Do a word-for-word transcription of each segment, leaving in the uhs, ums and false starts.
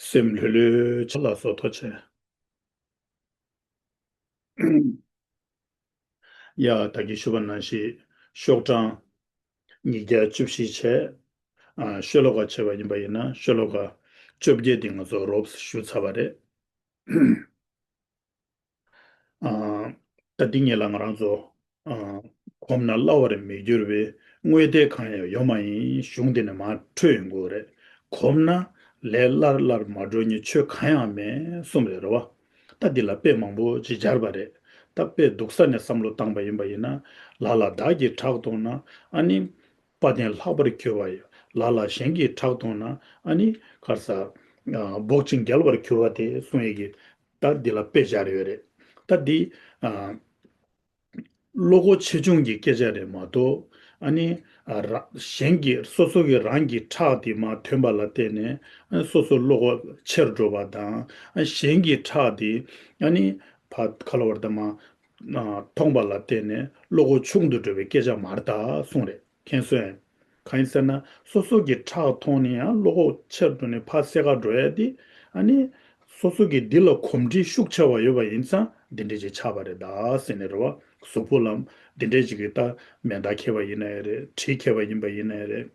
སེམས་ལྷོད་ལྷོད་བྱས་ལ་སོགས་ཐོག་བྱས། ཡ། ད་གིན་ཞུས་པ་ནང་བཞིན་ཤོག་གྲངས་ཉིས་བརྒྱ་བཅུ་བཞི་བྱས། ཨ། ཤོ་ལོ་ཀ་བྱས་པ་ཡིན་པ་ཡིན་ན་ཤོ་ལོ་ཀ་བཅོ་བརྒྱད་འདི་ང་ཚོ་རོབ་ཞུ་ཚར་བ་རེད། ཨ། ད་འདི་ངེད་ལ་ང་རང་ཚོ། ཨ། གོམས་ན་སླ་བར་མི་འགྱུར་བའི། དངོས་དེ་གང་ཡང་ཡོད་མ་ཡིན། གཞུང་འདི་ནས་མར་འཕྲོས་ཡོང་གི་ཡོད་རེད། གོམས་ན་ལས་སླར་སླར་མ་འགྲོ་ཉིད། ཆོས་གང་ཡང་མེད་གསུངས་རེད། རེད་བ། ད་འདི་ལ་དཔེ་མང་པོ་ཅིག་སྦྱར་བ་རེད། ད་དཔེ་སྡུག་ས་ནས་བསམ་བློ་བཏང་པ་ཡིན་པ་ཡིན་ན། ལ་ལ་བདག་གིས་ཕྲག་དོག་ན། ཨ་ནི། དཔའ་གདེང་ལྷག་པར་གྱུར་པ་ཡི། ལ་ལ་གཞན་གྱིས་ཕྲག་དོག་ན། ཨ་ནི་ག་རེ་ཟ། ཨ། འབོག་ཅིང་རྒྱལ་བར་གྱུར་པ་དེ་གསུང་ཡས་ཀྱི། ད་འདི་ལ་དཔེ་སྦྱར་ཡོད་རེད། ད་འདི། ཨ། བློ་ཁོག་ཆེ་ཆུང་གི་སྐད་ཆ་རེད་མ་གཏོགས། ཨ་ནི། ཨ། ར། གཞན་གྱི་སོ་སོ་གི་རང་གི་ཕྲག་དེ་མར་ཐོན་པ་ལ་བརྟེན་ནས། ཨ། སོ་སོ་བློ་ཁོག་ཆེར་འགྲོ་བ་དང་། ཨ། གཞན་གྱི་ཕྲག་དེ། ཨ་ནི། ཕ་ག་ལ་བར་དུ་མ། ཨ། མཐོང་པ་ལ་བརྟེན་ནས་བློ་ཁོག་ཆུང་དུ་འགྲོ་བའི་སྐད་ཆ་མ་རེད་ད་གསུངས་རེད། མཁྱེན་སོང་ངས། གང་ཡིན་ཟེར་ན། སོ་སོ་གི་ཕྲག་མཐོང་ནས་ཡང་བློ་ཁོག་ཆེར་འགྲོ་ནས་ཕར་སེ་ག་འགྲོ་ཡ་དེ། ཨ་ནི། སོ་སོ་གི་འདི་ལ་གོམས་འདྲིས་ཤུགས་ཆེ་བ་ཡོད་པ་ཡིན་ཙང་འདི་འདྲ་ཅིག་ཆགས་པ་རེད་ད་ཟེར་ནས། རེད་བ། གཟུགས་པོ་ལ་འདི་འདྲ་ཅིག་གི་ད་མེ་མདའ་འཁེལ་བ་ཡིན་ན་ཡང་རེད། གྲི་འཁེལ་བ་ཡིན་པ་ཡིན་ན་ཡང་རེད།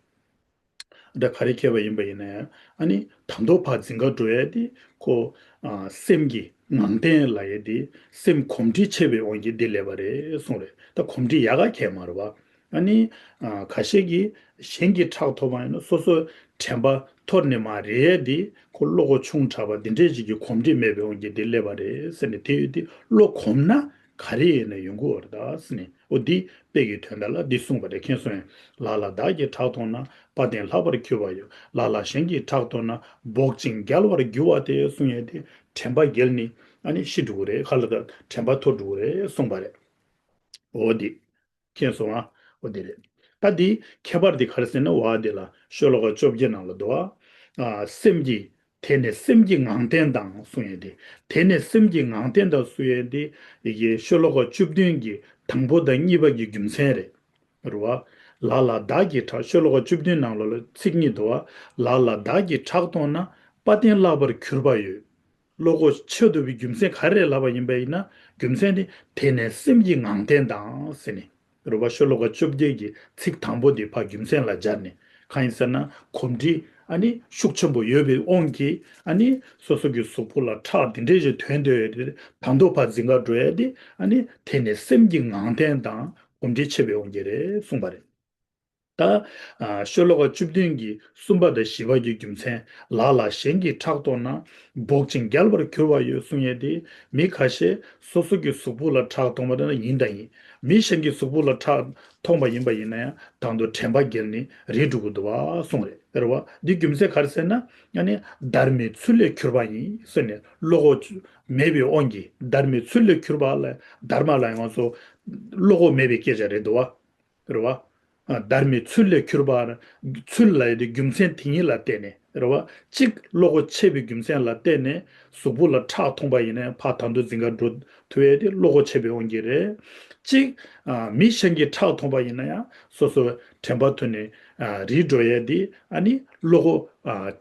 འདྲ་ག་རེ་འཁེལ་བ་ཡིན་པ་ཡིན་ན་ཡང་། ཨ་ནི་ད་དུང་ཕར་འཛིང་ག་འགྲོ་ཡ་དེ་ཁོ། ཨ། སེམས་ཀྱི་ངང་བརྟན་ལབ་ཡ་དེ། སེམས་གོམས་འདྲིས་ཆེ་བའི་དབང་གིས་འདི་སླེབས་པ་རེད་གསུངས་རེད། ད་གོམས་འདྲིས་ཡག་ག་གལ་མ་རེད་བ། ཨ་ནི། ཨ། ཁ་ཤས་ཀྱིས་གཞན་གྱི་ཕྲག་མཐོང་བ་ཡིན་ན་སོ་སོ་དྲན་པ་འཐོར་ནས་མར་རེད་དེ། ཁོ་བློ་ཁོག་ཆུང་དྲགས་པ་འདི་འདྲས་ཅིག་གི་གོམས་འདྲིས་མེད་པའི་དབང་གིས་འདི་སླེབས་པ་རེད་ཟེར་ནས། དེ་ཡོད་དེ་བློ་གོམས་ན་ག་རེ་ཡིན་ན་ཡོང་གི་ཡོད་རེད་ད་ཟེར་ནས། འོ་འདི་དཔེ་གི་དོན་དག་ལ་འདི་གསུངས་པ་རེད། མཁྱེན་སོང་ངས། ལ་ལ་བདག་གིས་ཕྲག་མཐོང་ན། དཔའ་གདེང་ལྷག་པར་གྱུར་པ་ཡི། ལ་ལ་གཞན་གྱིས་ཕྲག་མཐོང་ན། འབོག་ཅིང་རྒྱལ་བར་འགྱུར་བ་དེ་གསུང་ཡས་དེ། དྲན་པ་བརྒྱལ་ནས་ཨ་ནི་ཤི་འགྲོ་གི་རེད། ཁ་ལ་ད་དྲན་པ་འཐོར་འགྲོ་གི་རེད་གསུངས་པ་རེད། འོ་འདི། མཁྱེན་སོང་ཨ། འོ་འདི་རེད། ད་འདི་ཁྱད་པར་འདི་ག་རེ་ཟེར་ན། བ་འདི་ལ་ཤོ་ལོ་ཀ་བཅོ་བརྒྱད་ནང་ལ་འདུག་ཨ། ཨ། སེམས་ཀྱི། དེ་ནས་སེམས་ཀྱི་ངང་བརྟན་དང་གསུང་ཡས་འདི། དེ་ནས་སེམས་ཀྱི་ངང་བརྟན་དང་གསུང་ཡས་འདི། ཡི་གེ་ཤོ་ལོ་ཀ་བཅུ་བདུན་གྱི་དང་པོ་དང་གཉིས་པ་གི་རྒྱུ་མཚན་རེད། རེད་བ། ལ་ལ་བདག་གིས་ཕྲག་ཤོ་ལོ་ཀ་བཅུ་བདུན་ནང་ལོགས་ལ་ཚིག་གཉིས་འདུག་བ། ལ་ལ་བདག་གིས་ཕྲག་མཐོང་ན། དཔའ་གདེང་ལྷག་པར་གྱུར་པ་ཡི། བློ་ཁོག་ཆེ་འདུག་པའི་རྒྱུ་མཚན་ག་རེ་རེད་ལབ་པ་ཡིན་པ་ཡིན་ན། རྒྱུ་མཚན་དེ་དེ་ནས་སེམས་ཀྱི་ངང་བརྟན་དང་ཟེར་ནས། རེད་བ། ཤོ་ལོ་ཀ་བཅོ་བརྒྱད་ཀྱི་ཚིག་དང་པོ་དེ་ཕར་རྒྱུ་མཚན་ལ་སྦྱར་ནས། གང་ཡིན་ཟེར་ན། གོམས་འདྲིས་ཨ་ནི་ཤུགས་ཆེན་པོ་ཡོད་པའི་དབང་གིས། ཨ་ནི་སོ་སོ་གི་གཟུགས་པོ་ལ་ཁྲག་འདི་འདྲས་ཞིག་ཐོན་སྡོད་ཡོད་དེ། ད་དུང་ཕར་འཛིང་ག་འགྲོ་ཡ་དེ། ཨ་ནི་དེ་ནི་སེམས་ཀྱི་ངང་བརྟན་དང་གོམས་འདྲིས་ཆེ་བའི་དབང་གིས་རེད་གསུངས་པ་རེད། ད། ཨ། ཤོ་ལོ་ཀ་བཅུ་བདུན་གྱི་གསུམ་པ་དང་བཞི་པ་གི་རྒྱུ་མཚན། ལ་ལ་གཞན་གྱིས་ཕྲག་མཐོང་ན། འབོག་ཅིང་རྒྱལ་བར་འགྱུར་བ་ཡི་གསུང་ཡས་དེ། མི་ཁ་ཤས་སོ་སོ་གི་གཟུགས་པོ་ལ་ཁྲག་མཐོང་བ་ན་ཡིན་དང་ཡིན། མི་གཞན་གྱི་གཟུགས་པོ་ལ་ཁྲག་མཐོང་བ་ཡིན་པ་ཡིན་ན་ཡང་། ད་དུང་དྲན་པ་བརྒྱལ་ནས་རིལ་འགྲོ་གི་འདུག་བ་གསུངས་རེད། རེད་བ། འདི་རྒྱུ་མཚན་ག་རེ་ཟེར་ན། ཨ་ནི་སྡར་མའི་ཚུལ་ལས་གྱུར་པ་ཡིན་ཟེར་ནས། བློ་ཁོག་མེད་པའི་དབང་གིས། སྡར་མའི་ཚུལ་ལས་གྱུར་པ་ལ། སྡར་མ་ལ་ཡང་ང་ཚོ་བློ་ཁོག་མེད་པའི་སྐད་ཆ་རེད་འདུག་བ། རེད་བ། ཨ། སྡར་མའི་ཚུལ་ལས་གྱུར་པ། ཚུལ་ལབ་ཡས་དེ་རྒྱུ་མཚན་དེ་ཉིད་ལ་བརྟེན་ནས། རེད་བ། གཅིག་བློ་ཁོག་ཆེ་བའི་རྒྱུ་མཚན་ལ་བརྟེན་ནས། གཟུགས་པོ་ལ་ཁྲག་མཐོང་པ་ཡིན་ན་ཡང་ཕར་ད་དུང་འཛིང་ག་འགྲོ་ཐུབ་ཡས་དེ་བློ་ཁོག་ཆེ་བའི་དབང་གིས་རེད། གཅིག་ཨ། མི་གཞན་གྱིས་ཁྲག་མཐོང་པ་ཡིན་ན་ཡང་སོ་སོ་དྲན་པ་ཐོན་ནས། ཨ། རིལ་འགྲོ་ཡས་དེ། ཨ་ནི་བློ་ཁོག་ཨ།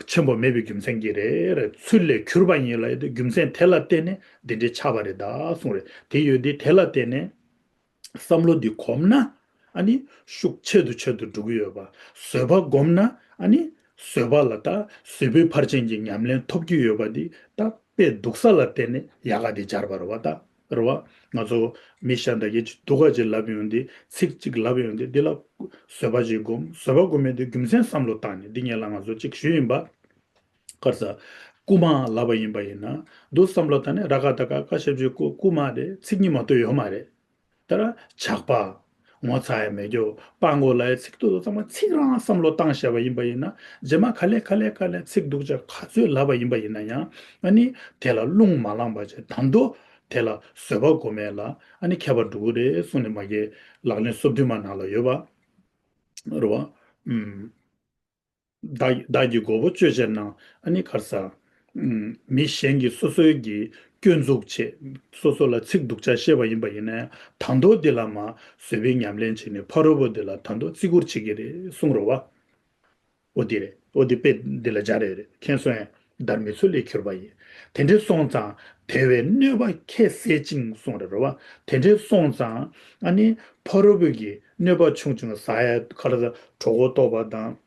ཆེན་པོ་མེད་པའི་རྒྱུ་མཚན་གྱིས་རེད། རེད། ཚུལ་ལས་གྱུར་པ་ཡིན་ལབ་ཡས་དེ་རྒྱུ་མཚན་དེ་ལ་བརྟེན་ནས་འདི་འདྲའི་ཆགས་པ་རེད་ད་གསུངས་རེད། དེ་ཡོད་དེ་དེ་ལ་བརྟེན་ནས། བསམ་བློ་འདི་གོམས་ན། ཨ་ནི་ཤུགས་ཆེ་རུ་ཆེ་རུ་འགྲོ་གི་ཡོད་པ། བཟོད་པ་སྒོམ་ན། ཨ་ནི་བཟོད་པ་ལ་ད་བཟོད་པའི་ཕར་ཕྱིན་གྱི་ཉམས་ལེན་ཐོབ་ཀྱི་ཡོད་པ་འདི། ད་དཔེ་སྡུག་ས་ལ་བརྟེན་ནས་ཡག་ག་འདི་སྦྱར་བ་རེད་བ་ད། རེད་བ། ང་ཚོ་མི་གཞན་དག་གིས་སྡུག་ག་ཅིག་ལབ་ཡོང་དུས། ཚིག་གཅིག་ལབ་ཡོང་དུས། འདི་ལ་བཟོད་པ་ཅིག་སྒོམ། བཟོད་པ་སྒོམ་ཡོང་དུས་རྒྱུ་མཚན་བསམ་བློ་བཏང་ནས། འདི་སྔོན་ལ་ང་ཚོ་གཅིག་ཞུས་ཡིན་པ། ག་རེ་ཟ། རྐུ་མ་ལབ་པ་ཡིན་པ་ཡིན་ན། འདུག་བསམ་བློ་བཏང་ནས། ར་ཀ་ད་ཀ་ཀ་ཞབས་ཀྱུ་རྐུ། རྐུ་མ་རེད། ཚིག་གཉིས་མ་གཏོགས་ཡོད་མ་རེད། ད་ར་ཇག་པ། ངོ་ཚ་ཡ་མེད་རྒྱུ། སྤྲང་པོ་ལབ་ཡ་ཚིག་ཏོག་ཏོག་ཚང་མ་ཚིག་རང་བསམ་བློ་བཏང་བཞག་པ་ཡིན་པ་ཡིན་ན། རྗེས་མ་ག་ལེ་ག་ལེ་ག་ལེ་ཚིག་སྡུག་ཅག་ག་ཚོད་ལབ་པ་ཡིན་པ་ཡིན་ན་ཡང་། ཨ་ནི་དེ་ལ་རླུང་མ་ལངས་པ་བྱས། ད་དུང་དེ་ལ་བཟོད་པ་སྒོམ་ཡས་ལ་ཨ་ནི་མཁས་པ་འགྲོ་གི་རེད་གསུངས་ནས། མ་གི་ལག་ལེན་སོ་བདུན་མ་ནང་ལ་ཡོད་པ། རེད་བ། ཨུམ། བདག་བདག་གི་མགོ་བོ་གཅོད་བྱེད་ན། ཨ་ནི་ག་རེ་ཟ། ཨུམ། མི་གཞན་གྱིས་སོ་སོའི་གི་སྐྱོན་འཛུགས་བྱེད། སོ་སོ་ལ་ཚིག་སྡུག་ཅག་བཤད་པ་ཡིན་པ་ཡིན་ན་ཡང་། ད་དུང་འདི་ལ་མར་བཟོད་པའི་ཉམས་ལེན་བྱས་ནས་ཕ་རོལ་པོ་འདི་ལ་ད་དུང་བརྩི་བཀུར་བྱེད་ཀྱི་རེད་གསུངས་རེད་བ། འོ་འདི་རེད། འོ་འདི་དཔེ་འདི་ལ་སྦྱར་ཡོད་རེད། མཁྱེན་སོང་ངས། བདར་མི་ཚུལ་ལས་གྱུར་པ་ཡིན། དེ་འདྲའི་སོང་ཙང་དེ་བས་གནོད་པ་ཁྱད་བསད་ཅིང་གསུངས་རེད་རོ་བ། དེ་འདྲའི་སོང་ཙང་ཨ་ནི་ཕ་རོལ་པོ་གི་གནོད་པ་ཆུང་ཆུང་ཟ་ཡ་ག་ལ་ཟ་གྲོད་ཁོག་ལྟོགས་པ་དང་།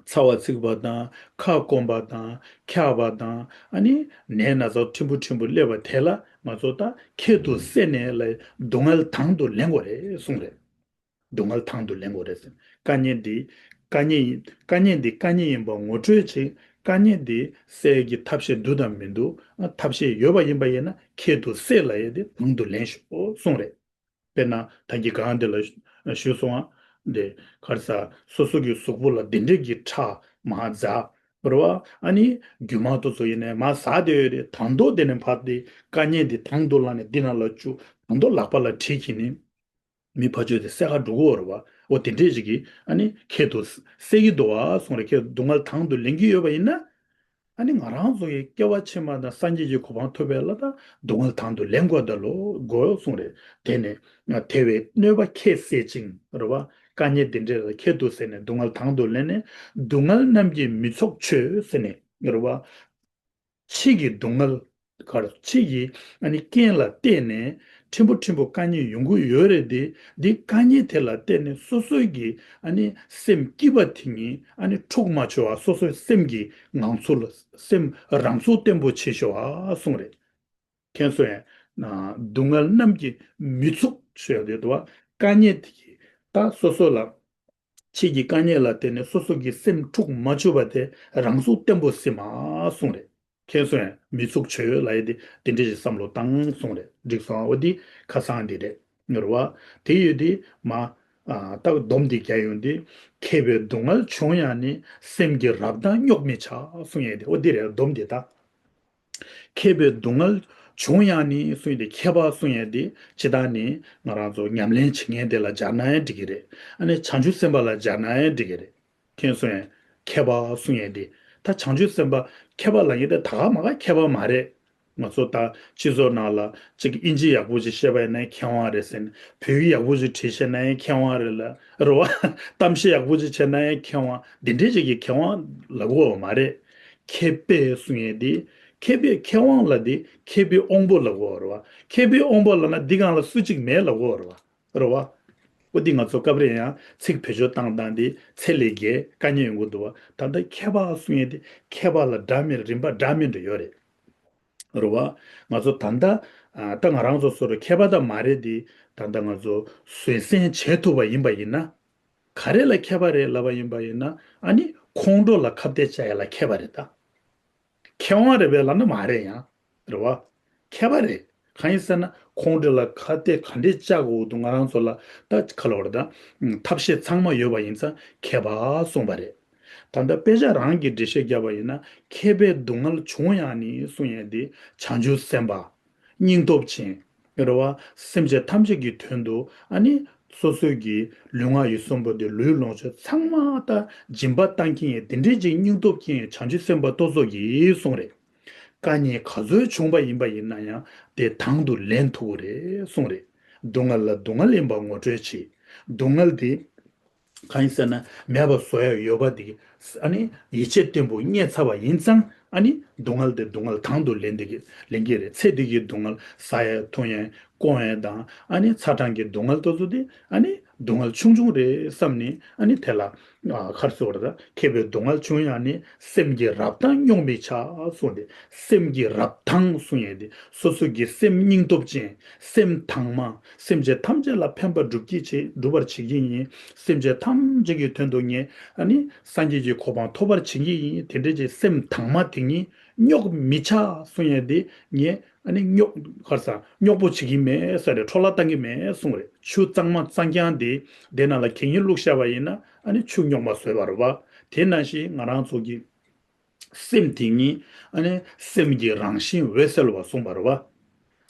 ཚ་བ་ཚིག་པ་དང་ཁ་སྐོམ་པ་དང་འཁྱག་པ་དང་ཨ་ནི་ནད་ན་ཚ་ཕྲན་བུ་ཕྲན་བུ་སླེབས་པ་དེ་ལ་ང་ཚོ་ད་ཁྱད་དུ་བསད་ནས་ལ་སྡུག་བསྔལ་དང་དུ་ལེན་དགོས་རེད་གསུངས་རེད། སྡུག་བསྔལ་དང་དུ་ལེན་དགོས་རེད་ཟེར། དཀའ་ངལ་འདི་དཀའ་ངལ་ཡིན། དཀའ་ངལ་འདི་དཀའ་ངལ་ཡིན་པ་ངོ་སྤྲོད་བྱེད། དཀའ་ངལ་འདི་སེལ་གྱི་ཐབས་ཤེས་འདུག་དང་མི་འདུག་ཨ་ཐབས་ཤེས་ཡོད་པ་ཡིན་པ་ཡིན་ན་ཁྱད་དུ་བསད་ལ་ཡ་དེ་དང་དུ་ལེན་ཤོག་གསུངས་རེད། དཔེར་ན་ད་གིན་གང་འདི་ལ་ཞུས་སོང་ཨ། འདི་ག་རེ་ཟ་སོ་སོ་གི་གཟུགས་པོ་ལ་འདི་འདྲས་ཀྱི་ཁྲག་མར་འཛག་རེད་བ། ཨ་ནི་རྒྱུ་མ་ཏོག་ཙམ་ཡིན་ནའི་མར་ཟག་བསྡད་ཡོད་རེད། དང་ཐོག་དེ་ནས་ཕར་དེ་དཀའ་ངལ་འདི་དང་དུ་བླངས་ནས་འདི་ནང་ལ་བཅུག་དང་ཐོག་ལག་པ་ལ་བྲིས་ཀྱིན་ནི་མི་ཕར་ཕྱོགས་དེ་བསད་ག་འགྲོ་གི་ཡོད་རེད་བ། འོ་དེ་འདྲས་ཞིག་གིས་ཨ་ནི་ཁྱད་དུ་བསད་ཀྱི་འདུག་བ་གསུངས་རེད། ཁྱད་སྡུག་བསྔལ་དང་དུ་ལེན་གྱི་ཡོད་པ་ཡིན་ན། ཨ་ནི་ང་རང་ཚོ་ཡི་སྐྱེ་བ་ཕྱི་མ་དང་སངས་རྒྱས་ཀྱི་གོ་འཕང་ཐོབ་པའི་ལ་དང་སྡུག་བསྔལ་དང་དུ་ལེན་དགོས་ད་ལོ་དགོས་གསུངས་རེད། དེ་ནས་དེ་བས་གནོད་པ་ཁྱད་བསད་ཅིང་རེད་བ། དཀའ་ངལ་འདི་འདྲས་ལ་ཁྱད་དུ་བསད་ནས་སྡུག་བསྔལ་དང་དུ་ལེན་ནས་སྡུག་བསྔལ་རྣམས་ཀྱིས་མི་ཚུགས་ཁྱོད་ཟེར་ནས་རེད་བ། ཕྱིས་ཀྱི་སྡུག་བསྔལ་གར་ཕྱིས་ཀྱི་ཨ་ནི་རྐྱེན་ལ་བརྟེན་ནས་ཕྲན་བུ་ཕྲན་བུ་དཀའ་ངལ་ཡོང་གི་ཡོད་རེད་དེ། འདི་དཀའ་ངལ་དེ་ལ་བརྟེན་ནས་སོ་སོའི་གི་ཨ་ནི་སེམས་སྐྱིད་པ་དེ་ཉིད་ཨ་ནི་འཁྲུག་མ་བཅུག་པ། སོ་སོའི་སེམས་ཀྱི་ངང་ཚུལ་ལ་སེམས་རང་ཚུགས་བརྟན་པོ་བྱེད་ཤོག་ཨ་གསུངས་རེད། མཁྱེན་སོང་ངས། སྡུག་བསྔལ་རྣམས་ཀྱིས་མི་ཚུགས་ཞེས་ཡོད་དོ། དཀའ་ངལ་དེ་གིས་ད་སོ་སོ་ལ་ཕྱིས་ཀྱི་དཀའ་ངལ་ལ་བརྟེན་ནས་སོ་སོ་གི་སེམས་འཁྲུག་མ་བཅུག་པ་དེ་རང་ཚུགས་བརྟན་པོ་སེམས་མ་གསུངས་རེད། མཁྱེན་སོང་ངས། མི་ཚུགས་ཆོས་ལ་ཡི་དེ་དེ་འདྲ་ཞིག་བསམ་བློ་བཏང་གསུངས་རེད། འགྲིག་སོང་ཨ། འོ་འདི་ཁ་སང་འདི་རེད། ངེར་བ། དེ་ཡོད་དེ་མ། ཨ་ད་སྡོམ་འདི་རྒྱ་ཡོང་དེ། མཁས་པའི་སྡུག་བསྔལ་བྱུང་ཡང་ནི། སེམས་ཀྱི་རབ་དང་རྙོག་མི་བྱ་གསུངས་ཡས་དེ། འོ་འདི་རེད་སྡོམ་འདི་ད། མཁས་པའི་སྡུག་བསྔལ་བྱུང་ཡང་ནི་གསུངས་ཡས་དེ། མཁས་པ་གསུངས་ཡས་དེ་ཇི་ལྟར་ནི་ང་རང་ཚོ་ཉམས་ལེན་བྱེད་མཁན་དེ་ལ་སྦྱར་ན་ཡང་འགྲིག་གི་རེད། ཨ་ནི་བྱང་ཆུབ་སེམས་དཔའ་ལ་སྦྱར་ན་ཡང་འགྲིག་གི་རེད། མཁྱེན་སོང་ངས། མཁས་པ་གསུང་ཡས་དེ། ད་བྱང་ཆུབ་སེམས་དཔའ་མཁས་པ་ལབ་མཁན་དེ་ད་ག་མ་ག་མཁས་པ་མ་རེད། ང་ཚོ་ད་སྤྱི་ཚོགས་ནང་ལ་གཅིག་ཨིན་ཇི་ཡག་པོ་ཅིག་བཤད་པ་ཡིན་ན་མཁས་དབང་རེད་ཟེར་ནས། བོད་ཡིག་ཡག་པོ་ཅིག་བྲིས་ཤེས་ན་ཡང་མཁས་དབང་རེད་ལ་རེད་བ། གཏམ་བཤད་ཡག་པོ་ཅིག་བྱས་ན་ཡང་མཁས་དབང་། འདི་འདྲས་ཅིག་གི་མཁས་དབང་ལབ་དགོས་པ་མ་རེད། མཁས་པས་གསུང་ཡས་དེ། མཁས་པས་མཁས་དབང་ལབ་དེ་མཁས་པའི་དབང་པོ་ལབ་དགོས་པ་རེད་བ། མཁས་པའི་དབང་པོ་ལབ་ན་འདི་སྒང་ལ་སུ་གཅིག་མེད་ལབ་དགོས་པ་རེད་བ། རེད་བ། འོ་འདི་ང་ཚོ་སྐབས་རེ་ཡང་ཚིག་བེད་སྤྱོད་བཏང་སྟངས་འདི་ཚད་ལས་བརྒལ་དཀའ་ངལ་ཡོང་གི་འདུག་བ། ད་ལྟ་མཁས་པ་གསུང་ཡས་དེ་མཁས་པ་ལ་འདྲ་མིན་རིམ་པ་འདྲ་མིན་འདྲ་ཡོད་རེད། རེད་བ། ང་ཚོ་ད་ལྟ་ཨ་ད་ང་རང་ཚོ་སོ་སོ་མཁས་པ་ད་མ་རེད་དེ། ད་ལྟ་ང་ཚོ་བཟོད་བསྲན་བྱེད་ཐུབ་པ་ཡིན་པ་ཡིན་ན། ག་རེ་ལ་མཁས་པ་རེད་ལབ་པ་ཡིན་པ་ཡིན་ན། ཨ་ནི་ཁོང་ཁྲོ་ལ་ཁ་གཏད་བཅག་ཡ་ལ་མཁས་པ་རེད་ད། མཁས་དབང་རེད་པས་ལབ་ན་མ་རེད་ཡང་། རེད་བ། མཁས་པ་རེད། གང་ཡིན་ཟེར་ན་ཁོང་ཁྲོ་ལ་ཁ་གཏད་ག་འདྲས་བཅག་དགོས་འདུག་ང་རང་ཚོ་ལ་ད་ག་ལབ་རེད་ད། ཐབས་ཤེས་ཚང་མ་ཡོད་པ་ཡིན་ཙང་མཁས་པ་གསུངས་པ་རེད། ད་ལྟ་དཔེ་ཆ་རང་གི་འགྲེལ་བཤད་བརྒྱབ་པ་ཡིན་ན། མཁས་པས་སྡུག་བསྔལ་བྱུང་ཡང་ནི་གསུང་ཡས་དེ་བྱང་ཆུབ་སེམས་དཔའ། སྙིང་སྟོབས་ཅན། རེད་བ། སེམས་ཅན་ཐམས་ཅད་ཀྱི་དོན་དུ་ཨ་ནི་སོ་སོའི་གི་ལུས་ངག་ཡིད་གསུམ་པོ་དེ་ལུས་ལོངས་སྤྱོད་ཚང་མ་ད་སྦྱིན་པ་བཏང་མཁན་ཡིན། དེ་འདྲའི་ཅིག་སྙིང་སྟོབས་ཅན་བྱང་ཆུབ་སེམས་དཔའ་ཏོག་ཙོག་གིས་གསུངས་རེད། དཀའ་ངལ་ག་ཚོད་བྱུང་པ་ཡིན་པ་ཡིན་ན་ཡང་དེ་དང་དུ་ལེན་ཐུབ་ཀྱི་རེད་གསུངས་རེད། སྡུག་བསྔལ་ལ་སྡུག་བསྔལ་ཡིན་པ་ངོ་སྤྲོད་བྱེད། སྡུག་བསྔལ་དེ། གང་ཡིན་ཟེར་ན་མེད་པ་བཟོ་ཡ་ཡོད་པ་དེ། ཨ་ནི་ཡིད་ཆེས་བརྟན་པོ་རྙེད་ཚར་བ་ཡིན་ཙང་ཨ་ནི་སྡུག་བསྔལ་དེ་སྡུག་བསྔལ་དང་དུ་ལེན་དེ་གི་ལེན་གྱི་རེད། ཚེ་འདི་གི་སྡུག་བསྔལ་ཟ་ཡ་འཐུང་ཡ་སྐོང་ཡ་དང་ཨ་ནི་ཚ་གྲང་གི་སྡུག་བསྔལ་དེ་ཚོ་དེ་ཨ་ནི་སྡུག་བསྔལ་ཆུང་ཆུང་རེད་བསམ་ནས། ཨ་ནི་དེ་ལ་ཨ་ཁར་སོ་ར་ད་མཁས་པའི་སྡུག་བསྔལ་བྱུང་ཡང་ནི་སེམས་ཀྱི་རབ་དང་རྙོག་མི་བྱ་གསུངས་ཏེ། སེམས་ཀྱི་རབ་དང་གསུང་ཡས་དེ་སོ་སོ་གི་སེམས་སྙིང་སྟོབས་ཅན། སེམས་དྭངས་མ། སེམས་ཅན་ཐམས་ཅད་ལ་ཕན་པ་སྒྲུབ་ཀྱི་བྱེད་སྒྲུབ་པར་བྱེད་ཀྱི་ཡིན། སེམས་ཅན་ཐམས་ཅད་ཀྱི་དོན་དུ་ངས་ཨ་ནི་སངས་རྒྱས་ཀྱི་གོ་འཕང་ཐོབ་པར་བྱེད་ཀྱི་ཡིན། དེ་འདྲ་ཅིག་སེམས་དྭངས་མ་དེ་ཉིད་རྙོག་མི་བྱ་གསུང་ཡས་དེ་ངས་ཨ་ནི་རྙོག་གར་ས་རྙོག་པོ་བྱེད་ཀྱི་མེད་ས་རེད། འཕྲོ་བརླག་བཏང་གི་མེད་གསུང་རེད། ཆུ་གཙང་མ་གཙང་རྐྱང་དེ་དེ་ནང་ལ་གད་སྙིགས་བླུགས་བཞག་པ་ཡིན་ན་ཨ་ནི་ཆུ་རྙོག་མ་བཟོས་པ་རེད་བ། དེ་ནང་བཞིན་ང་རང་ཚོ་གི་སེམས་དེ་ཉིད་ཨ་ནི་སེམས་ཀྱི་རང་བཞིན་འོད་གསལ་བ་གསུངས་པ་རེད་བ།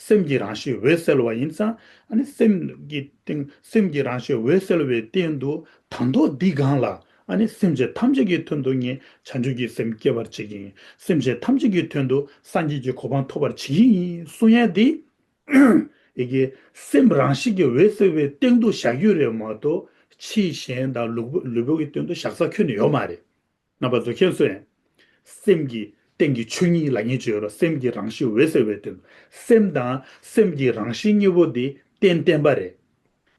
སེམས་ཀྱི་རང་བཞིན་འོད་གསལ་བ་ཡིན་ཙང་ཨ་ནི་སེམས་ཀྱི་སྟེང་སེམས་ཀྱི་རང་བཞིན་འོད་གསལ་བའི་སྟེང་དུ་ད་དུང་འདི་སྒང་ལ་ཨ་ནི་སེམས་ཅན་ཐམས་ཅད་ཀྱི་དོན་དུ་ངས་བྱང་ཆུབ་ཀྱི་སེམས་བསྐྱེད་པར་བྱེད་ཀྱི་ཡིན། སེམས་ཅན་ཐམས་ཅད་ཀྱི་དོན་དུ་སངས་རྒྱས་ཀྱི་གོ་འཕང་ཐོབ་པར་བྱེད་ཀྱི་ཡིན་གསུང་ཡ་འདི། ཡི་གེ་སེམས་རང་བཞིན་གྱི་འོད་གསལ་བའི་སྟེང་དུ་བཞག་རྒྱུ་རེད་མ་གཏོགས་ཕྱིའི་གཞན་དང་ལུས་པོ་ལུས་པོ་གི་དོན་དུ་བཞག་ས་ཁྱོན་ནས་ཡོད་མ་རེད། རྣམ་པ་ཚོ་མཁྱེན་སོང་ངས། སེམས་ཀྱི་ རྟེན་གྱི་ཆོས་ཉིད་ལབ་མཁན་ཅིག་ཡོད་རེད། སེམས་ཀྱི་རང་བཞིན་འོད་གསལ་བའི་དོན། སེམས་དང་སེམས་ཀྱི་རང་བཞིན་གཉིས་པོ་འདི་རྟེན་བརྟེན་པ་རེད།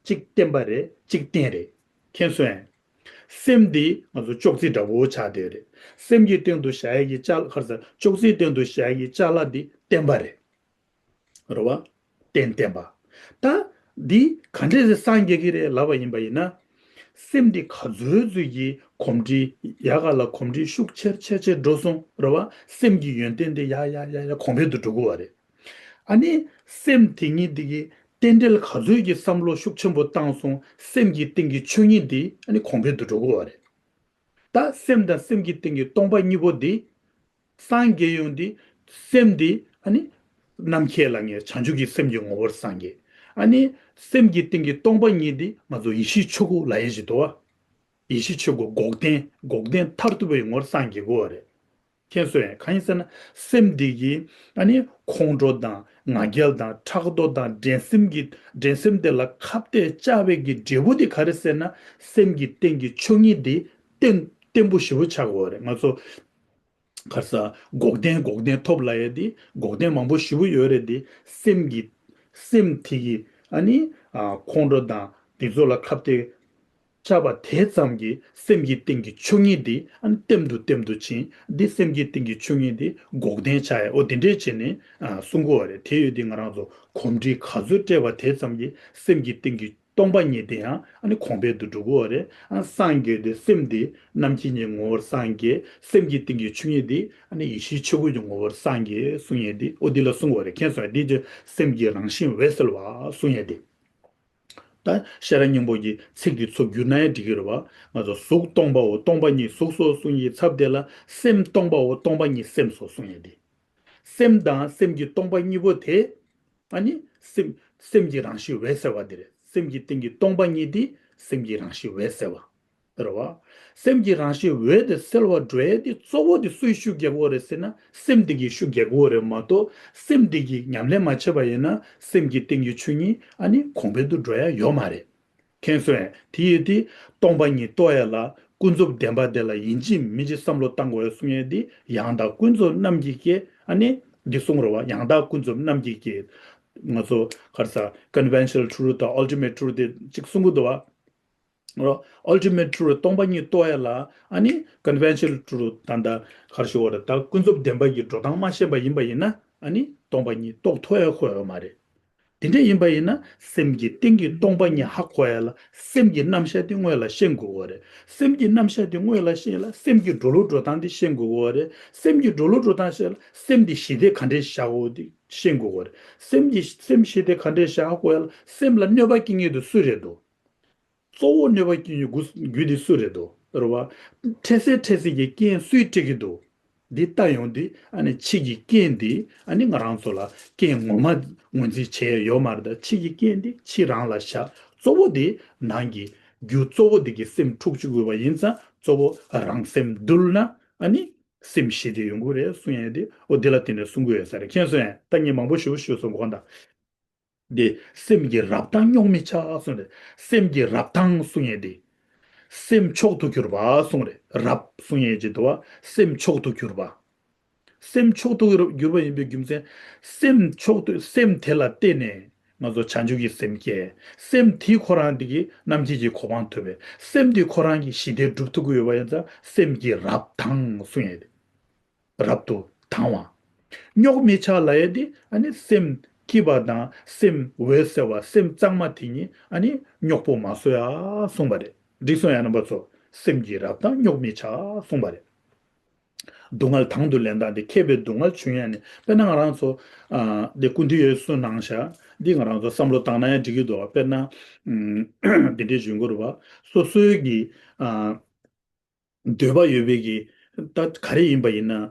གཅིག་བརྟེན་པ་རེད། གཅིག་རྟེན་རེད། མཁྱེན་སོང་ངས། སེམས་འདི་ང་ཚོ་ཅོག་ཙེ་འདྲ་བོ་ཆགས་བསྡད་ཡོད་རེད། སེམས་ཀྱི་སྟེང་དུ་བཞག་ཡས་ཀྱི་ཅ་ལག་ཁར་ཟེར། ཅོག་ཙེའི་སྟེང་དུ་བཞག་ཡས་ཀྱི་ཅ་ལག་འདི་བརྟེན་པ་རེད། རེད་བ། རྟེན་བརྟེན་པ། ད་འདི་ག་འདྲས་སེ་སངས་རྒྱས་ཀྱི་རེད་ལབ་པ་ཡིན་པ་ཡིན་ན། སེམས་འདི་ག་ཚོད་ཚོད་ཀྱི་གོམས་འདྲིས་ཡག་ག་ལ་གོམས་འདྲིས་ཤུགས་ཆེར་ཆེར་ཆེར་འགྲོ་སོང་རེད་བ། སེམས་ཀྱི་ཡོན་ཏན་དེ་ཡག་ཡག་ཡག་ཡག་གོང་འཕེལ་དུ་འགྲོ་གི་བ་རེད། ཨ་ནི་སེམས་དེ་ཉིད་འདི་གི་རྟེན་འབྲེལ་ག་ཚོད་ཀྱི་བསམ་བློ་ཤུགས་ཆེན་པོ་བཏང་སོང་། སེམས་ཀྱི་སྟེང་གི་ཆོས་ཉིད་འདི་ཨ་ནི་གོང་འཕེལ་དུ་འགྲོ་གི་བ་རེད། ད་སེམས་དང་སེམས་ཀྱི་སྟེང་གི་སྟོང་པ་ཉིད་པོ་འདི། སངས་རྒྱས་ཡོང་དུས་སེམས་འདི་ཨ་ནི་རྣམ་མཁྱེན་ལབ་མཁན་བྱང་ཆུབ་ཀྱི་སེམས་ཀྱི་ངོ་བོར་སངས་རྒྱས། ཨ་ནི་སེམས་ཀྱི་སྟེང་གི་སྟོང་པ་ཉིད་འདི་ང་ཚོ་ཡེ་ཤེས་ཆོས་སྐུ་ལབ་ཡས་ཅིག་འདུག་བ། ཡེ་ཤེས་ཆོས་སྐུ་འགོག་བདེན། འགོག་བདེན་མཐར་ཐུག་པའི་ངོ་བོར་སངས་རྒྱས་དགོས་བ་རེད། མཁྱེན་སོང་ངས། གང་ཡིན་ཟེར་ན། སེམས་འདི་གིས་ཨ་ནི་ཁོང་ཁྲོ་དང་ང་རྒྱལ་དང་ཕྲག་དོག་དང་འགྲན་སེམས་ཀྱི་འགྲན་སེམས་དེ་ལ་ཁ་གཏད་བཅག་པའི་གི་འབྲས་བུ་དེ་ག་རེ་ཟེར་ན། སེམས་ཀྱི་སྟེང་གི་ཆོས་ཉིད་དེ་བརྟན་བརྟན་པོ་ཞེ་པོ་ཆགས་དགོས་རེད། ང་ཚོ་ག་རེ་ཟ། འགོག་བདེན་འགོག་བདེན་ཐོབ་ལབ་ཡས་དེ་འགོག་བདེན་མང་པོ་ཞེ་པོ་ཡོད་རེད་དེ། སེམས་ཀྱི་སེམས་དེ་གི་ཨ་ནི་ཨ་ཁོང་ཁྲོ་དང་དེ་ཚོ་ལ་ཁ་གཏད་བཅག་པ་དེ་ཙམ་གྱིས་སེམས་ཀྱི་སྟེང་གི་ཆོས་ཉིད་འདི་ཨ་ནི་ལྟེམ་དུ་ལྟེམ་དུ་ཕྱིན། འདི་སེམས་ཀྱི་སྟེང་གི་ཆོས་ཉིད་འདི་འགོག་བདེན་ཆགས་ཡ། འོ་དེ་འདྲས་བྱས་ནས་ཨ་གསུང་གི་ཡོད་རེད། དེ་ཡོད་དུས་ང་རང་ཚོ་གོམས་འདྲིས་ག་ཚོད་སྤྲད་པ་དེ་ཙམ་གྱིས་སེམས་ཀྱི་སྟེང་གི་སྟོང་པ་ཉིད་དེ་ཡང་ཨ་ནི་གོང་འཕེལ་དུ་འགྲོ་གི་ཡོད་རེད། ཨ་སངས་རྒྱས་དུས་སེམས་འདི་རྣམ་མཁྱེན་གྱི་ངོ་བོར་སངས་རྒྱས། སེམས་ཀྱི་སྟེང་གི་ཆོས་ཉིད་འདི་ཨ་ནི་ཡེ་ཤེས་ཆོས་སྐུ་གི་ངོ་བོར་སངས་རྒྱས་གསུང་ཡས་འདི། འོ་འདི་ལ་གསུང་གི་ཡོད་རེད། མཁྱེན་སོང་ངས། འདི་ཅི། སེམས་ཀྱི་རང་བཞིན་འོད་གསལ་བ་གསུང་ཡས་འདི། ད་ཤེས་རབ་སྙིང་པོ་གི་ཚིག་འདི་ཚོ་བསྒྱུར་ན་ཡང་འགྲིག་གི་རེད་བ། ང་ཚོ་གཟུགས་སྟོང་པའོ། སྟོང་པ་ཉིད་གཟུགས་སོ་གསུངས་ཀྱི་ཚབ་དེ་ལ་སེམས་སྟོང་པའོ། སྟོང་པ་ཉིད་སེམས་སོ་གསུངས་ཡས་དེ། སེམས་དང་སེམས་ཀྱི་སྟོང་པ་ཉིད་པོ་དེ། ཨ་ནི་སེམས་སེམས་ཀྱི་རང་བཞིན་འོད་གསལ་བ་དེ་རེད། སེམས་ཀྱི་སྟེང་གི་སྟོང་པ་ཉིད་དེ་སེམས་ཀྱི་རང་བཞིན་འོད་གསལ་བ། རེད་བ། སེམས་ཀྱི་རང་བཞིན་འོད་དེ་གསལ་བར་འགྲོ་ཡས་དེ་གཙོ་བོ་དེ་སུས་ཤུགས་རྒྱག་གི་ཡོད་རེད་ཟེར་ན། སེམས་དེ་གིས་ཤུགས་རྒྱག་གི་ཡོད་རེད་མ་གཏོགས། སེམས་དེ་གིས་ཉམས་ལེན་མ་བྱས་པ་ཡིན་ན་སེམས་ཀྱི་སྟེང་གི་ཆོས་ཉིད་ཨ་ནི་གོང་འཕེལ་དུ་འགྲོ་ཡ་ཡོད་མ་རེད། མཁྱེན་སོང་ངས། དེ་ཡོད་དུས་སྟོང་པ་ཉིད་རྟོགས་ཡ་ལ་ཀུན་རྫོབ་བདེན་པ་དེ་ལ་ཡིན་གཅིག་མིན་གཅིག་བསམ་བློ་བཏང་དགོས་ཡ་གསུང་ཡས་དེ། ཡང་དག་ཀུན་རྫོབ་རྣམས་ཀྱི་སྐད། ཨ་ནི་འདི་གསུང་རེད་བ། ཡང་དག་ཀུན་རྫོབ་རྣམས་ཀྱི་སྐད། ང་ཚོ་ག་རེ་ཟ། Conventional Truth་དང་Ultimate Truth་དེ་གཅིག་གསུང་གི་འདུག་བ། རོ། Ultimate Truth་སྟོང་པ་ཉིད་རྟོགས་ཡ་ལ་ཨ་ནི་Conventional Truth་ད་ལྟ་ག་རེ་ཞུ་བ་རེད། ད་ཀུན་རྫོབ་བདེན་པ་གི་འགྲོ་སྟངས་མ་ཤེས་པ་ཡིན་པ་ཡིན་ན་ཨ་ནི་སྟོང་པ་ཉིད་རྟོགས་ཐུབ་ཡ་ཁོ་ཡོད་མ་རེད། དེ་འདྲ་ཡིན་པ་ཡིན་ན་སེམས་ཀྱི་སྟེང་གི་སྟོང་པ་ཉིད་ཧ་གོ་ཡ་ལ་སེམས་ཀྱི་རྣམ་གཞག་དེ་དངོས་ལ་ཤེས་དགོས་ཀྱི་ཡོད་རེད། སེམས་ཀྱི་རྣམ་གཞག་དེ་དངོས་ལ་ཤེས་ལ་སེམས་ཀྱི་འགྲོ་ལུགས་འགྲོ་སྟངས་དེ་ཤེས་དགོས་ཀྱི་ཡོད་རེད། སེམས་ཀྱི་འགྲོ་ལུགས་འགྲོ་སྟངས་ཤེས་ལ་སེམས་དེ་ཞི་བདེ་ག་འདྲས་བཞག་དགོས་དེ་ཤེས་དགོས་ཀྱི་ཡོད་རེད། སེམས་ཀྱི་སེམས་ཞི་བདེ་ག་འདྲས་བཞག་དགོས་ཡ་ལ་སེམས་ལ་གནོད་པ་སྐྱེལ་མཁན་དེ་སུ་རེད་འདུག་གཙོ་བོ་གནོད་པ་སྐྱེལ་མཁན་རྒྱུ་རྒྱུ་དེ་སུ་རེད་འདུག་རེད་བ། འཕྲལ་སེལ་འཕྲལ་སེལ་གྱི་རྐྱེན་སུས་སྤྲད་ཀྱི་འདུག་འདི་ལྟ་ཡོང་དུས་ཨ་ནི་ཕྱི་གི་རྐྱེན་འདི་ཨ་ནི་ང་རང་ཚོ་ལ་རྐྱེན་ངོ་མ་ངོས་འཛིན་བྱས་ཡོད་མ་རེད། ད་ཕྱི་གི་རྐྱེན་འདི་ཕྱི་རང་ལ་བཞག་གཙོ་བོ་འདི་ནང་གི་རྒྱུ་གཙོ་བོ་འདི་གི་སེམས་འཁྲུག་བཅུག་དགོས་པ་ཡིན་ཙང་གཙོ་བོ་རང་སེམས་འདུལ་ན་ཨ་ནི་སེམས་ཞི་བདེ་ཡོང་གི་རེད་གསུང་ཡས་དེ། འོ་འདི་ལ་བརྟེན་ནས་གསུང་གི་ཡོད་ས་རེད། མཁྱེན་སོང་ངས། ད་ངས་མང་པོ་ཞེ་པོ་ཞུས་སོང་གོ་ད། འདི་སེམས་ཀྱི་རབ་དང་རྙོག་མི་ཆགས་གསུངས་ཏེ། སེམས་ཀྱི་རབ་དང་གསུང་ཡས་འདི། སེམས་མཆོག་ཏུ་གྱུར་པ་གསུང་རེད། རབ་གསུང་ཡས་ཀྱི་འདུག་བ། སེམས་མཆོག་ཏུ་གྱུར་པ། སེམས་མཆོག་ཏུ་གྱུར་པ་ཡིན་པའི་རྒྱུ་མཚན། སེམས་མཆོག་ཏུ་སེམས་དེ་ལ་བརྟེན་ནས་ང་ཚོ་བྱང་ཆུབ་ཀྱི་སེམས་སྐྱེ། སེམས་དེ་ཁོ་རང་འདི་གི་རྣམ་མཁྱེན་གྱི་གོ་འཕང་ཐོབ་པས། སེམས་དེ་ཁོ་རང་གི་ཞི་བདེ་སྒྲུབ་ཐུབ་ཀྱི་ཡོད་པ་ཡིན་ཙང་སེམས་ཀྱི་རབ་དང་གསུང་ཡས་འདི། རབ་ཏུ་དང་བ། རྙོག་མི་ཆགས་ལབ་ཡས་དེ་ཨ་ནི་སེམས་སྐྱིད་པ་དང་སེམས་འོད་གསལ་བ་སེམས་གཙང་མ་དེ་ཉིད་ཨ་ནི་རྙོག་པོ་མ་བཟོ་ཡ་གསུངས་པ་རེད། འགྲིག་སོང་ཡ་རྣམ་པ་ཚོ། སེམས་ཀྱི་རབ་དང་རྙོག་མི་ཆགས་གསུངས་པ་རེད། སྡུག་བསྔལ་དང་དུ་ལེན་སྟངས་དེ་མཁས་པའི་སྡུག་བསྔལ་བྱུང་ཡ་ནི་དཔེར་ན་ང་རང་ཚོ་ཨ་དེ་ཀུན་ཏུ་ཡོད་སུ་ནང་བཞག་འདི་ང་རང་ཚོ་བསམ་བློ་བཏང་ན་ཡང་འགྲིག་གི་འདུག་དཔེར་ན་ཨམ་འདི་འདྲའི་བྱུང་གི་རེད་བ། སོ་སོའི་གི་ཨ། འདོད་པ་ཡོད་པའི་གི། ད་ག་རེ་ཡིན་པ་ཡིན་ན།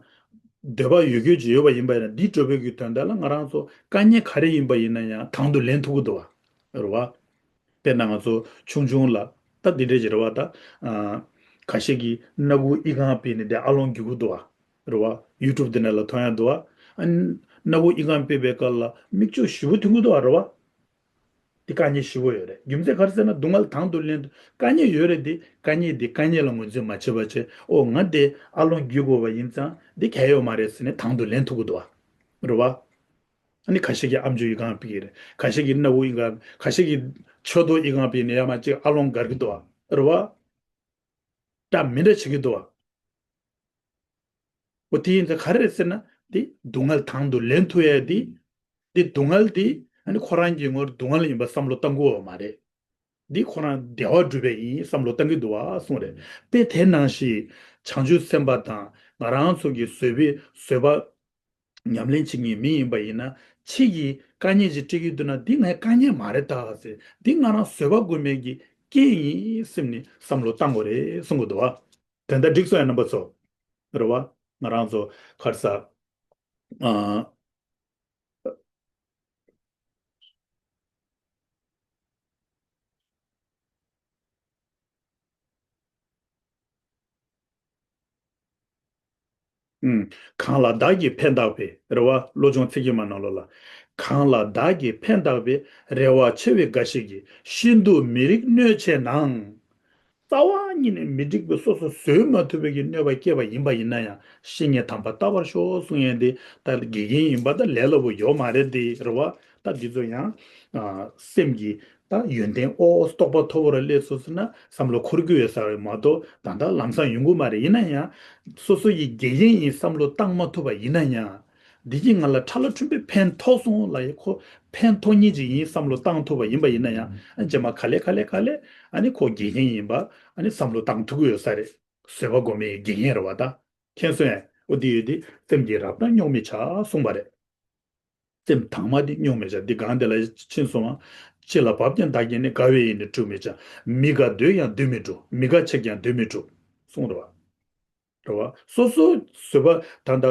འདོད་པ་ཡོད་རྒྱུ་ཅིག་ཡོད་པ་ཡིན་པ་ཡིན་ན་འདི་སྒྲུབ་པའི་གི་དོན་དག་ལ་ང་རང་ཚོ་དཀའ་ངལ་ག་རེ་ཡིན་པ་ཡིན་ན་ཡང་དང་དུ་ལེན་ཐུབ་ཀྱི་འདུག་བ། རེད་བ། དཔེར་ན་ང་ཚོ་ཆུང་ཆུང་ལ་ད་འདི་འདྲས་ཅིག་རེད་བ། ད་ཨ། ཁ་ཤས་ཀྱིས་སྣ་ཁུག་ཨི་ཁུང་ཕུད་ནས་དེ་ཨ་ལོང་རྒྱུག་གི་འདུག་བ། རེད་བ། ཡུ་ཊུབ་དེ་ནས་ལ་མཐོང་ཡ་འདུག་བ། ཨ། སྣ་ཁུག་ཨི་ཁུང་ཕུད་པའི་སྐབས་ལ་མིག་ཆུ་ཞེ་པོ་ཐོན་གྱི་འདུག་བ། རེད་བ། འདི་དཀའ་ངལ་ཞེ་པོ་ཡོད་རེད། རྒྱུ་མཚན་ག་རེ་ཟེར་ན། སྡུག་བསྔལ་དང་དུ་ལེན། དཀའ་ངལ་ཡོད་རེད། འདི་དཀའ་ངལ་འདི་དཀའ་ངལ་ལ་ངོས་འཛིན་མ་བྱས་པ་བྱས། ཨོ་ང་འདི་ཨ་ལོང་བརྒྱུད་དགོས་པ་ཡིན་ཙང་འདི་གལ་ཡོད་མ་རེད་ཟེར་ནས་དང་དུ་ལེན་ཐུབ་ཀྱི་འདུག་བ། རེད་བ། ཨ་ནི་ཁ་ཤས་ཀྱིས་ཨམ་ཅོག་ཡི་གེ་ཕུད་ཀྱི་རེད། ཁ་ཤས་ཀྱིས་སྣ་བུག་ཡི་གེ། ཁ་ཤས་ཀྱིས་མཆུ་ཏོ་ཡི་གེ་ཕུད་ནས་ཡར་མར་ཅིག་ཨ་ལོང་སྒར་གྱི་འདུག་བ། རེད་བ། འདྲ་མི་འདྲ་བྱེད་ཀྱི་འདུག་བ། འོ་དེ་ཡིན་ཙང་ག་རེ་རེད་ཟེར་ན། འདི་སྡུག་བསྔལ་དང་དུ་ལེན་ཐུབ་ཡས་འདི། འདི་སྡུག་བསྔལ་འདི་ཨ་ནི་ཁོ་རང་གི་ངོར་སྡུག་བསྔལ་ཡིན་པ་བསམ་བློ་བཏང་དགོས་པ་མ་རེད། འདི་ཁོ་རང་བདེ་བ་སྒྲུབ་པ་ཡིན་བསམ་བློ་བཏང་གི་འདུག་བ་གསུངས་རེད། དཔེ་དེ་ནང་བཞིན་བྱང་ཆུབ་སེམས་དཔའ་དང་ང་རང་ཚོ་གི་བཟོད་པའི་བཟོད་པ་ཉམས་ལེན་བྱེད་མཁན་མི་ཡིན་པ་ཡིན་ན། ཕྱི་གི་དཀའ་ངལ་ཅིག་འཕྲད་ཀྱི་འདུག་ན། འདི་ངའི་དཀའ་ངལ་མ་རེད་ད་ཟེར། འདི་ང་རང་བཟོད་པ་སྒོམ་པའི་གི་རྐྱེན་ཡིན་སེམས་ནས་བསམ་བློ་བཏང་དགོས་རེད་གསུང་གི་འདུག་བ། དེ་འདྲ་འགྲིག་སོང་ཡ་རྣམ་པ་ཚོ། རེད་བ། ང་རང་ཚོ་ཁར་ས། ཨ། ཨུམ། གང་ལ་བདག་གིས་ཕན་བཏགས་པའི། རེད་བ། བློ་སྦྱོང་ཚིག་གི་མ་ནང་ལོགས་ལ། གང་ལ་བདག་གིས་ཕན་བཏགས་པའི། རེ་བ་ཆེ་བའི་འགའ་ཞིག་གིས། ཤིན་ཏུ་མི་རིགས་གནོད་བྱེད་ན། རྩ་བ་ཉིད་ནས་མི་འགྲིག་པའི་སོ་སོ་བཟོད་མ་ཐུབ་པའི་གི་གནོད་པ་བསྐྱལ་བ་ཡིན་པ་ཡིན་ན་ཡང་། བཤེས་གཉེན་དམ་པ་ལྟ་བར་ཤོག་གསུང་ཡས་འདི་ད་དགེ་རྒན་ཡིན་པ་ད་ལས་སླ་པོ་ཡོད་མ་རེད་དེ། རེད་བ། ད་འདི་ཚོ་ཡང་ཨ་སེམས་ཀྱི་ད་ཡོན་ཏན། ཨོ་རྟོགས་པ་མཐོ་པོ་ར་སླེབས་སོང་ཟེར་ན་བསམ་བློ་འཁོར་གྱི་ཡོད་ས་རེད་མ་གཏོགས། ད་ལྟ་ལམ་སང་ཡོང་གི་མ་རེད། ཡིན་ན་ཡང་སོ་སོ་ཡི་དགེ་རྒན་ཡིན་བསམ་བློ་བཏང་མ་ཐུབ་པ་ཡིན་ན་ཡང་། འདི་གིས་ང་ལ་ཁྲ་ལ་ཁྲིམས་པའི་ཕན་ཐོགས་སོང་ལ་ཡི། ཁོ་ཕན་ཐོགས་མཁན་ཅིག་ཡིན་བསམ་བློ་བཏང་ཐུབ་པ་ཡིན་པ་ཡིན་ན་ཡང་། ཨ་རྗེས་མ་ག་ལེ་ག་ལེ་ག་ལེ་ཨ་ནི་ཁོ་དགེ་རྒན་ཡིན་པ་ཨ་ནི་བསམ་བློ་བཏང་ཐུབ་ཀྱི་ཡོད་ས་རེད། བཟོད་པ་སྒོམ་པའི་དགེ་རྒན་རེད་བ་ད། མཁྱེན་སོང་ངས། འོ་དེ་ཡོད་དེ། སེམས་ཀྱི་རབ་དང་རྙོག་མི་བྱ་གསུངས་པ་རེད། སེམས་དྭངས་མ་དེ་རྙོག་མི་བྱ། འདི་གང་དེ་ལ་ཕྱིན་སོང་བ། ཅི་ལ་བབ་ཀྱང་བདག་གིས་ནི། དགའ་བའི་ཡིད་ནི་དཀྲུག་མི་བྱ། མི་དགའ་འདོད་ཀྱང་འདོད་མི་འགྲུབ། མི་དགའ་ཆེས་ཀྱང་འདོད་མི་འགྲུབ་གསུངས་རེད་བ། རེད་བ། སོ་སོ་བཟོད་པ་ད་ལྟ་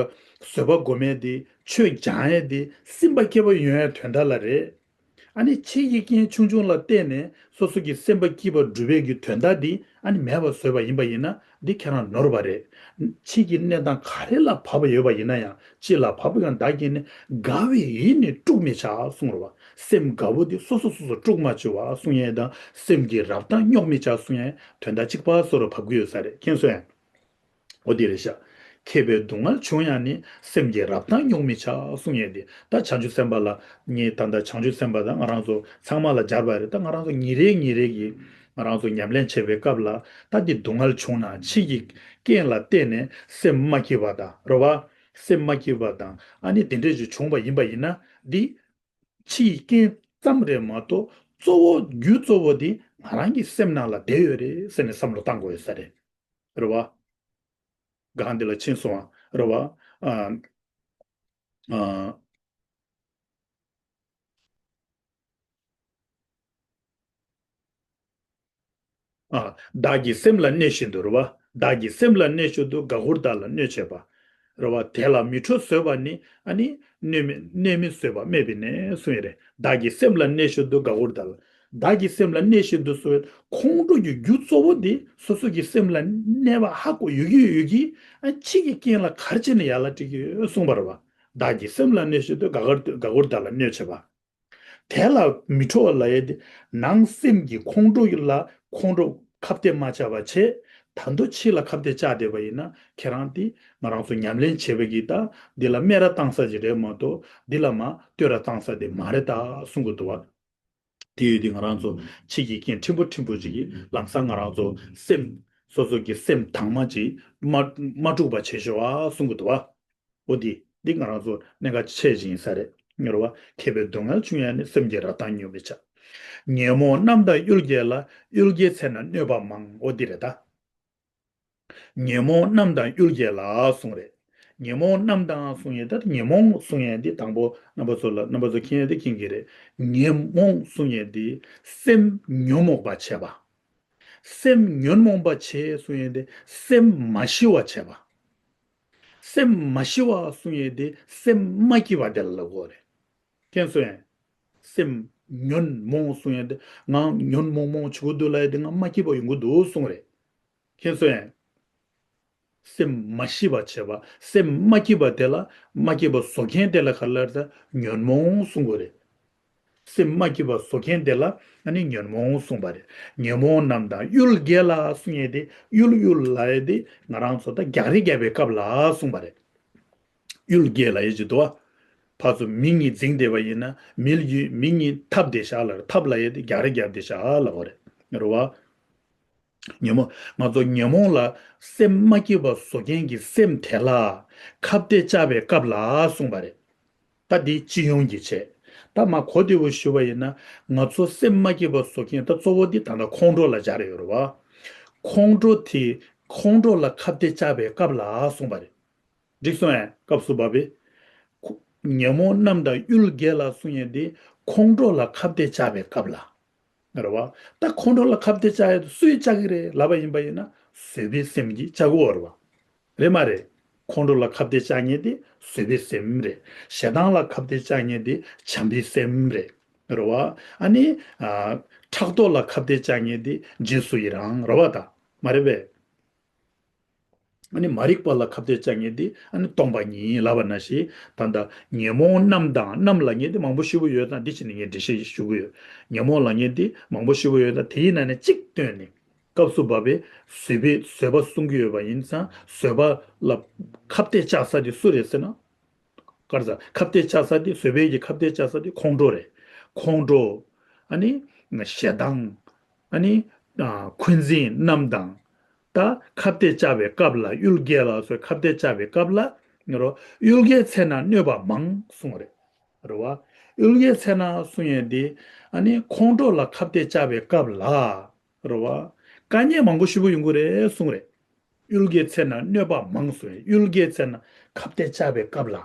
བཟོད་པ་སྒོམ་ཡས་དེ། ཆོས་སྦྱང་ཡས་དེ། སེམས་པ་སྐྱིད་པ་ཡོང་ཡས་དོན་དག་ལ་རེད། ཨ་ནི་ཕྱི་ཡི་རྐྱེན་ཆུང་ཆུང་ལ་བརྟེན་ནས་སོ་སོ་གི་སེམས་པ་སྐྱིད་པ་སྒྲུབ་པའི་གི་དོན་དག་འདི་ཨ་ནི་མེད་པར་བཟོས་པ་ཡིན་པ་ཡིན་ན། འདི་ཁྱེད་རང་ནོར་བ་རེད། ཕྱི་གི་གནས་སྟངས་ག་རེ་ལ་བབས་ཡོད་པ་ཡིན་ན་ཡང་། ཅི་ལ་བབ་ཀྱང་བདག་གིས་ནི། དགའ་བའི་ཡིད་ནི་དཀྲུག་མི་བྱ་གསུངས་རེད་བ། སེམས་དགའ་བོ་འདི་སོ་སོ་སོ་སོ་དཀྲུག་མ་བྱེད་པ་གསུང་ཡས་དང་། སེམས་ཀྱི་རབ་དང་རྙོག་མི་བྱ་གསུང་ཡས་དོན་དག་གཅིག་པ་བཟོ་འདྲ་བབས་ཀྱི་ཡོད་ས་རེད། མཁྱེན་སོང་ངས། འོ་དེ་རེད་ཤག་མཁས་པའི་སྡུག་བསྔལ་བྱུང་ཡང་ནི། སེམས་ཀྱི་རབ་དང་རྙོག་མི་བྱ་གསུང་ཡས་དེ། ད་བྱང་ཆུབ་སེམས་དཔའ་ལ་ངས་ད་ལྟ་བྱང་ཆུབ་སེམས་དཔའ་དང་ང་རང་ཚོ་ཚང་མ་ལ་སྦྱར་བ་རེད། ད་ང་རང་ཚོ་ཉིན་རེ་ཉིན་རེ་གི་ང་རང་ཚོ་ཉམས་ལེན་བྱེད་པའི་སྐབས་ལ། ད་འདི་སྡུག་བསྔལ་བྱུང་ན་ཕྱི་གི་རྐྱེན་ལ་བརྟེན་ནས་སེམས་མ་སྐྱིད་པ་དང་། རེད་བ། སེམས་མ་སྐྱིད་པ་དང་ཨ་ནི་དེ་འདྲས་ཅིག་བྱུང་བ་ཡིན་པ་ཡིན་ན། འདི་ཕྱིའི་རྐྱེན་ཙམ་རེད་མ་གཏོགས། གཙོ་བོ་རྒྱུ་གཙོ་བོ་དེ་ང་རང་གི་སེམས་ནང་ལ་བསྡད་ཡོད་རེད་ཟེར་ནས་བསམ་བློ་བཏང་དགོས་ཡོད་ས་རེད། རེད་བ། སྒང་འདི་ལ་ཕྱིན་སོང་བ། རེད་བ། ཨ། ཨ། ཨ། བདག་གི་སེམས་ལ་གནས་བཞིན་དུ། རེད་བ། བདག་གི་སེམས་ལ་གནས་བཞིན་དུ། དགའ་བར་བདག་ལ་གནོད་བྱེད་པ། རེད་བ། དེ་ལ་མི་ཁྲོ་བཟོད་པ་ནི། ཨ་ནི་གནོད་མི་གནོད་མི་བཟོད་པ་སྨད་པས་ནས་གསུངས་ཡོད་རེད། བདག་གི་སེམས་ལ་གནས་བཞིན་དུ། དགའ་བར་བདག་ལ། བདག་གི་སེམས་ལ་གནས་བཞིན་དུ་གསུངས་ཡོད། ཁོང་ཁྲོ་གི་རྒྱུ་གཙོ་བོ་དེ་སོ་སོ་གི་སེམས་ལ་གནས་པ་ཧ་གོ་ཡོད་ཀྱི་ཡོད་ཀྱི། ཨ། ཕྱི་གི་རྐྱེན་ལ་ག་རེ་བྱས་ནས་ཡར་ལ་འགྲིག་གི་ཡོད་གསུངས་པ་རེད་བ། བདག་གི་སེམས་ལ་གནས་བཞིན་དུ། དགའ་བར་དགའ་བར་བདག་ལ་གནོད་བྱེད་པ། དེ་ལ་མི་ཁྲོ་བ་ལབ་ཡས་དེ། ནང་སེམས་ཀྱི་ཁོང་ཁྲོ་ལ་ཁོང་ཁྲོ་ཁ་གཏད་མ་བཅག་པ་བྱས། ད་དུང་ཕྱི་ལ་ཁ་གཏད་བཅག་བསྡད་པ་ཡིན་ན། ཁྱེད་རང་དེ་ང་རང་ཚོ་ཉམས་ལེན་བྱེད་པ་གི་ད་འདི་ལ་སྨད་ར་བཏང་ས་ཅིག་རེད་མ་གཏོགས། འདི་ལ་མར་གཏོད་ར་བཏང་ས་དེ་མ་རེད་ད་གསུང་གི་འདུག་བ། དེ་ཡོད་དུས་ང་རང་ཚོ་ཕྱི་གི་རྐྱེན་ཕྲན་བུ་ཕྲན་བུ་ཅིག་གིས་ལམ་སང་ང་རང་ཚོ་སེམས། སོ་སོ་གི་སེམས་དྭངས་མ་ཅིག་མ་མ་དཀྲུགས་པ་བྱེད་ཤོག་ཨ་གསུང་གི་འདུག་བ། འོ་དེ་འདི་ང་རང་ཚོ་གནད་འགག་ཆེ་ཅིག་ཡིན་ས་རེད། ངེས་ར་བ། མཁས་པའི་སྡུག་བསྔལ་བྱུང་ཡང་ནི། སེམས་ཀྱི་རབ་དང་རྙོག་མི་བྱ། ཉོན་མོངས་རྣམས་དང་གཡུལ་འགྱེད་ལ། གཡུལ་འགྱེད་ཚེ་ན་གནོད་པ་མང་། འོ་འདི་རེད་ད། ཉོན་མོངས་རྣམས་དང་གཡུལ་འགྱེད་ལ་གསུངས་རེད། ཉོན་མོངས་རྣམས་དང་གསུངས་ཡས་ད། ཉོན་མོངས་གསུངས་ཡས་འདི་དང་པོ་རྣམ་པ་ཚོ་ལ། རྣམ་པ་ཚོ་མཁྱེན་ཡས་འདི་མཁྱེན་གྱི་རེད། ཉོན་མོངས་གསུངས་ཡས་འདི་སེམས་ཉོན་མོངས་པ་བྱས་པ། སེམས་ཉོན་མོངས་པ་བྱས་གསུངས་ཡས་འདི་སེམས་མ་ཞི་བ་བྱས་པ། སེམས་མ་ཞི་བ་གསུངས་ཡས་འདི་སེམས་མ་སྐྱིད་པ་དེ་ལ་ལབ་དགོས་རེད། མཁྱེན་སོང་ངས། སེམས་ཉོན་མོངས་གསུངས་ཡས་འདི། ང་ཉོན་མོངས་མོངས་བྱེད་ཀྱི་འདུག་ལབ་ཡས་འདི། ང་མ་སྐྱིད་པ་ཡོང་གི་འདུག་གསུངས་རེད། མཁྱེན་སོང་ངས། སེམས་མ་ཞི་བ་བྱས་པ། སེམས་མ་སྐྱིད་པ་དེ་ལ། མ་སྐྱིད་པ་བཟོ་མཁན་དེ་ལ་ག་རེ་ལབ་རེད་ད། ཉོན་མོངས་གསུང་དགོས་རེད། སེམས་མ་སྐྱིད་པ་བཟོ་མཁན་དེ་ལ་ཨ་ནི་ཉོན་མོངས་གསུངས་པ་རེད། ཉོན་མོངས་རྣམས་དང་གཡུལ་འགྱེད་ལ་གསུང་ཡས་དེ་གཡུལ་གཡུལ་ལབ་ཡས་དེ་ང་རང་ཚོ་ད་རྒྱག་རེས་རྒྱབ་པའི་སྐབས་ལ་གསུངས་པ་རེད། གཡུལ་འགྱེད་ལབ་ཡས་ཅིག་འདུག་བ། ཕར་ཚུར་མི་གཉིས་འཛིང་བསྡད་པ་ཡིན་ན་མི་ལ་གཡུལ་མི་གཉིས་འཐབ་བསྡད་བཞག་ལ་འཐབ་ལབ་ཡས་དེ་རྒྱག་རེས་རྒྱབ་བསྡད་བཞག་ལབ་པ་རེད། རེད་བ། ཉོན་མོངས། ང་ཚོ་ཉོན་མོངས་ལ་སེམས་མ་སྐྱིད་པ་བཟོ་མཁན་གྱི་སེམས་དེ་ལ་ཁ་གཏད་བཅག་པའི་སྐབས་ལ་གསུངས་པ་རེད། ད་འདི་སྤྱི་ཡོངས་ཀྱི་ཆེད། ད་མ་གོ་བདེ་བོ་ཞུ་བ་ཡིན་ན་ང་ཚོ་སེམས་མ་སྐྱིད་པ་བཟོ་མཁན་ད་གཙོ་བོ་འདི་ད་ལྟ་ཁོང་ཁྲོ་ལ་སྦྱར་ཡོད་རེད་བ། ཁོང་ཁྲོ་དེ་ཁོང་ཁྲོ་ལ་ཁ་གཏད་བཅག་པའི་སྐབས་ལ་གསུངས་པ་རེད། འགྲིག་སོང་ཨེ། སྐབས་སུ་བབ་པས། ཁོ་ཉོན་མོངས་རྣམས་དང་གཡུལ་འགྱེད་ལ་གསུང་ཡས་འདི་ཁོང་ཁྲོ་ལ་ཁ་གཏད་བཅག་པའི་སྐབས་ལ། རེད་བ། ད་ཁོང་ཁྲོ་ལ་ཁ་གཏད་བཅག་ཡས་དེ་སུས་བཅག་གི་རེད་ལབ་པ་ཡིན་པ་ཡིན་ན་བཟོད་པའི་སེམས་ཀྱིས་བཅག་གི་ཡོད་རེད་བ། རེད་མ་རེད། ཁོང་ཁྲོ་ལ་ཁ་གཏད་བཅག་མཁན་དེ་བཟོད་པའི་སེམས་རེད། ཞེ་སྡང་ལ་ཁ་གཏད་བཅག་མཁན་དེ་བྱམས་པའི་སེམས་རེད། རེད་བ། ཨ་ནི། ཨ། ཕྲག་དོག་ལ་ཁ་གཏད་བཅག་མཁན་དེ་རྗེས་སུ་ཡི་རང་རེད་བ་ད། མ་རེད་པས། ཨ་ནི་མ་རིག་པ་ལ་ཁ་གཏད་བཅག་མཁན་དེ་ཨ་ནི་སྟོང་པ་ཉིད་ལབ་པ་ནང་བཞིན་ད་ལྟ་ཉོན་མོངས་རྣམས་དང་རྣམས་ལབ་མཁན་དེ་མང་པོ་ཞེ་པོ་ཡོད་ཙང་འདི་ཕྱིན་ནས་ངས་འགྲེལ་བཤད་ཞུ་གི་ཡོད། ཉོན་མོངས་ལབ་མཁན་དེ་མང་པོ་ཞེ་པོ་ཡོད་ཙང་དེའི་ནང་ནས་གཅིག་བཏོན་ནས་སྐབས་སུ་བབ་པའི་བཟོད་པའི་བཟོད་པ་གསུང་གི་ཡོད་པ་ཡིན་ཙང་བཟོད་པ་ལ་ཁ་གཏད་བཅག་ས་དེ་སུ་རེད་ཟེར་ན། ག་རེ་ཟེར། ཁ་གཏད་བཅག་ས་དེ་བཟོད་པའི་གི་ཁ་གཏད་བཅག་ས་དེ་ཁོང་ཁྲོ་རེད། ཁོང་ཁྲོ། ཨ་ནི། ཞེ་སྡང་། ཨ་ནི། ཨ། འཁོན་འཛིན་རྣམས་དང་། ད་ཁ་གཏད་བཅག་པའི་སྐབས་ལ་གཡུལ་འགྱེད་ལ་སོགས་ཁ་གཏད་བཅག་པའི་སྐབས་ལ། ངེད་རོ། གཡུལ་འགྱེད་ཚེ་ན་གནོད་པ་མང་གསུངས་རེད། རེད་བ། གཡུལ་འགྱེད་ཚེ་ན་གསུང་ཡས་དེ། ཨ་ནི་ཁོང་ཁྲོ་ལ་ཁ་གཏད་བཅག་པའི་སྐབས་ལ། རེད་བ། དཀའ་ངལ་མང་པོ་ཞེ་པོ་ཡོང་གི་རེད་གསུངས་རེད། གཡུལ་འགྱེད་ཚེ་ན་གནོད་པ་མང་གསུངས་རེད། གཡུལ་འགྱེད་ཚེ་ན་ཁ་གཏད་བཅག་པའི་སྐབས་ལ་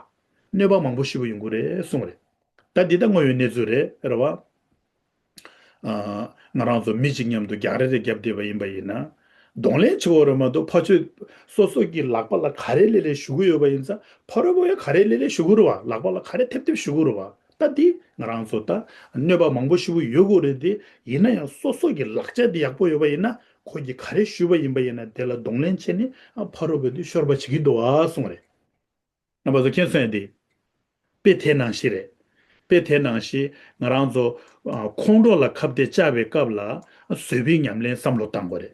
གནོད་པ་མང་པོ་ཞེ་པོ་ཡོང་གི་རེད་གསུངས་རེད། ད་འདི་ད་དངོས་ཡོད་གནས་ཚུལ་རེད། རེད་བ། ཨ། ང་རང་ཚོ་མི་གཅིག་མཉམ་དུ་རྒྱག་རེས་རེ་རྒྱབ་བསྡད་པ་ཡིན་པ་ཡིན་ན། གདོང་ལེན་བྱེད་དགོས་རེད་མ་གཏོགས་ཕར་ཚུར་སོ་སོ་གི་ལག་པ་ལ་ག་རེ་སླེབས་སླེབས་ཞུ་གི་ཡོད་པ་ཡིན་ཙང་ཕ་རོལ་པོ་ཡང་ག་རེ་སླེབས་སླེབས་ཞུ་གི་རེད་བ། ལག་པ་ལ་ག་རེ་ཐེབས་ཐེབས་ཞུ་གི་རེད་བ། ད་འདི་ང་རང་ཚོ་ད་གནོད་པ་མང་པོ་ཞེ་པོ་ཡོད་དགོས་རེད་དེ། ཡིན་ན་ཡང་སོ་སོ་གི་ལག་ཆ་འདི་ཡག་པོ་ཡོད་པ་ཡིན་ན་ཁོ་གིས་ག་རེ་ཞུས་པ་ཡིན་པ་ཡིན་ན་དེ་ལ་གདོང་ལེན་བྱས་ནས་ཨ་ཕ་རོལ་པོ་འདི་ཤོར་བ་བྱེད་ཀྱི་འདུག་ཨ་གསུངས་རེད། རྣམ་པ་ཚོ་མཁྱེན་སོང་ཡ་འདི། དཔེ་དེ་ནང་བཞིན་རེད། དཔེ་དེ་ནང་བཞིན་ང་རང་ཚོ་ཨ་ཁོང་ཁྲོ་ལ་ཁ་གཏད་བཅག་པའི་སྐབས་ལ་བཟོད་པའི་ཉམས་ལེན་བསམ་བློ་བཏང་དགོས་རེད།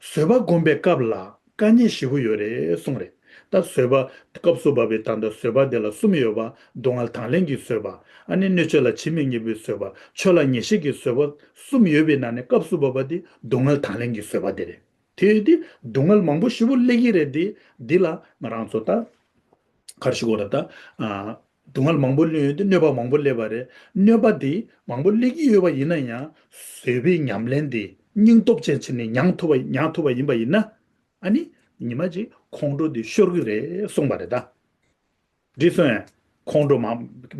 བཟོད་པ་སྒོམ་པའི་སྐབས་ལ་དཀའ་ངལ་ཞེ་པོ་ཡོད་རེད་གསུངས་རེད། ད་བཟོད་པ་སྐབས་སུ་བབ་པའི་ད་ལྟ་བཟོད་པ་དེ་ལ་གསུམ་ཡོད་པ། སྡུག་བསྔལ་དང་ལེན་གྱི་བཟོད་པ། ཨ་ནི་གནོད་བྱེད་ལ་ཇི་སྙེད་ཉེ་བའི་བཟོད་པ། ཆོས་ལ་ངེས་ཤེས་ཀྱི་བཟོད་པ་གསུམ་ཡོད་པའི་ནང་ནས་སྐབས་སུ་བབ་པ་དེ་སྡུག་བསྔལ་དང་ལེན་གྱི་བཟོད་པ་དེ་རེད། དེ་ཡོད་དུས་སྡུག་བསྔལ་མང་པོ་ཞེ་པོ་སླེབས་ཀྱི་རེད་དེ། འདི་ལ་ང་རང་ཚོ་ད་ག་རེ་ཞུ་དགོས་རེད་ད། ཨ། སྡུག་བསྔལ་མང་པོ་སླེབས་ཡོད་དེ་གནོད་པ་མང་པོ་སླེབས་པ་རེད། གནོད་པ་དེ་མང་པོ་སླེབས་ཀྱི་ཡོད་པ་ཡིན་ན་ཡང་བཟོད་པའི་ཉམས་ལེན་དེ་སྙིང་སྟོབས་ཅན་བྱས་ནས་མྱང་ཐུབ་པ་མྱང་ཐུབ་པ་ཡིན་པ་ཡིན་ན། ཨ་ནི་ཉི་མ་གཅིག་ཁོང་ཁྲོ་དེ་ཤོར་གྱི་རེད་གསུངས་པ་རེད་ད། འགྲིག་སོང་ངས། ཁོང་ཁྲོ་མ་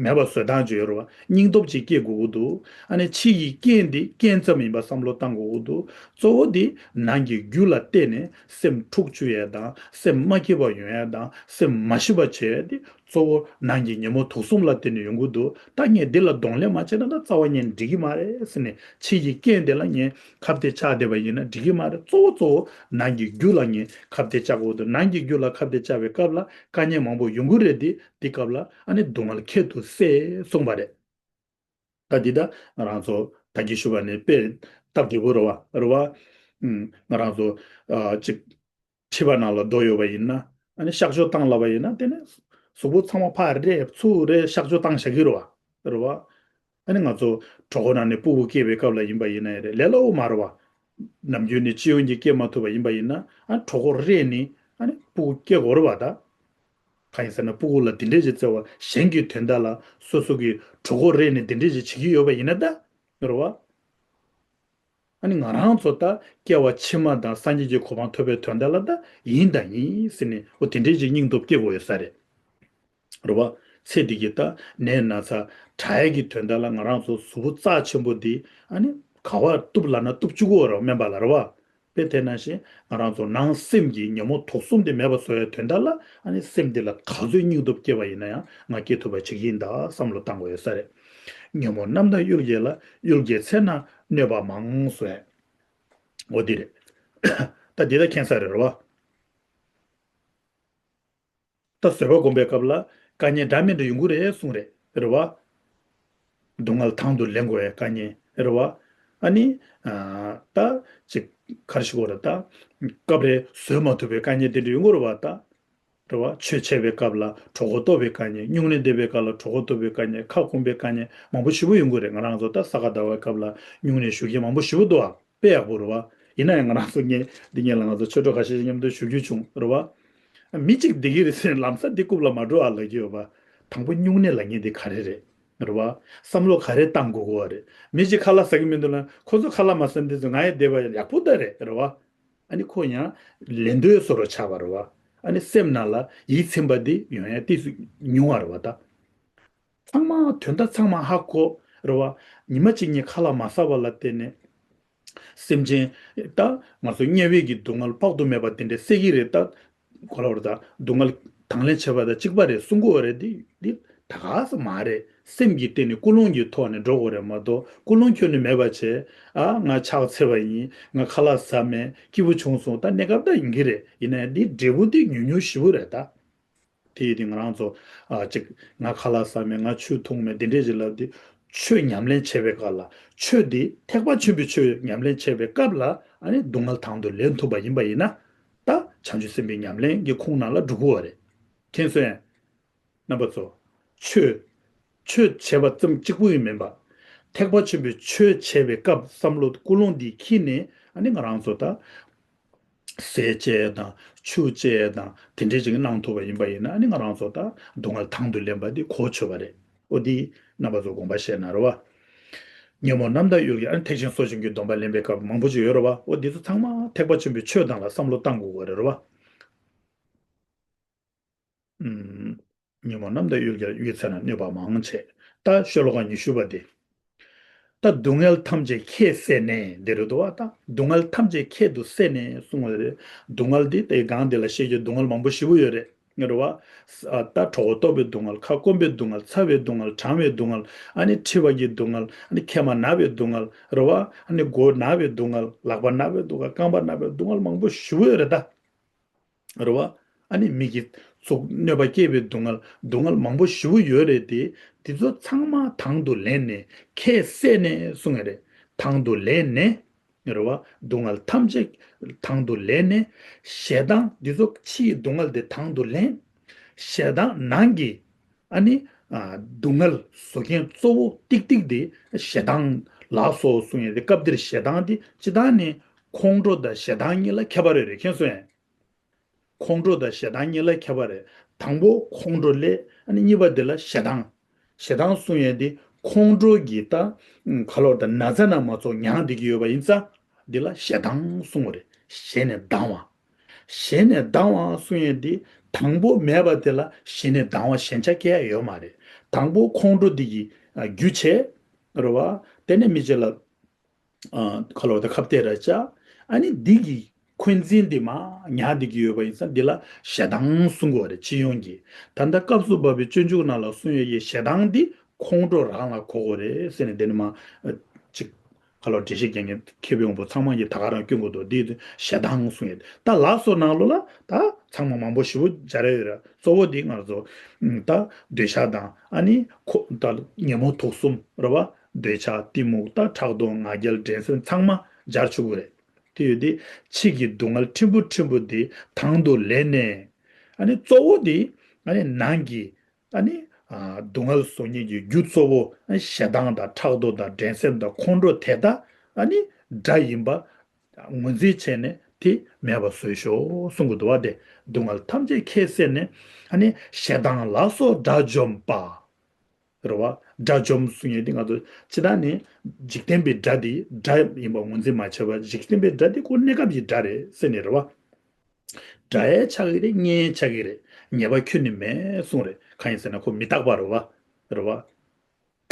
མེད་པ་བཟོ་སྟངས་ཅིག་ཡོད་རེད་བ། སྙིང་སྟོབས་ཅིག་སྐྱེ་དགོས་ཀྱི་འདུག་ཨ་ནི་ཕྱི་ཡི་རྐྱེན་འདི་རྐྱེན་ཙམ་ཡིན་པ་བསམ་བློ་བཏང་དགོས་ཀྱི་འདུག་གཙོ་བོ་འདི་ནང་གི་རྒྱུ་ལ་བརྟེན་ནས་སེམས་འཁྲུག་བཅུག་ཡས་དང་སེམས་མ་སྐྱིད་པ་ཡོང་ཡས་དང་སེམས་མ་ཞི་བ་བྱེད་ཡས་འདི་གཙོ་བོ་ནང་གི་ཉོན་མོངས་དུག་གསུམ་ལ་བརྟེན་ནས་ཡོང་གི་འདུག་ད་ངས་འདི་ལ་གདོང་ལེན་མ་བྱས་ན་ད་རྩ་བ་ཉིད་འགྲིག་གི་མ་རེད་ཟེར་ནས་ཕྱི་ཡི་རྐྱེན་འདི་ལ་ངས་ཁ་གཏད་བཅག་བསྡད་པ་ཡིན་ན་འགྲིག་གི་མ་རེད། གཙོ་བོ་གཙོ་བོ་ནང་གི་རྒྱུ་ལ་ངས་ཁ་གཏད་བཅག་དགོས་འདུག་ནང་གི་རྒྱུ་ལ་ཁ་གཏད་བཅག་པའི་སྐབས་ལ། དཀའ་ངལ་མང་པོ་ཡོང་གི་རེད་དེ། དེ་སྐབས་ལ་ཨ་ནི་སྡུག་བསྔལ་ཁྱད་དུ་བསད་གསུངས་པ་རེད། ད་འདི་ད་ང་རང་ཚོ་ད་གིན་ཞུས་པ་ནས་དཔེ་སྟབས་བདེ་པོ་རེད་བ། རེད་བ། ཨུམ། ང་རང་ཚོ་ཨ་ཅིག་མཁྲིས་པ་ནང་ལ་རྡོ་ཡོད་པ་ཡིན་ན། ཨ་ནི་གཤག་བཅོས་བཏང་ལབ་པ་ཡིན་ན་དེ་ནས་གཟུགས་པོ་ཚང་མ་ཕར་རེད་ཚུར་རེད་གཤག་བཅོས་བཏང་བཞག་གི་རེད་བ། རེད་བ། ཨ་ནི་ང་ཚོ་གྲོད་ཁོག་ནང་ནས་སྤུ་གུ་སྐྱེས་པའི་སྐབས་ལ་ཡིན་པ་ཡིན་ན་ཡང་རེད། ལས་སླ་པོ་མ་རེད་བ། ནམ་རྒྱུན་ནས་སྤྱི་ཡོངས་ཀྱིས་སྐྱེ་མ་ཐུབ་པ་ཡིན་པ་ཡིན་ན་ཨ་གྲོད་ཁོག་རེད་ནི་ཨ་ནི་སྤུ་གུ་སྐྱེ་དགོས་རེད་བ་ད། གང་ཡིན་ཟེར་ན་སྤུ་གུ་ལ་དེ་འདྲས་ཅིག་བཙལ་བ་གཞན་གྱི་དོན་དག་ལ་སོ་སོ་གི་གྲོད་ཁོག་རེད་ནི་དེ་འདྲས་ཅིག་བྱེད་ཀྱི་ཡོད་པ་ཡིན་ན་ད། རེད་བ། ཨ་ནི་ང་རང་ཚོ་ད་སྐྱེ་བ་ཕྱི་མ་དང་སངས་རྒྱས་ཀྱི་གོ་འཕང་ཐོབ་པའི་དོན་དག་ལ་ད་ཡིན་དང་ཡིན་ཟེར་ནས་འོ་དེ་འདྲས་ཅིག་སྙིང་སྟོབས་སྐྱེ་དགོས་ཡོད་ས་རེད། རེད་བ། ཚེ་འདི་གི་ད་ནད་ན་ཚ་དྲག་ཡས་ཀྱི་དོན་དག་ལ་ང་རང་ཚོ་གཟུགས་པོ་རྩ་ཆེན་པོ་འདི་ཨ་ནི་ག་བར་གཏུབ་ལབ་ན་གཏུབ་བཅུག་གི་ཡོད་རེད་བ། སྨན་པ་ལ་རེད་བ། དཔེ་དེ་ནང་བཞིན་ང་རང་ཚོ་ནང་སེམས་ཀྱི་ཉོན་མོངས་དུག་གསུམ་དེ་མེད་པ་བཟོ་ཡའི་དོན་དག་ལ་ཨ་ནི་སེམས་འདི་ལ་ག་ཚོད་སྙིང་སྟོབས་སྐྱེ་བ་ཡིན་ན་ཡང་ང་སྐྱེ་ཐུབ་པ་བྱེད་ཀྱི་ཡིན་ད་བསམ་བློ་བཏང་དགོས་ཡོད་ས་རེད། ཉོན་མོངས་རྣམས་དང་གཡུལ་འགྱེད་ལ། གཡུལ་འགྱེད་ཚེ་ན་གནོད་པ་མང་བཟོ་ཡ། འོ་འདི་རེད། ད་འདི་ད་མཁྱེན་ས་རེད་རེད་བ། ད་བཟོད་པ་སྒོམ་པའི་སྐབས་ལ་དཀའ་ངལ་འདྲ་མི་འདྲ་ཡོང་གི་རེད་གསུངས་རེད། རེད་བ། སྡུག་བསྔལ་དང་དུ་ལེན་དགོས་པའི་དཀའ་ངལ་རེད་བ། ཨ་ནི། ཨ། ད་ཅིག་ག་རེ་ཞུ་དགོས་རེད་ད། སྐབས་རེ་བཟོད་མ་ཐུབ་པའི་དཀའ་ངལ་དེ་འདྲ་ཡོང་གི་རེད་བ་ད། རེད་བ། ཆོས་འཆད་པའི་སྐབས་ལ་གྲོད་ཁོག་ལྟོགས་པའི་དཀའ་ངལ། སྨྱུང་གནས་བསྡད་པའི་སྐབས་ལ་གྲོད་ཁོག་ལྟོགས་པའི་དཀའ་ངལ། ཁ་སྐོམ་པའི་དཀའ་ངལ་མང་པོ་ཞེ་པོ་ཡོང་གི་རེད། ང་རང་ཚོ་ད་ས་ག་ཟླ་བའི་སྐབས་ལ་སྨྱུང་གནས་ཞུ་མཁན་མང་པོ་ཞེ་པོ་འདུག་ཨ། དཔེ་ཡག་པོ་རེད་བ། ཡིན་ན་ཡང་ང་རང་ཚོ་ངས་འདི་ངས་ལ་ང་ཚོ་ཆོས་གྲོགས་ཁ་ཤས་ཤིག་མཉམ་དུ་ཞུ་རྒྱུ་བྱུང་རེད་བ། མི་གཅིག་བསྡད་ཀྱི་རེད་ཟེར་ལམ་སང་འདི་རྐུབ་ལ་མ་འགྲོ་ཨ་ལབ་ཀྱི་ཡོད་པ། དང་པོ་སྨྱུང་གནས་ལབ་མཁན་འདི་ག་རེ་རེད། རེད་བ། བསམ་བློ་ག་རེ་བཏང་དགོས་ཀྱི་ཡོད་རེད། མི་གཅིག་ཁ་ལག་ཟ་གི་མི་འདུག་ན་ཁོ་ཚོ་ཁ་ལག་མ་ཟ་འདི་ཚོ་ང་ཡི་བསྡད་པ་ཡག་པོ་ད་རེད། རེད་བ། ཨ་ནི་ཁོ་ཡང་ལེ་འདོད་བཟོ་འདྲ་ཆགས་པ་རེད་བ། ཨ་ནི་སེམས་ནང་ལ་ཡིད་ཚིམ་པ་འདི་ཡོང་ཡ་ཏོག་ཙམ་ཉུང་བ་རེད་བ་ད། ཚང་མ་དོན་དག་ཚང་མ་ཧ་གོ་རེད་བ། ཉི་མ་གཅིག་གཉིས་ཁ་ལག་མ་ཟ་བ་ལ་བརྟེན་ནས། སེམས་ཅན་ད་ང་ཚོ་དམྱལ་བའི་གི་སྡུག་བསྔལ་དཔག་ཏུ་མེད་པ་དེ་འདྲ་སེལ་གྱི་རེད་ད། གོ་ལ་བར་ད་སྡུག་བསྔལ་དང་ལེན་བྱེད་པ་དང་གཅིག་པ་རེད་གསུང་གི་ཡོད་རེད། འདི་འདི་ད་ག་ས་མ་རེད། སེམས་ཀྱི་སྟེང་ནས་ཀུན་སློང་གི་ཐོག་ནས་འགྲོ་དགོས་རེད་མ་གཏོགས། ཀུན་སློང་ཁྱོན་ནས་མེད་པ་བྱས། ཨ། ང་ཕྱག་འཚལ་བ་ཡིན། ང་ཁ་ལག་ཟ་མེད། སྐྱིད་པོ་བྱུང་སོང་། ད་གནས་སྐབས་ད་ཡིན་གྱི་རེད། ཡིན་ན་ཡང་འདི་འབྲས་བུ་འདི་ཉུང་ཉུང་ཞེ་པོ་རེད་ད། དེ་ཡིན་དུས་ང་རང་ཚོ། ཨ། ཅིག་ང་ཁ་ལག་ཟ་མེད། ང་ཆུ་འཐུང་མེད། འདི་འདྲས་ཅིག་ལབ་དུས་ཆོས་ཉམས་ལེན་བྱེད་པའི་སྐབས་ལ། ཆོས་འདི་ཐེག་པ་ཆེན་པོའི་ཆོས་ཉམས་ལེན་བྱེད་པའི་སྐབས་ལ། ཨ་ནི་སྡུག་བསྔལ་དང་དུ་ལེན་ཐུབ་པ་ཡིན་པ་ཡིན་ན། ད་བྱང་ཆུབ་སེམས་དཔའི་ཉམས་ལེན་གྱི་ཁོངས་ནང་ལ་འགྲོ་གི་ཡོད་རེད། མཁྱེན་སོང་ངས། རྣམ་པ་ཚོ། ཆོས། ཆོས་བྱེད་པ་ཙམ་གཅིག་པུ་ཡིན་མིན་པ། ཐེག་པ་ཆེན་པོའི་ཆོས་བྱེད་པའི་སྐབས་བསམ་བློ་ཀུན་སློང་འདི་འཁྱེར་ནས། ཨ་ནི་ང་རང་ཚོ་ད་ཟས་བཅད་དང་ཆུ་བཅད་དང་དེ་འདྲས་ཅིག་གནང་ཐུབ་པ་ཡིན་པ་ཡིན་ན། ཨ་ནི་ང་རང་ཚོ་ད་སྡུག་བསྔལ་དང་དུ་ལེན་པ་འདི་གོ་ཆོད་པ་རེད། ཨོ་འདི་རྣམ་པ་ཚོ་དགོངས་པ་བཞེས་གནང་རོགས། ཉོན་མོངས་རྣམ་དག་གཡུལ་གྱིས། ཨ་ནི་ཐེག་ཆེན་སོ་བྱུང་གི་སྡོམ་པ་ལེན་པའི་སྐབས་མང་པོ་ཅིག་ཡོད་རེད་བ། ཨོ་འདི་ཚོ་ཚང་མ་ཐེག་པ་ཆེན་པོའི་ཆོས་དང་ལ་བསམ་བློ་བཏང་དགོས་པ་རེད་བ། ཉོན་མོངས་རྣམ་དག་གཡུལ་གྱིས། གཡུལ་ཚེ་ན་གནོད་པ་མང་ཆེ། ད་ཤོ་ལོ་ཀ་ཉི་ཤུ་པ་དེ། ད་སྡུག་བསྔལ་ཐམས་ཅད་ཁྱེད་བསད་ནས་འདི་རེད་འདུག་བ། ད་སྡུག་བསྔལ་ཐམས་ཅད་ཁྱེད་དུ་བསད་ནས་གསུངས་པ་རེད། སྡུག་བསྔལ་འདི་དེ་སྒང་འདི་ལ་བཤད་རྒྱུ་སྡུག་བསྔལ་མང་པོ་ཞེ་པོ་ཡོད་རེད། རེད་བ། ད་གྲོད་ཁོག་ལྟོགས་པའི་སྡུག་བསྔལ། ཁ་སྐོམ་པའི་སྡུག་བསྔལ། ཚ་བའི་སྡུག་བསྔལ། གྲང་བའི་སྡུག་བསྔལ། ཨ་ནི་མཁྲིས་པ་གི་སྡུག་བསྔལ། ཨ་ནི་མཁལ་མ་ན་བའི་སྡུག་བསྔལ། རེད་བ། ཨ་ནི་མགོ་ན་བའི་སྡུག་བསྔལ། ལག་པ་ན་བའི་སྡུག་བསྔལ། རྐང་པ་ན་བའི་སྡུག་བསྔལ་མང་པོ་ཞེ་པོ་ཡོད་རེད་ད། རེད་བ། ཨ་ནི་མི་གི་ཚོགས་གནོད་པ་སྐྱེལ་བའི་སྡུག་བསྔལ། སྡུག་བསྔལ་མང་པོ་ཞེ་པོ་ཡོད་རེད་དེ། དེ་ཚོ་ཚང་མ་དང་དུ་ལེན་ནས་ཁྱེད་བསད་ནས་གསུང་ཡ་རེད། དང་དུ་ལེན་ནས། རེད་བ། སྡུག་བསྔལ་ཐམས་ཅད་དང་དུ་ལེན་ནས། ཞེ་སྡང་འདི་ཚོ་ཕྱིའི་སྡུག་བསྔལ་དེ་དང་དུ་ལེན། ཞེ་སྡང་ནང་གི། ཨ་ནི། ཨ། སྡུག་བསྔལ་བཟོ་མཁན་གཙོ་བོ་ཏིག་ཏིག་དེ་ཞེ་སྡང་ལགས་སོ་གསུང་ཡ་དེ། སྐབས་འདིར་ཞེ་སྡང་དེ་སྤྱིར་བཏང་ནས་ཁོང་ཁྲོ་དང་ཞེ་སྡང་གཉིས་ལ་ཁྱད་པར་ཡོད་རེད། མཁྱེན་སོང་ངས། ཁོང་ཁྲོ་དང་ཞེ་སྡང་གཉིས་ལ་ཁྱད་པར་རེད། དང་པོ་ཁོང་ཁྲོ་སླེབས། ཨ་ནི་གཉིས་པ་དེ་ལ་ཞེ་སྡང་། ཞེ་སྡང་གསུང་ཡས་དེ་ཁོང་ཁྲོ་གི་ད་ག་ལོར་ད་ན་ཚ་ན་མ་ཚོགས་མྱང་བསྡད་ཀྱི་ཡོད་པ་ཡིན་ཙང་། འདི་ལ་ཞེ་སྡང་གསུང་བ་རེད། ཞེ་ནས་སྡང་བ། ཞེ་ནས་སྡང་བ་གསུང་ཡས་དེ་དང་པོ་མེད་པ་དེ་ལ་ཞེ་ནས་སྡང་བ་ཞེན་ཆགས་སྐྱེ་ཡ་ཡོད་མ་རེད། དང་པོ་ཁོང་ཁྲོ་འདི་གི་རྒྱུ་བྱས། རེད་བ། དེ་ནས་མི་གཅིག་ལ། ཨ། ཁ་ལོ་དང་ཁ་གཏད་ར་བཅག། ཨ་ནི་འདི་གི་འཁོན་འཛིན་འདི་མར་ཉར་བསྡད་ཀྱི་ཡོད་པ་ཡིན་ཙང་འདི་ལ་ཞེ་སྡང་གསུང་དགོས་རེད། སྤྱི་ཡོངས་ཀྱི། ད་ལྟ་སྐབས་སུ་བབས་པའི་སྤྱོད་འཇུག་ནང་ལ་གསུང་ཡས་ཀྱི་ཞེ་སྡང་འདི་ཁོང་ཁྲོ་རང་ལ་གོ་དགོས་རེད་ཟེར་ནས། འདི་ནི་མ་ཅིག་ཁ་ལོ་འགྲེལ་བཤད་རྒྱག་མཁན་མཁས་པའི་དབང་པོ་ཚང་མ་གིས་ད་ག་རང་སྐྱོན་དགོས་འདུག། འདི་ཞེ་སྡང་གསུང་ཡས། ད་ལགས་སོ་ནང་ལོགས་ལ་ད་ཚང་མ་མང་པོ་ཞེ་པོ་སྦྱར་ཡ་ཡོད་རེད། གཙོ་བོ་འདི་ང་ཚོ་ད་འདོད་ཆགས་དང་། ཨ་ནི་ཁོ་ད་ཉོན་མོངས་དུག་གསུམ་རེད་བ། འདོད་ཆགས་གཏི་མུག་ད་ཕྲག་དོག་ང་རྒྱལ་འགྲན་སེམས་ཚང་མ་སྦྱར་ཆོག་གི་རེད། དེ་ཡོད་དེ། ཕྱི་གི་སྡུག་བསྔལ་ཕྲན་བུ་ཕྲན་བུ་དེ་དང་དུ་ལེན་ནས། ཨ་ནི་གཙོ་བོ་དེ། ཨ་ནི་ནང་གི། ཨ་ནི། ཨ། སྡུག་བསྔལ་བཟོ་མཁན་གྱི་རྒྱུ་གཙོ་བོ། ཨ་ནི་ཞེ་སྡང་དང་ཕྲག་དོག་དང་འགྲན་སེམས་དང་ཁོང་ཁྲོ་དེ་དག་ཨ་ནི་དགྲ་ཡིན་པ་ངོས་འཛིན་བྱས་ནས་དེ་མེད་པ་བཟོས་ཤོག་གསུང་གི་འདུག་བ། དེ་སྡུག་བསྔལ་ཐམས་ཅད་ཁྱེད་བསད་ནས། ཨ་ནི་ཞེ་སྡང་ལ་སོགས་དགྲ་འཇོམས་པ། རེད་བ། དགྲ་འཇོམས་གསུང་ཡས་དེ་ང་ཚོ་སྤྱིར་བཏང་ནས་འཇིག་རྟེན་པའི་དགྲ་དེ་དགྲ་ཡིན་པ་ངོས་འཛིན་མ་བྱས་པར། འཇིག་རྟེན་པའི་དགྲ་དེ་ཁོ་གནས་སྐབས་ཀྱི་དགྲ་རེད་ཟེར་ནས་རེད་བ། དགྲ་ཡང་ཆགས་ཀྱི་རེད། གཉེན་ཡང་ཆགས་ཀྱི་རེད། ཉེས་པ་ཁྱོན་ནས་མེད་གསུངས་རེད། གང་ཡིན་ཟེར་ན་ཁོ་མི་རྟག་པ་རེད་བ། རེད་བ།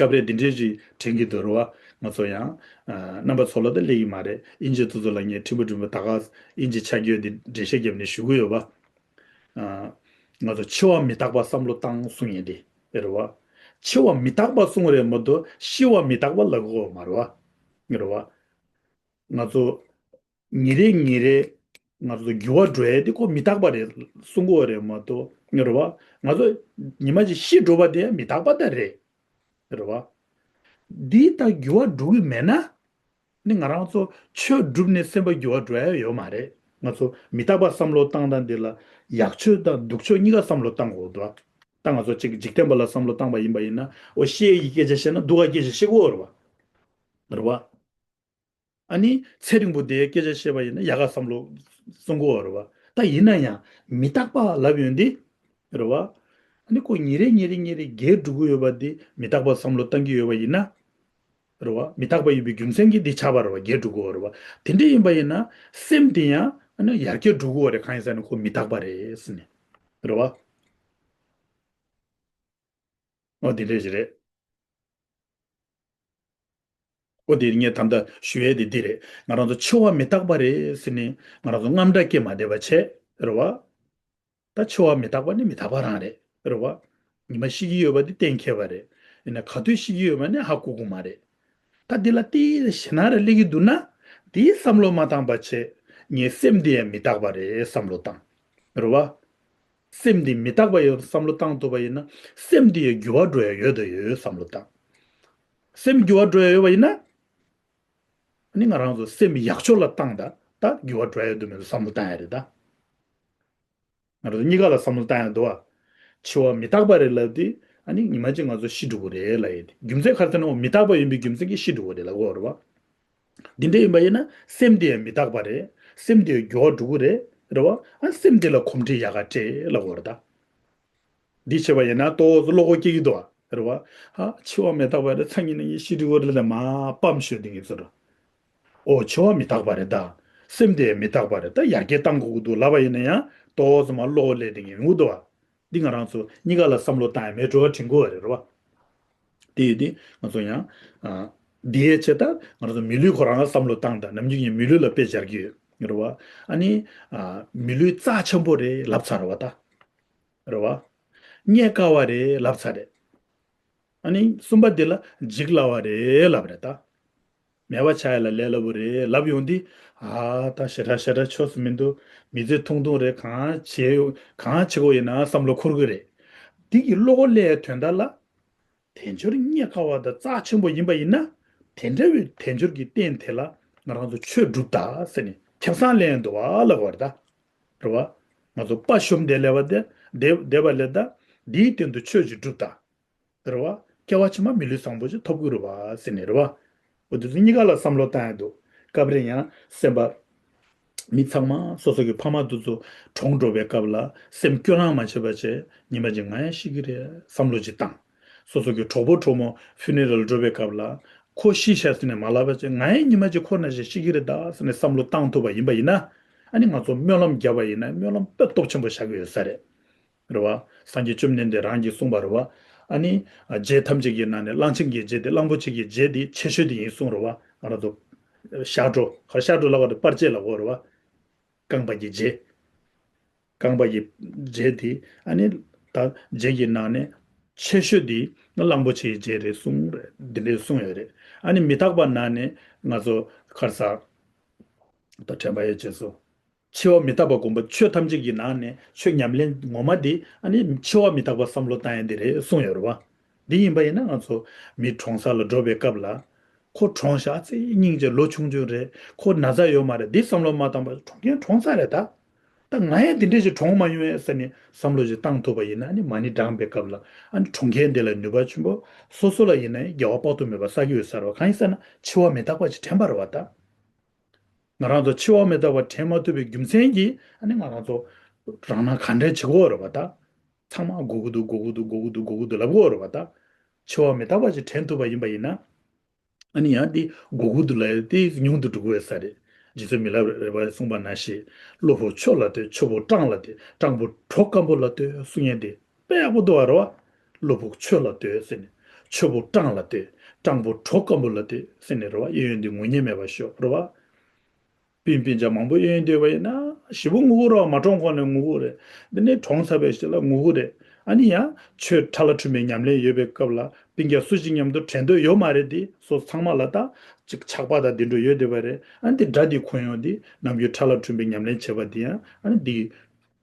སྐབས་རེ་འདི་འདྲའི་ཞིག་དྲན་གྱི་འདུག་རེད་བ། ང་ཚོ་ཡང་། ཨ། རྣམ་པ་ཚོ་ལ་ད་སླེབས་ཀྱི་མ་རེད། དབྱིན་ཇི་དེ་ཚོ་ལ་ངས་ཕྲན་བུ་ཕྲན་བུ་ད་ག་དབྱིན་ཇི་ཆ་རྒྱུས་འདི་འགྲེལ་བཤད་བརྒྱབ་ནས་ཞུ་གི་ཡོད་བ། ཨ། ང་ཚོ་འཆི་བ་མི་རྟག་པ་བསམ་བློ་བཏང་གསུང་ཡས་དེ་རེད་བ། འཆི་བ་མི་རྟག་པ་གསུང་རེད་མ་གཏོགས་ཤི་བ་མི་རྟག་པ་ལབ་ཀྱི་ཡོད་མ་རེད་བ། རེད་བ། ང་ཚོ་ཉིན་རེ་ཉིན་རེ་ང་ཚོ་འགྱུར་བ་འགྲོ་ཡས་དེ་ཁོ་མི་རྟག་པ་རེད་གསུང་གི་ཡོད་རེད་མ་གཏོགས། རེད་བ། ང་ཚོ་ཉི་མ་གཅིག་ཤི་འགྲོ་བ་དེ་མི་རྟག་པ་ད་རེད། རེད་བ། འདི་ལྟར་འགྱུར་བ་འགྲོ་གི་མེད་ན། ནི་ང་རང་ཚོ་ཆོས་བསྒྲུབས་ནས་སེམས་པ་འགྱུར་བ་འགྲོ་ཡ་ཡོད་མ་རེད། ང་ཚོ་མི་རྟག་པ་བསམ་བློ་བཏང་སྟངས་འདི་ལ་ཡག་ཆོས་དང་སྡུག་ཆོས་གཉིས་ཀ་བསམ་བློ་བཏང་དགོས་འདུག་ད་ང་ཚོ་གཅིག་འཇིག་རྟེན་པ་ལ་བསམ་བློ་བཏང་པ་ཡིན་པ་ཡིན་ན། འོ་ཤེས་ཡི་སྐད་ཆ་བཤད་ན་སྡུག་ག་སྐད་ཆ་བཤད་དགོས་རེད་བ། རེད་བ། ཨ་ནི་ཚེ་རིང་པོ་དེའི་སྐད་ཆ་བཤད་པ་ཡིན་ན་ཡག་ག་བསམ་བློ་གསུང་གི་ཡོད་རེད་བ། ད་ཡིན་ན་ཡང་མི་རྟག་པ་ལབ་ཡོང་དུས། རེད་བ། ཨ་ནི་ཁོ་ཉིན་རེ་ཉིན་རེ་ཉིན་རེ་རྒས་འགྲོ་གི་ཡོད་པ་དེ་མི་རྟག་པ་བསམ་བློ་བཏང་གི་ཡོད་པ་ཡིན་ན། རེད་བ། མི་རྟག་པ་ཡིན་པའི་རྒྱུ་མཚན་གྱིས་འདི་ཆགས་པ་རེད་བ། རྒས་འགྲོ་གི་ཡོད་རེད་བ། དེ་འདྲ་ཡིན་པ་ཡིན་ན་སེམས་དེ་ཡང་ཨ་ནི་ཡར་རྒས་འགྲོ་གི་ཡོད་རེད། གང་ཡིན་ཟེར་ན་ཁོ་མི་རྟག་པ་རེད་ཟེར་ནས། རེད་བ། ཨོ་དེ་འདྲ་ཞིག་རེད། ཨོ་དེ་ངས་ད་ལྟ་ཞུ་ཡས་དེ་འདི་རེད། ང་རང་ཚོ་འཆི་བ་མི་རྟག་པ་རེད་ཟེར་ནས་ང་རང་ཚོ་དངངས་སྐྲག་སྐྱེ་མ་བསྡད་པ་བྱས། རེད་བ། ད་འཆི་བ་མི་རྟག་པ་ནི་མི་རྟག་པ་རང་རེད། རེད་བ། ཉི་མ་ཤི་གི་ཡོད་པ་དེ་གཏན་འཁེལ་བ་རེད། ཡིན་ན་ག་དུས་ཤི་གི་ཡོད་པ་ནི་ཧ་གོ་གི་མ་རེད། ད་འདི་ལ་ཏིས་ཞེད་སྣང་རེ་སླེབས་ཀྱི་འདུག་ན། དེའི་བསམ་བློ་མ་བཏང་པ་བྱས། ངའི་སེམས་འདི་ཡང་མི་རྟག་པ་རེད་བསམ་བློ་བཏང་། རེད་བ། སེམས་འདི་མི་རྟག་པ་ཡོད་བསམ་བློ་བཏང་ཐུབ་པ་ཡིན་ན། སེམས་འདི་ཡང་འགྱུར་བ་འགྲོ་ཡ་ཡོད་དང་ཡོད་བསམ་བློ་བཏང་། སེམས་འགྱུར་བ་འགྲོ་ཡ་ཡོད་པ་ཡིན་ན། ཨ་ནི་ང་རང་ཚོ་སེམས་ཡག་ཕྱོགས་ལ་བཏང་ད། ད་འགྱུར་བ་འགྲོ་ཡ་ཡོད་དུ་མེད་དུ་བསམ་བློ་བཏང་ཡ་རེད་ད། ང་རང་ཚོ་གཉིས་ཀ་ལ་བསམ་བློ་བཏང་ཡ་འདུག་བ། འཆི་བ་མི་རྟག་པ་རེད་ལབ་དུས་ཨ་ནི་ཉི་མ་གཅིག་ང་ཚོ་ཤི་འགྲོ་གི་རེད་ལབ་ཡ་དེ། རྒྱུ་མཚན་ག་རེ་ཟེར་ན། འོ་མི་རྟག་པ་ཡིན་པའི་རྒྱུ་མཚན་གྱིས་ཤི་འགྲོ་གི་རེད་ལབ་དགོས་རེད་བ། འདི་འདྲ་ཡིན་པ་ཡིན་ན་སེམས་དེ་ཡང་མི་རྟག་པ་རེད། སེམས་དེ་ཡང་འགྱུར་བ་འགྲོ་གི་རེད། རེད་བ། ཨ་སེམས་དེ་ལ་གོམས་འདྲིས་ཡག་ག་སྤྲད་ལབ་དགོས་རེད་ད། འདི་བྱས་པ་ཡིན་ན་ཏོག་ཙམ་བློ་ཁོག་སྐྱེ་གི་འདུག་ཨ། རེད་བ། ཧ། འཆི་བ་མི་རྟག་པ་རེད། སང་ཉིན་ནས་ངས་ཤི་འགྲོ་གི་རེད་ལབ་མར་སྤམ་ཤོད་དེ་ངས་ཚོར། ཨོ་འཆི་བ་མི་རྟག་པ་རེད་ད། སེམས་དེ་མི་རྟག་པ་རེད་ད། ཡར་རྒྱས་གཏང་དགོས་ཀྱི་འདུག་ལབ་པ་ཡིན་ན་ཡང་ཏོག་ཙམ་མར་བློ་ཁོག་སླེབས་དེ་ངས་ངུ་འདུག་ཨ། འདི་ང་རང་ཚོ་གཉིས་ཀ་ལ་བསམ་བློ་བཏང་ཡ་མེད་འགྲོ་བ་དྲན་དགོས་པ་རེད། རེད་བ། དེ་ཡོད་དུས་ང་ཚོ་ཡང་། ཨ། འདི་ཡས་ཆེད་ད་ང་རང་ཚོ་མི་ལུས་ཁོ་རང་ལ་བསམ་བློ་བཏང་ད། ནམ་རྒྱུན་ངས་མི་ལུས་ལ་དཔེ་སྦྱར་གྱི་ཡོད། རེད་བ། ཨ་ནི། ཨ། མི་ལུས་རྩ་ཆེན་པོ་རེད་ལབ་ཚར་བ་ད། རེད་བ། རྙེད་དཀའ་བ་རེད་ལབ་ཚར་རེད། ཨ་ནི་གསུམ་པ་འདི་ལ་འཇིག་སླ་བ་རེད་ལབ་རེད་ད། མེད་པ་ཆགས་ཡ་ལ་ལས་སླ་པོ་རེད་ལབ་ཡོང་དུས། ཨ་ད་ཞེ་དྲག་ཞེ་དྲག་ཆོས་སུ་མི་འདུག་མི་ཚེ་ཐུང་ཐུང་རེད། གང་བྱེད་གང་བྱེད་དགོས་ཡིན་ན་བསམ་བློ་འཁོར་གི་རེད། འདི་གི་བློ་ཁོག་སླེབས་ཡ་དོན་དག་ལ། དལ་འབྱོར་རྙེད་དཀའ་བ་དང་རྩ་ཆེན་པོ་ཡིན་པ་ཡིན་ན། དེ་འདྲ་བའི་དལ་འབྱོར་གྱི་རྟེན་དེ་ལ་ང་རང་ཚོ་ཆོས་སྒྲུབ་ད་ཟེར་ནས་ཁེ་བཟང་ལེན་འདུག་བ་ལབ་པ་རེད་ད། རེད་བ། ང་ཚོ་དཔའ་ཞུམ་བསྡད་ལས་པ་དེ། བསྡད་བསྡད་པ་ལས་ད། འདིའི་སྟེང་དུ་ཆོས་ཅིག་སྒྲུབ་ད། རེད་བ། སྐྱེ་བ་ཕྱི་མ་མི་ལུས་བཟང་པོ་ཅིག་ཐོབ་ཀྱི་རེད་བ་ཟེར་ནས་རེད་བ། འོ་དེ་ཚོ་གཉིས་ཀ་ལ་བསམ་བློ་བཏང་ཡ་འདུག་སྐབས་རེ་ཡང་སེམས་པ། མི་ཚང་མ་སོ་སོ་གི་ཕ་མ་དེ་ཚོ་གྲོངས་འགྲོ་བའི་སྐབས་ལ་སེམས་སྐྱོ་སྣང་མ་བྱེད་པ་བྱས། ཉི་མ་གཅིག་ང་ཡང་ཤི་གི་རེད་བསམ་བློ་ཅིག་བཏང་། སོ་སོ་གི་གྲོགས་པོ་གྲོགས་མོ་ཕུ་ནེ་རལ་འགྲོ་བའི་སྐབས་ལ། ཁོ་ཤི་ཤག་ཟེར་ནས་མ་ལབ་པ་བྱས། ང་ཡང་ཉི་མ་གཅིག་ཁོ་ནང་བཞིན་ཤི་གི་རེད་ད་ཟེར་ནས་བསམ་བློ་བཏང་ཐུབ་པ་ཡིན་པ་ཡིན་ན། ཨ་ནི་ང་ཚོ་སྨོན་ལམ་བརྒྱབ་པ་ཡིན་ན་སྨོན་ལམ་དཔེ་སྟོབས་ཆེན་པོ་བཞག་གི་ཡོད་ས་རེད། རེད་བ། སངས་རྒྱས་བཅོམ་ལྡན་འདས་རང་གིས་གསུངས་པ་རེད་བ། ཨ་ནི། རྗེ་ཐམས་ཅད་ཀྱི་ནང་ནས་གླང་ཆེན་གྱི་རྗེ་དེ། གླང་པོ་ཆེ་གི་རྗེ་དེ་ཆེ་ཤོས་དེ་ཡིན་གསུངས་རེད་བ། ང་རང་ཚོ། ཤར་འགྲོ། ག་ཤར་འགྲོ་ལབ་པ་དེ་སྤར་བཅད་ལབ་དགོས་རེད་བ། རྐང་པ་གི་རྗེ། རྐང་པ་གི་རྗེ་དེ་ཨ་ནི། ད་རྗེ་གི་ནང་ནས་ཆེ་ཤོས་དེ་གླང་པོ་ཆེའི་རྗེ་རེད་གསུངས་རེད། འདི་འདྲས་གསུངས་ཡོད་རེད། ཨ་ནི་མི་རྟག་པ་ནང་ནས་ང་ཚོ་ཁར་ས། ད་དྲན་པ་ཡོད་བྱས་སོ། འཆི་བ་མི་རྟག་པ་སྒོམ་པ་ཆོས་ཐམས་ཅད་ཀྱི་ནང་ནས་ཆོས་ཉམས་ལེན་ངོ་མ་དེ་ཨ་ནི་འཆི་བ་མི་རྟག་པ་བསམ་བློ་བཏང་ཡ་འདི་རེད་གསུངས་ཡོད་རེད་བ། འདི་ཡིན་པ་ཡིན་ན་ང་ཚོ་མི་གྲོངས་ས་ལ་འགྲོ་བའི་སྐབས་ལ། ཁོ་གྲོངས་ཤག་ཨ་ཙི་སྙིང་རྗེ། ལོ་ཆུང་ཆུང་རེད། ཁོ་ན་ཚ་ཡོད་མ་རེད། འདི་བསམ་བློ་མ་བཏང་པ་གྲོངས་མཁན་གྲོངས་ཚར་རེད་ད། ད་ང་ཡང་འདི་འདྲས་ཞིག་གྲོངས་མ་ཡོང་ངས་ཟེར་ནས་བསམ་བློ་ཞིག་བཏང་ཐུབ་པ་ཡིན་ན། ཨ་ནི་མ་ཎི་བགྲངས་པའི་སྐབས་ལ་ཨ་ནི་གྲོངས་མཁན་འདི་ལ་ནུས་པ་ཆེན་པོ། སོ་སོ་ལ་ཡིན་ན་ཡང་དགེ་བ་དཔག་ཏུ་མེད་པ་བསགས་ཀྱི་ཡོད་ས་རེད་བ། གང་ཡིན་ཟེར་ན་འཆི་བ་མི་རྟག་པ་ཞིག་དྲན་པ་རེད་བ་ད། ང་རང་ཚོ་འཆི་བ་མི་རྟག་པ་དྲན་མ་ཐུབ་པའི་རྒྱུ་མཚན་གྱིས་ཨ་ནི་ང་རང་ཚོ་རང་སྣང་གང་དྲན་བྱེད་ཀྱི་ཡོད་རེད་བ་ད། ཚང་མ་དགོས་ཀྱི་འདུག་དགོས་ཀྱི་འདུག་དགོས་ཀྱི་འདུག་དགོས་ཀྱི་འདུག་ལབ་ཀྱི་ཡོད་རེད་བ་ད། འཆི་བ་མི་རྟག་པ་ཞིག་དྲན་ཐུབ་པ་ཡིན་པ་ཡིན་ན། ཨ་ནི་ཡང་དེ་དགོས་ཀྱི་འདུག་ལབ་ཡ་དེ་ཉུང་དུ་འགྲོ་གི་ཡོད་ས་རེད། རྗེ་བཙུན་མི་ལ་རས་པས་གསུངས་པ་ནང་བཞིན། བློ་ཕུགས་ཆོས་ལ་ལྟོས། ཆོས་ཕུགས་སྤྲང་ལ་ལྟོས། སྤྲང་ཕུགས་གྲོགས་སྐམ་པོ་ལ་ལྟོས་གསུང་མཁན་དེ་དཔེ་ཡག་པོ་འདུག་བ་རེད་བ། བློ་ཕུགས་ཆོས་ལ་ལྟོས་ཟེར་ནས། ཆོས་ཕུགས་སྤྲང་ལ་ལྟོས། སྤྲང་ཕུགས་གྲོགས་སྐམ་པོ་ལ་ལྟོས་ཟེར་ནས་རེད་བ། གཡས་གཡོན་དེ་ངུ་ཉེས་མེད་པ་ཤོག་རེད་བ། སྤུན་སྤུན་ཆ་མང་པོ་གཡས་གཡོན་སྡོད་པ་ཡིན་ན་ཞེ་པོ་ངུ་གི་རེད་བ། མ་གྲོངས་གོང་ནས་ངུ་གི་རེད། འདི་ནས་གྲོངས་ཚར་བའི་རྗེས་ལ་ངུ་གི་རེད། ཨ་ནི་ཡང་ཆོས་ཕྲ་ལ་འཁྲུངས་པའི་ཉམས་ལེན་ཡོད་པའི་སྐབས་ལ་སྤུན་ཀྱག་སུ་ཞིག་མཉམ་དུ་དྲན་འདོད་ཡོད་མ་རེད་དེ། སོ་ཚང་མ་ལ་ད་ཅིག་ཆགས་པ་དང་དེ་འདྲ་ཡོད་བསྡད་པ་རེད། ཨ་ནི་དེ་དགྲ་དེ་ཁོ་ཡོང་དེ་ནམ་རྒྱུན་ཕྲ་ལ་འཁྲུངས་པའི་ཉམས་ལེན་བྱེད་པ་དེ་ཡང་ཨ་ནི་དེ་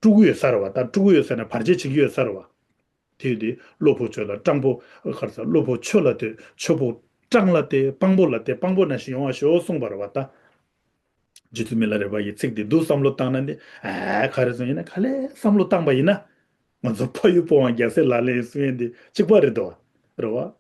དཀྲུག་གི་ཡོད་ས་རེད་བ། ད་དཀྲུག་གི་ཡོད་ས་ནས་བར་ཆད་བྱེད་ཀྱི་ཡོད་ས་རེད་བ། དེ་དེ་བློ་ཕུགས་ཆོས་ལ་སྤྲང་པོ། ག་རེ་ཟ། བློ་ཕུགས་ཆོས་ལ་ལྟོས། ཆོས་ཕུགས་ སྤྲང་ལ་བལྟས་དཔང་པོ་ལ་བལྟས་དཔང་པོ་ནང་བཞིན་ཡོང་བ་ཤོག་གསུངས་པ་རེད་བ་ད། རྗེ་བཙུན་མི་ལ་རས་པ་ཡིས་ཚིག་འདི་སྡུག་བསམ་བློ་བཏང་ན་ནི་ཨ་ག་རེ་ཟེར་ཡིན་ན་ག་ལེ་བསམ་བློ་བཏང་པ་ཡིན་ན། ང་ཚོ་ཕ་ཡུལ་སྤོང་བ་རྒྱལ་སྲས་ལག་ལེན་གསུང་ཡས་འདི་གཅིག་པ་རེད་དོ། རེད་བ།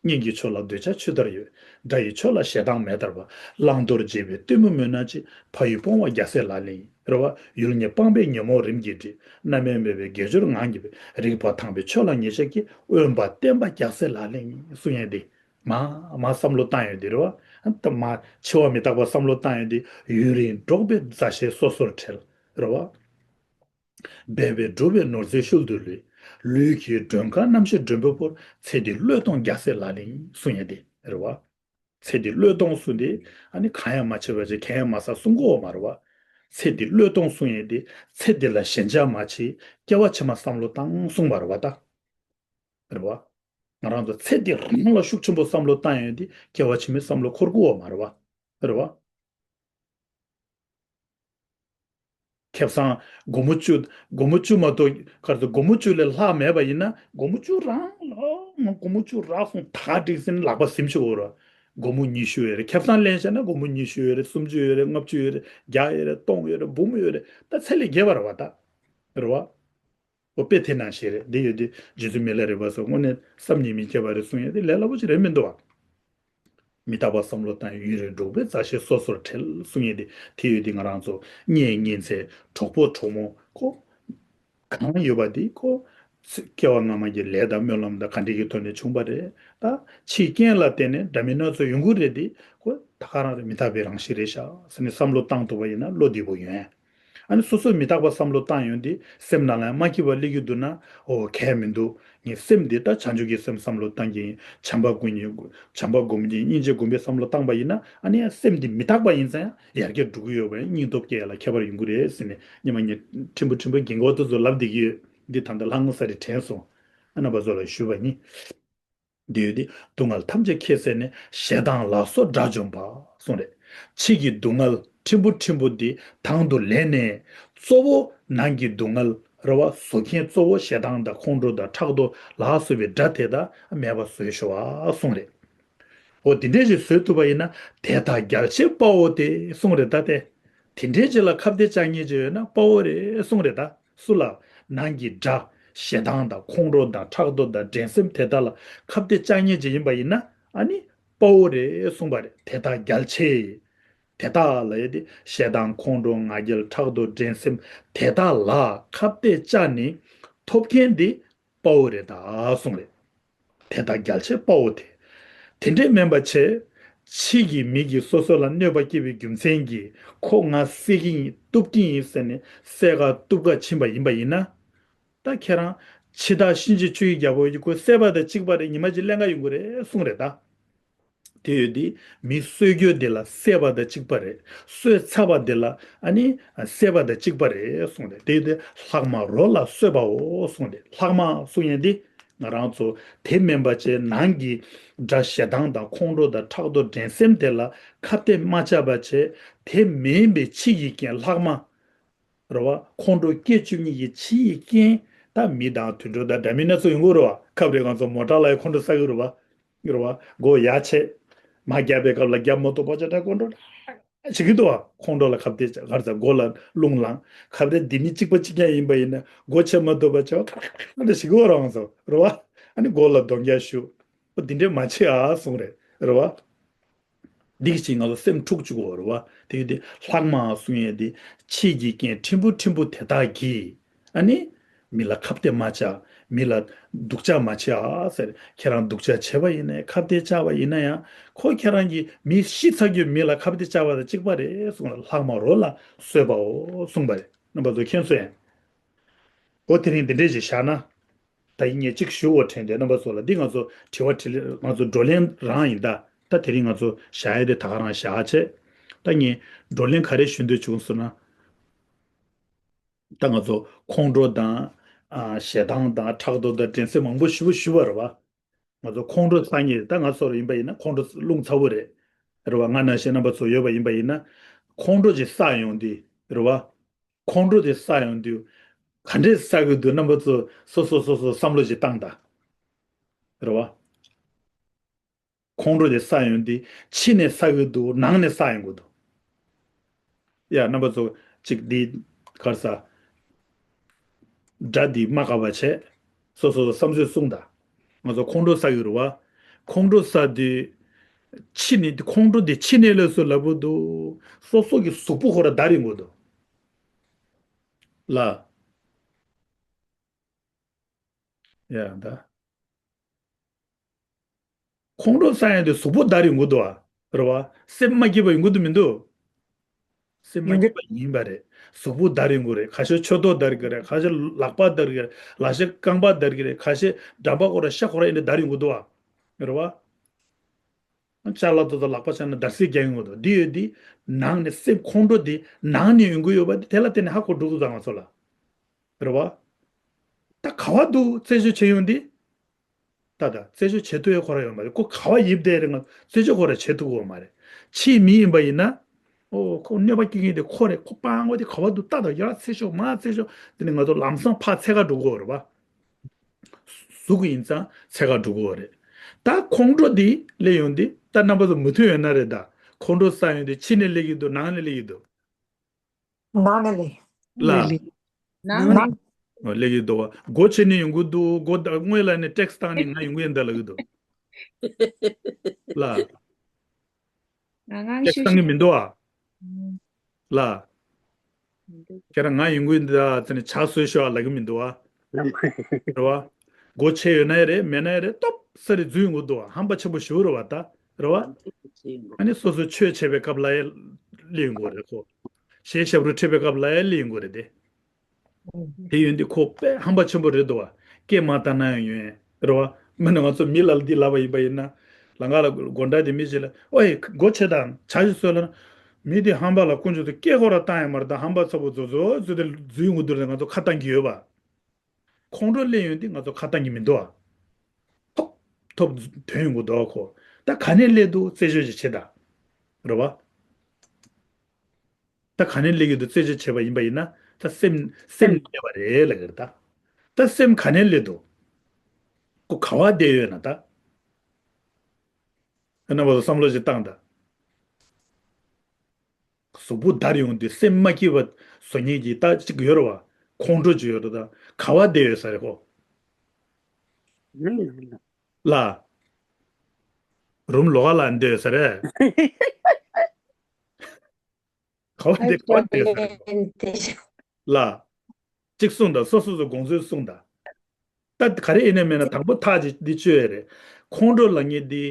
གཉེན་གྱི་ཕྱོགས་ལ་འདོད་ཆགས་ཆུ་ལྟར་གཡོས། དགྲ་ཡི་ཕྱོགས་ལ་ཞེ་སྡང་མེ་ལྟར་འབར། བླང་དོར་བརྗེད་པའི་གཏི་མུག་མུན་ནག་ཅན། ཕ་ཡུལ་སྤོང་བ་རྒྱལ་སྲས་ལག་ལེན་ཡིན། རེད་བ། ཡུལ་ཉིད་སྤངས་པས་ཉོན་མོངས་རིམ་གྱིས་འགྲིབ། རྣམ་སྨིན་མེད་པའི་དགེ་སྦྱོར་ངང་གིས་འཕེལ། རིག་པ་དྭངས་པའི་ཆོས་ལ་ཉེས་བྱས་ཀྱིས། དབེན་པ་བསྟེན་པ་རྒྱལ་སྲས་ལག་ལེན་ཡིན། གསུང་ཡས་འདི། མ་མ་བསམ་བློ་བཏང་ཡོད་འདི་རེད་བ། ད་མ་འཆི་བ་མི་རྟག་པ་བསམ་བློ་བཏང་ཡོད་འདི་ཡུན་རིང་འགྲོགས་པའི་མཛའ་བཤེས་སོ་སོར་ཁྲེལ། རེད་བ། སྦས་པས་སྒྲུབ་པའི་ནོར་རྫས་ཤུལ་དུ་ལུས། ལུས་ཀྱི་མགྲོན་ཁང་རྣམ་ཤེས་མགྲོན་པོས་བསྐོར། ཚེ་འདི་བློས་གཏོང་རྒྱལ་སྲས་ལག་ལེན་ཡིན། གསུང་ཡས་འདི་རེད་བ། ཚེ་འདི་བློས་གཏོང་གསུངས་ཏེ་ཨ་ནི་གང་ཡང་མ་བྱས་པ་ཅིག་གང་ཡང་མ་བསགས་གསུང་གོ་མ་རེད་བ། ཚེ་འདི་བློས་གཏོང་གསུང་ཡས་འདི་ཚེ་འདི་ལ་ཞེན་ཆགས་མ་བྱེད་སྐྱེ་བ་ཕྱི་མ་བསམ་བློ་བཏང་གསུངས་པ་རེད་བ་ད། རེད་བ། ང་རང་ཚོ་ཚེ་འདི་རང་ལ་ཤུགས་ཆེན་པོ་བསམ་བློ་བཏང་ཡས་འདི་སྐྱེ་བ་ཕྱི་མའི་བསམ་བློ་འཁོར་གོ་མ་རེད་བ། རེད་བ། ཁེ་བཟང་སྒོར་མོ་བཅུ། སྒོར་མོ་བཅུ་མ་གཏོགས་ག་རེ་ཟེར། སྒོར་མོ་བཅུ་ལས་ལྷག་མེད་པ་ཡིན་ན་སྒོར་མོ་བཅུ་རང་ལ་སྒོར་མོ་བཅུ་རག་སོང་ད་འགྲིག་ཟིན་ལག་པ་ཟིམ་ཞིག་འོར། སྒོར་མོ་ཉི་ཤུ་ཡོད་རེད། ཁེ་བཟང་ལེན་བྱས་ན་སྒོར་མོ་ཉི་ཤུ་ཡོད་རེད། སུམ་ཅུ་ཡོད་རེད། ལྔ་བཅུ་ཡོད་རེད། བརྒྱ་ཡོད་རེད། སྟོང་ཡོད་རེད། འབུམ་ཡོད་རེད། ད་ཚད་ལས་བརྒལ་བ་རེད་བ་ད། རེད་བ། འོ་དཔེ་དེ་ནང་བཞིན་རེད། འདི་ཡོད་དུས་རྗེ་བཙུན་མི་ལ་རས་པ་སོགས་དངོས་གནས་བསམ་གྱིས་མི་ཁྱབ་པ་རེད་གསུང་ཡས་དེ་ལས་སླ་པོ་ཅིག་རེད་མི་འདུག་བ། མི་རྟག་པ་བསམ་བློ་བཏང་ཡུན་རིང་འགྲོགས་པའི་མཛའ་བཤེས་སོ་སོར་ཁྲེལ་གསུང་ཡས་དེ་དེ་ཡོད་དུས་ང་རང་ཚོ་གཉེན་ཉེ་ཚན་གྲོགས་པོ་གྲོགས་མོ་ཁོ་གང་ཡོད་པ་དེ་ཁོ་སྐྱེ་བ་སྔ་མ་གྱི་ལས་དང་སྨོན་ལམ་དང་ག་འདྲ་གི་ཐོག་ནས་བྱུང་པ་རེད། ད་ཕྱིའི་རྐྱེན་ལ་བརྟེན་ནས་འདྲ་མིན་སྣ་ཚོགས་ཡོང་གི་རེད་དེ་ཁོ་ད་ག་རང་རེད། མི་རྟག་པའི་རང་བཞིན་རེད་ཤག་ཟེར་ནས་བསམ་བློ་བཏང་ཐུབ་པ་ཡིན་ན་བློ་བདེ་པོ་ཡོང་། ཨ་ནི་སོ་སོས་མི་རྟག་པ་བསམ་བློ་བཏང་ཡོང་དུས་སེམས་ནང་ལ་ཡང་མ་སྐྱིད་པ་སླེབས་ཀྱི་འདུག་ན། འོ་གལ་མི་འདུག་ངས་སེམས་འདི་ད་བྱང་ཆུབ་ཀྱི་སེམས་བསམ་བློ་བཏང་གི་ཡིན། བྱམས་པ་སྒོམ་གྱི་བྱམས་པ་སྒོམ་གྱི་སྙིང་རྗེ་སྒོམ་པའི་བསམ་བློ་བཏང་པ་ཡིན་ན་ཨ་ནི་ཡང་སེམས་འདི་མི་རྟག་པ་ཡིན་ཙང་ཡང་ཡར་རྒྱས་འགྲོ་གི་ཡོད་པ་ཡིན། སྙིང་སྟོབས་སྐྱེ་ཡ་ལ་ཁྱད་པར་ཡོང་གི་རེད་ཟེར་ནས་སྔོན་མ་ངས་ཕྲན་བུ་ཕྲན་བུ་རྒན་གོག་དེ་ཚོ་ལབ་བསྡད་ཀྱི་ཡོད། འདི་ད་ལྟ་ལྷ་ངོ་ས་རེ་དྲན་སོང་། ཨ་རྣམ་པ་ཚོ་ལ་ཞུས་པ་ཡིན། འདི་ཡོད་དེ་སྡུག་བསྔལ་ཐམས་ཅད་ཁྱད་བསད་ནས། ཞེ་སྡང་ལ་སོགས་དགྲ་འཇོམས་པ། གསུངས་རེད། ཕྱི་གི་སྡུག་བསྔལ་ཕྲན་བུ་ཕྲན་བུ་འདི་དང་དུ་ལེན་ནས། གཙོ་བོ་ནང་གི་སྡུག་བསྔལ་རེད་བ། བཟོ་མཁན་གཙོ་བོ་ཞེ་སྡང་དང་ཁོང་ཁྲོ་དང་ཕྲག་དོག་ལ་སོགས་པའི་དགྲ་དེ་དག་མེད་པ་བཟོས་ཤོག་ཨ་གསུངས་རེད། འོ་དེ་འདྲས་ཞིག་བཟོས་ཐུབ་པ་ཡིན་ན་དེ་དག་རྒྱལ་ཆེན་དཔའ་བོ་སྟེ་གསུངས་རེད་ད་དེ། དེ་འདྲས་ཅིག་ལ་ཁ་གཏད་བཅག་མཁན་ཅིག་ཡོད་ན་དཔའ་བོ་རེད་གསུངས་རེད་ད། སུ་ལ། ནང་གི་དགྲ། ཞེ་སྡང་དང་ཁོང་ཁྲོ་དང་ཕྲག་དོག་དང་འགྲན་སེམས་དེ་དག་ལ་ཁ་གཏད་བཅག་མཁན་ཅིག་ཡིན་པ་ཡིན་ན་ཨ་ནི་དཔའ་བོ་རེད་གསུངས་པ་རེད། དེ་དག་རྒྱལ་ཆེ། དེ་དག་ལ་ཡོད་དེ་ཞེ་སྡང་ཁོང་ཁྲོ་ང་རྒྱལ་ཕྲག་དོག་འགྲན་སེམས་དེ་དག་ལ་ཁ་གཏད་བཅག་ནས་ཐོབ་མཁན་འདི་དཔའ་བོ་རེད་ད་གསུངས་རེད། དེ་དག་རྒྱལ་ཆེ་དཔའ་བོ་སྟེ། དེ་འདྲས་མིན་པ་བྱས། ཕྱི་གི་མི་གིས་སོ་སོ་ལ་གནོད་པ་སྐྱེལ་བའི་རྒྱུ་མཚན་གྱིས་ཁོ་ང་བསད་ཀྱི་ཡིན་གཏུབ་ཀྱི་ཡིན་ཟེར་ནས་བསད་ག་གཏུབ་ག་ཕྱིན་པ་ཡིན་པ་ཡིན་ན། ད་ཁྱེད་རང་འཆི་བདག་གཤིན་རྗེ་ཆོས་ཀྱི་རྒྱལ་པོ་ཡིས་ཁོ་བསད་པ་དང་གཅིག་པ་རེད། ཉི་མ་གཅིག་ཀླན་ཀ་ཡོང་གི་རེད་གསུངས་རེད་ད། དེ་ཡོད་དེ་མི་གསོད་རྒྱུ་དེ་ལ་བསད་པ་དང་གཅིག་པ་རེད། གསོད་ཚར་བ་དེ་ལ་ཨ་ནི་བསད་པ་དང་གཅིག་པ་རེད་གསུངས་རེད། དེ་ཡོད་དེ་ལྷག་མ་རོ་ལ་གསོད་པའོ་གསུངས་རེད། ལྷག་མ་གསུང་ཡས་འདི་ང་རང་ཚོ་དེ་མིན་པ་བྱས་ནང་གི་དགྲ་ཞེ་སྡང་དང་ཁོང་ཁྲོ་དང་ཕྲག་དོག་འགྲན་སེམས་དེ་ལ་ཁ་གཏད་མ་བཅག་པ་བྱས། དེ་མིན་པའི་ཕྱི་ཡི་རྐྱེན་ལྷག་མ་རེད་བ། ཁོང་ཁྲོ་སྐྱེ་བཅུག་མཁན་གྱི་ཕྱི་ཡི་རྐྱེན། ད་མི་དང་དུད་འགྲོ་དང་འདྲ་མིན་སྣ་ཚོགས་ཡོང་གི་རེད་བ། སྐབས་རེ་ང་ཚོ་མོ་ཊ་ལ་ཡང་ཁོང་ཁྲོ་ཟ་གི་རེད་བ། རེད་བ། མགོ་ཡར་ཆད། མར་རྒྱབ་པའི་སྐབས་ལ་རྒྱབ་མ་ཐུབ་པ་ཅག་ད་ཁོང་ཁྲོ་བྱེད་ཀྱི་འདུག་བ། ཁོང་ཁྲོ་ལ་ཁ་གཏད་བཅག་ག་རེ་ཟ་མགོ་ལ་རླུང་ལངས། ཁ་གཏད་འདི་མི་གཅིག་པ་གཅིག་རྐྱང་ཡིན་པ་ཡིན་ན་མགོ་ཆད་མ་ཐུབ་པ་ཅག་ཁ་གཏད་བྱེད་ཀྱི་རེད་བ་ང་ཚོ་རེད་བ། ཨ་ནི་མགོ་ལ་རྡོག་རྒྱག་གཞུ། འོ་འདི་འདྲས་མ་བྱེད་ཨ་གསུངས་རེད་རེད་བ། འདི་གི་ཅིག་ང་ཚོ་སེམས་འཁྲུག་བཅུག་གོ་རེད་བ། དེ་གི་དེ་ལྷག་མ་གསུང་ཡས་དེ་ཕྱི་གི་རྐྱེན་ཕྲན་བུ་ཕྲན་བུ་དེ་དག་གིས་ཨ་ནི་མི་ལ་ཁ་གཏད་མ་བཅག་མི་ལ་སྡུག་ཅག་མ་བྱེད་ཨ་ཟེར། ཁྱེད་རང་སྡུག་ཅག་བྱས་པ་ཡིན་ནའི་ཁ་གཏད་བཅག་པ་ཡིན་ན་ཡང་ཁོ་ཁྱེད་རང་གིས་མི་ཤི་ཚར་རྒྱུ་མི་ལ་ཁ་གཏད་བཅག་པ་དང་གཅིག་པ་རེད་གསུངས་ལ་ལྷག་མ་རོ་ལ་གསོད་པའོ་གསུངས་པ་རེད། རྣམ་པ་ཚོ་མཁྱེན་སོང་ཡང་། འོ་དེ་རིང་འདི་འདྲས་ཞིག་བཞག་ན། ད་ཡིན་ངས་གཅིག་ཞུ་འོ་དྲན་ཏེ་རྣམ་པ་ཚོ་ལ་འདི་ང་ཚོ་དྲི་བ་དྲིས་ལན་ང་ཚོ་བགྲོ་གླེང་རང་ཡིན་ད། ད་དེ་རིང་ང་ཚོ་བཞག་ཡ་དེ་ད་ག་རང་བཞག་བྱས། ད་ངས་བགྲོ་གླེང་ག་རེ་ཞུ་འདོད་བྱུང་ཟེར་ན། ད་ང་ཚོ་ཁོང་ཁྲོ་དང་། ཨ། ཞེ་སྡང་དང་ཕྲག་དོག་དང་འགྲན་སེམས་མང་པོ་ཞེ་པོ་ཞུ་བ་རེད་བ། ང་ཚོ་ཁོང་ཁྲོ་བསགས་མཁན་ད་ང་ཚོ་རང་ཡིན་པ་ཡིན་ན་ཁོང་ཁྲོ་རླུང་ཚ་བོ་རེད། རེད་བ། ང་ནང་བཞིན་རྣམ་པ་ཚོ་ཡོད་པ་ཡིན་པ་ཡིན་ན། ཁོང་ཁྲོ་ཅིག་བསགས་ཡོང་དུས་རེད་བ། ཁོང་ཁྲོ་དེ་བསགས་ཡོང་དུས། ག་འདྲས་བསགས་ཀྱི་འདུག་རྣམ་པ་ཚོ་སོ་སོ་སོ་སོ་བསམ་བློ་ཞིག་བཏང་དང་། རེད་བ། ཁོང་ཁྲོ་དེ་བསགས་ཡོང་དུས་ཕྱི་ནས་བསགས་ཀྱི་འདུག་ནང་ནས་བསགས་ཡོང་གི་འདུག་ཡ། རྣམ་པ་ཚོ་གཅིག་འདི་གར་ས་སྒྲ་འདི་མ་དགའ་བ་བྱས། སོ་སོ་སོ་བསམ་ཚུལ་གསུངས་དང་། ང་ཚོ་ཁོང་ཁྲོ་བསགས་ཀྱི་རེད་བ། ཁོང་ཁྲོ་བསགས་དུས་ཕྱི་ནས་ཁོང་ཁྲོ་དེ་ཕྱི་ནས་སླེབས་སོང་ལབ་ཀྱི་འདུག་སོ་སོ་གི་གཟུགས་པོ་ཁོ་ར་འདར་ཡོང་གི་འདུག་ལ། ཡ་ད། ཁོང་ཁྲོ་བསགས་ཡོང་དུས་གཟུགས་པོ་འདར་ཡོང་གི་འདུག་ཨ། རེད་བ། སེམས་མ་སྐྱིད་པ་ཡོང་གི་འདུག་མི་འདུག་སེམས་མ་སྐྱིད་པ་ཡིན་པ་རེད། གཟུགས་པོ་འདར་ཡོང་གི་རེད། ཁ་ཤས་མཆུ་ཏོ་འདར་གི་རེད། ཁ་ཤས་ལག་པ་འདར་གི་རེད། ལག་ཤེས་རྐང་པ་འདར་གི་རེད། ཁ་ཤས་འགྲམ་པ་ཁོ་ར་ཤ་ཁོ་ར་ཡིན་ནས་འདར་ཡོང་གི་འདུག་ཨ། རེད་བ། ཅ་ལག་ཏོ་ཏོ་ལག་པ་ཆག་ན་འདར་སིག་རྒྱག་ཡོང་གི་འདུག་འདི་ཡོད་དེ། ནང་ནས་སེམས་ཁོང་ཁྲོ་དེ་ནང་ནས་ཡོང་གི་ཡོད་པ་དེ་དེ་ལ་བརྟེན་ནས་ཧ་གོ་འགྲོ་གི་འདུག་ང་ཚོ་ལ། རེད་བ། ད་ག་བ་འདུག་རྩད་གཅོད་བྱེད་ཡོང་དུས། ད་ད་རྩད་གཅོད་བྱེད་ཐུབ་ཡ་ཁོ་ར་ཡོད་མ་རེད། ཁོ་ག་བ་ཡིབ་བསྡད་རེད། ང་རྩད་གཅོད་ཁོ་ར་བྱེད་ཐུབ་ཀྱི་ཡོད་མ་རེད། ཕྱིའི་མི་ཡིན་པ་ཡིན་ན། ཨོ་ཁོ་གནོད་པ་སྐྱེལ་མཁན་དེ་ཁོ་རེད། ཁོ་སྤང་བ་དེ་ག་བ་འདུག་ད་ད་ཡར་འཚོལ་ཤོག་མར་འཚོལ་ཤོག་དེ་ནས་ང་ཚོ་ལམ་སང་ཕར་འཚོལ་ག་འགྲོ་གི་ཡོད་རེད་བ། གཟུགས་ཡིན་ཙང་འཚོལ་ག་འགྲོ་གི་ཡོད་རེད། ད་ཁོང་ཁྲོ་དེ་སླེབས་ཡོང་དུས་ད་རྣམ་པ་ཚོ་མུ་མཐུད་ཡོད་ན་རེད། ད་ཁོང་ཁྲོ་བསགས་ཡོང་དུས་ཕྱི་ནས་སླེབས་ཀྱི་འདུག་ནང་ནས་སླེབས་ཀྱི་འདུག་ནང་ནས་ལས། ལ། ནང་ནས། ནང་ནས། ཨོ་ལས་ཀྱི་འདུག་བ། སྒོ་ཕྱེ་ནས་ཡོང་གི་འདུག་སྒོ་ད་སྔོན་ལ་ནས་ཊེག་སི་བཏང་ནས་ང་ཡོང་གི་ཡིན་ད་ལབ་ཀྱི་འདུག་ལ། ང་ང་ཊེག་སི་ཤུ་བཏང་གི་ཤུ་མི་འདུག་ཨ། ཨུམ། ལ། མི་འདུག་ཁྱེད་རང་ང་ཡོང་གི་ཡིན་ད་ཚེ་ནས་ཇ་བཟོས་ཤོག་ཨ་ལབ་ཀྱི་མི་འདུག་ཨ། རེད་བ། སྒོ་ཕྱེ་ཡོད་ན་ཡ་རེད། མེད་ན་ཡ་རེད། སྟོབས་ས་རེ་འཛུལ་ཡོང་གི་འདུག་བ། ཧམ་པ་ཆེན་པོ་ཞེ་པོ་རེད་བ་ད། རེད་བ། ཨ་ནི་སོ་སོ་ཆོས་བྱེད་པའི་སྐབས་ལ་ཡ་སླེབས་ཡོང་གི་རེད་ཁོ། གཞས་ཞབས་བྲོ་འཁྲབ་པའི་སྐབས་ལ་ཡ་སླེབས་ཡོང་གི་རེད་དེ། དེ་ཡོད་འདི་ཁོ་དཔེ་ཧམ་པ་ཆེན་པོ་རེད་འདུག་བ། སྐད་མ་བཏང་ན་ཡང་ཡོང་ཡ་རེད་བ། མིན་ན་ང་ཚོ་མི་ལ་འདི་ལབ་པ་ཡིན་པ་ཡིན་ན། ལམ་ཁ་ལ་སྒོ་འགྲམ་དེ་མི་ཞིག་ལ་ཨོའི་སྒོ་ཕྱེ་དང་ཇ་ཞིག་བཟོས་ལབ་ན། མི་དེ་ཧམ་པ་ལ་དཀོན་མཆོག་ཏུ་སྐད་ཁོ་ར་བཏང་ཡ་མ་རེད། ད་ཧམ་པ་ཚ་པོ་བཟོ་བཟོ་བཟོས་ཏེ་འཛུལ་ཡོང་གི་འདུག་རེད། ང་ཚོ་ཁ་བཏང་གི་ཡོད་པ། ཁོང་ཁྲོ་སླེབས་ཡོང་དུས་ང་ཚོ་ཁ་བཏང་གི་མི་འདུག་ཨ། ཐོབ་ཐོབ་དོན་ཡོང་གི་འདུག་ཨ་ཁོ། ད་ག་ནས་སླེབས་འདུག་རྩད་གཅོད་ཅིག་བྱེད་དང་། རེད་བ། ད་ག་ནས་སླེབས་ཀྱི་འདུག་རྩད་གཅོད་བྱས་པ་ཡིན་པ་ཡིན་ན་ད་སེམས་སེམས་སླེབས་པ་རེད་ལབ་ཀྱི་རེད་ད། ད་སེམས་ག་ནས་སླེབས་འདུག་ཁོ་ག་བ་བསྡད་ཡོད་ན་ད། རྣམ་པ་ཚོ་བསམ་བློ་ཞིག་བཏང་དང་། གཟུགས་པོ་འདར་ཡོང་དུས་སེམས་མ་སྐྱིད་པ་བཟོ་མཁན་གྱི་རྟགས་གཅིག་ཡོད་རེད་བ། ཁོང་ཁྲོ་ཅིག་ཡོད་རེད་ད། ག་བ་བསྡད་ཡོད་ས་རེད་ཁོ། ལ། རུམ་ལོགས་ལ་བསྡད་ཡོད་ས་རེད། ག་བ་བསྡད་ག་བ་བསྡད་ཡོད་ས་རེད། ལ། གཅིག་གསུངས་དང་། སོ་སོ་སོ་དགོངས་ཚུལ་གསུངས་དང་། ད་ག་རེ་ཡིན་ན་མིན་ན་དང་པོ་ཐག་ཅིག་འདི་གཅོད་ཡ་རེད། ཁོང་ཁྲོ་ལབ་མཁན་འདི་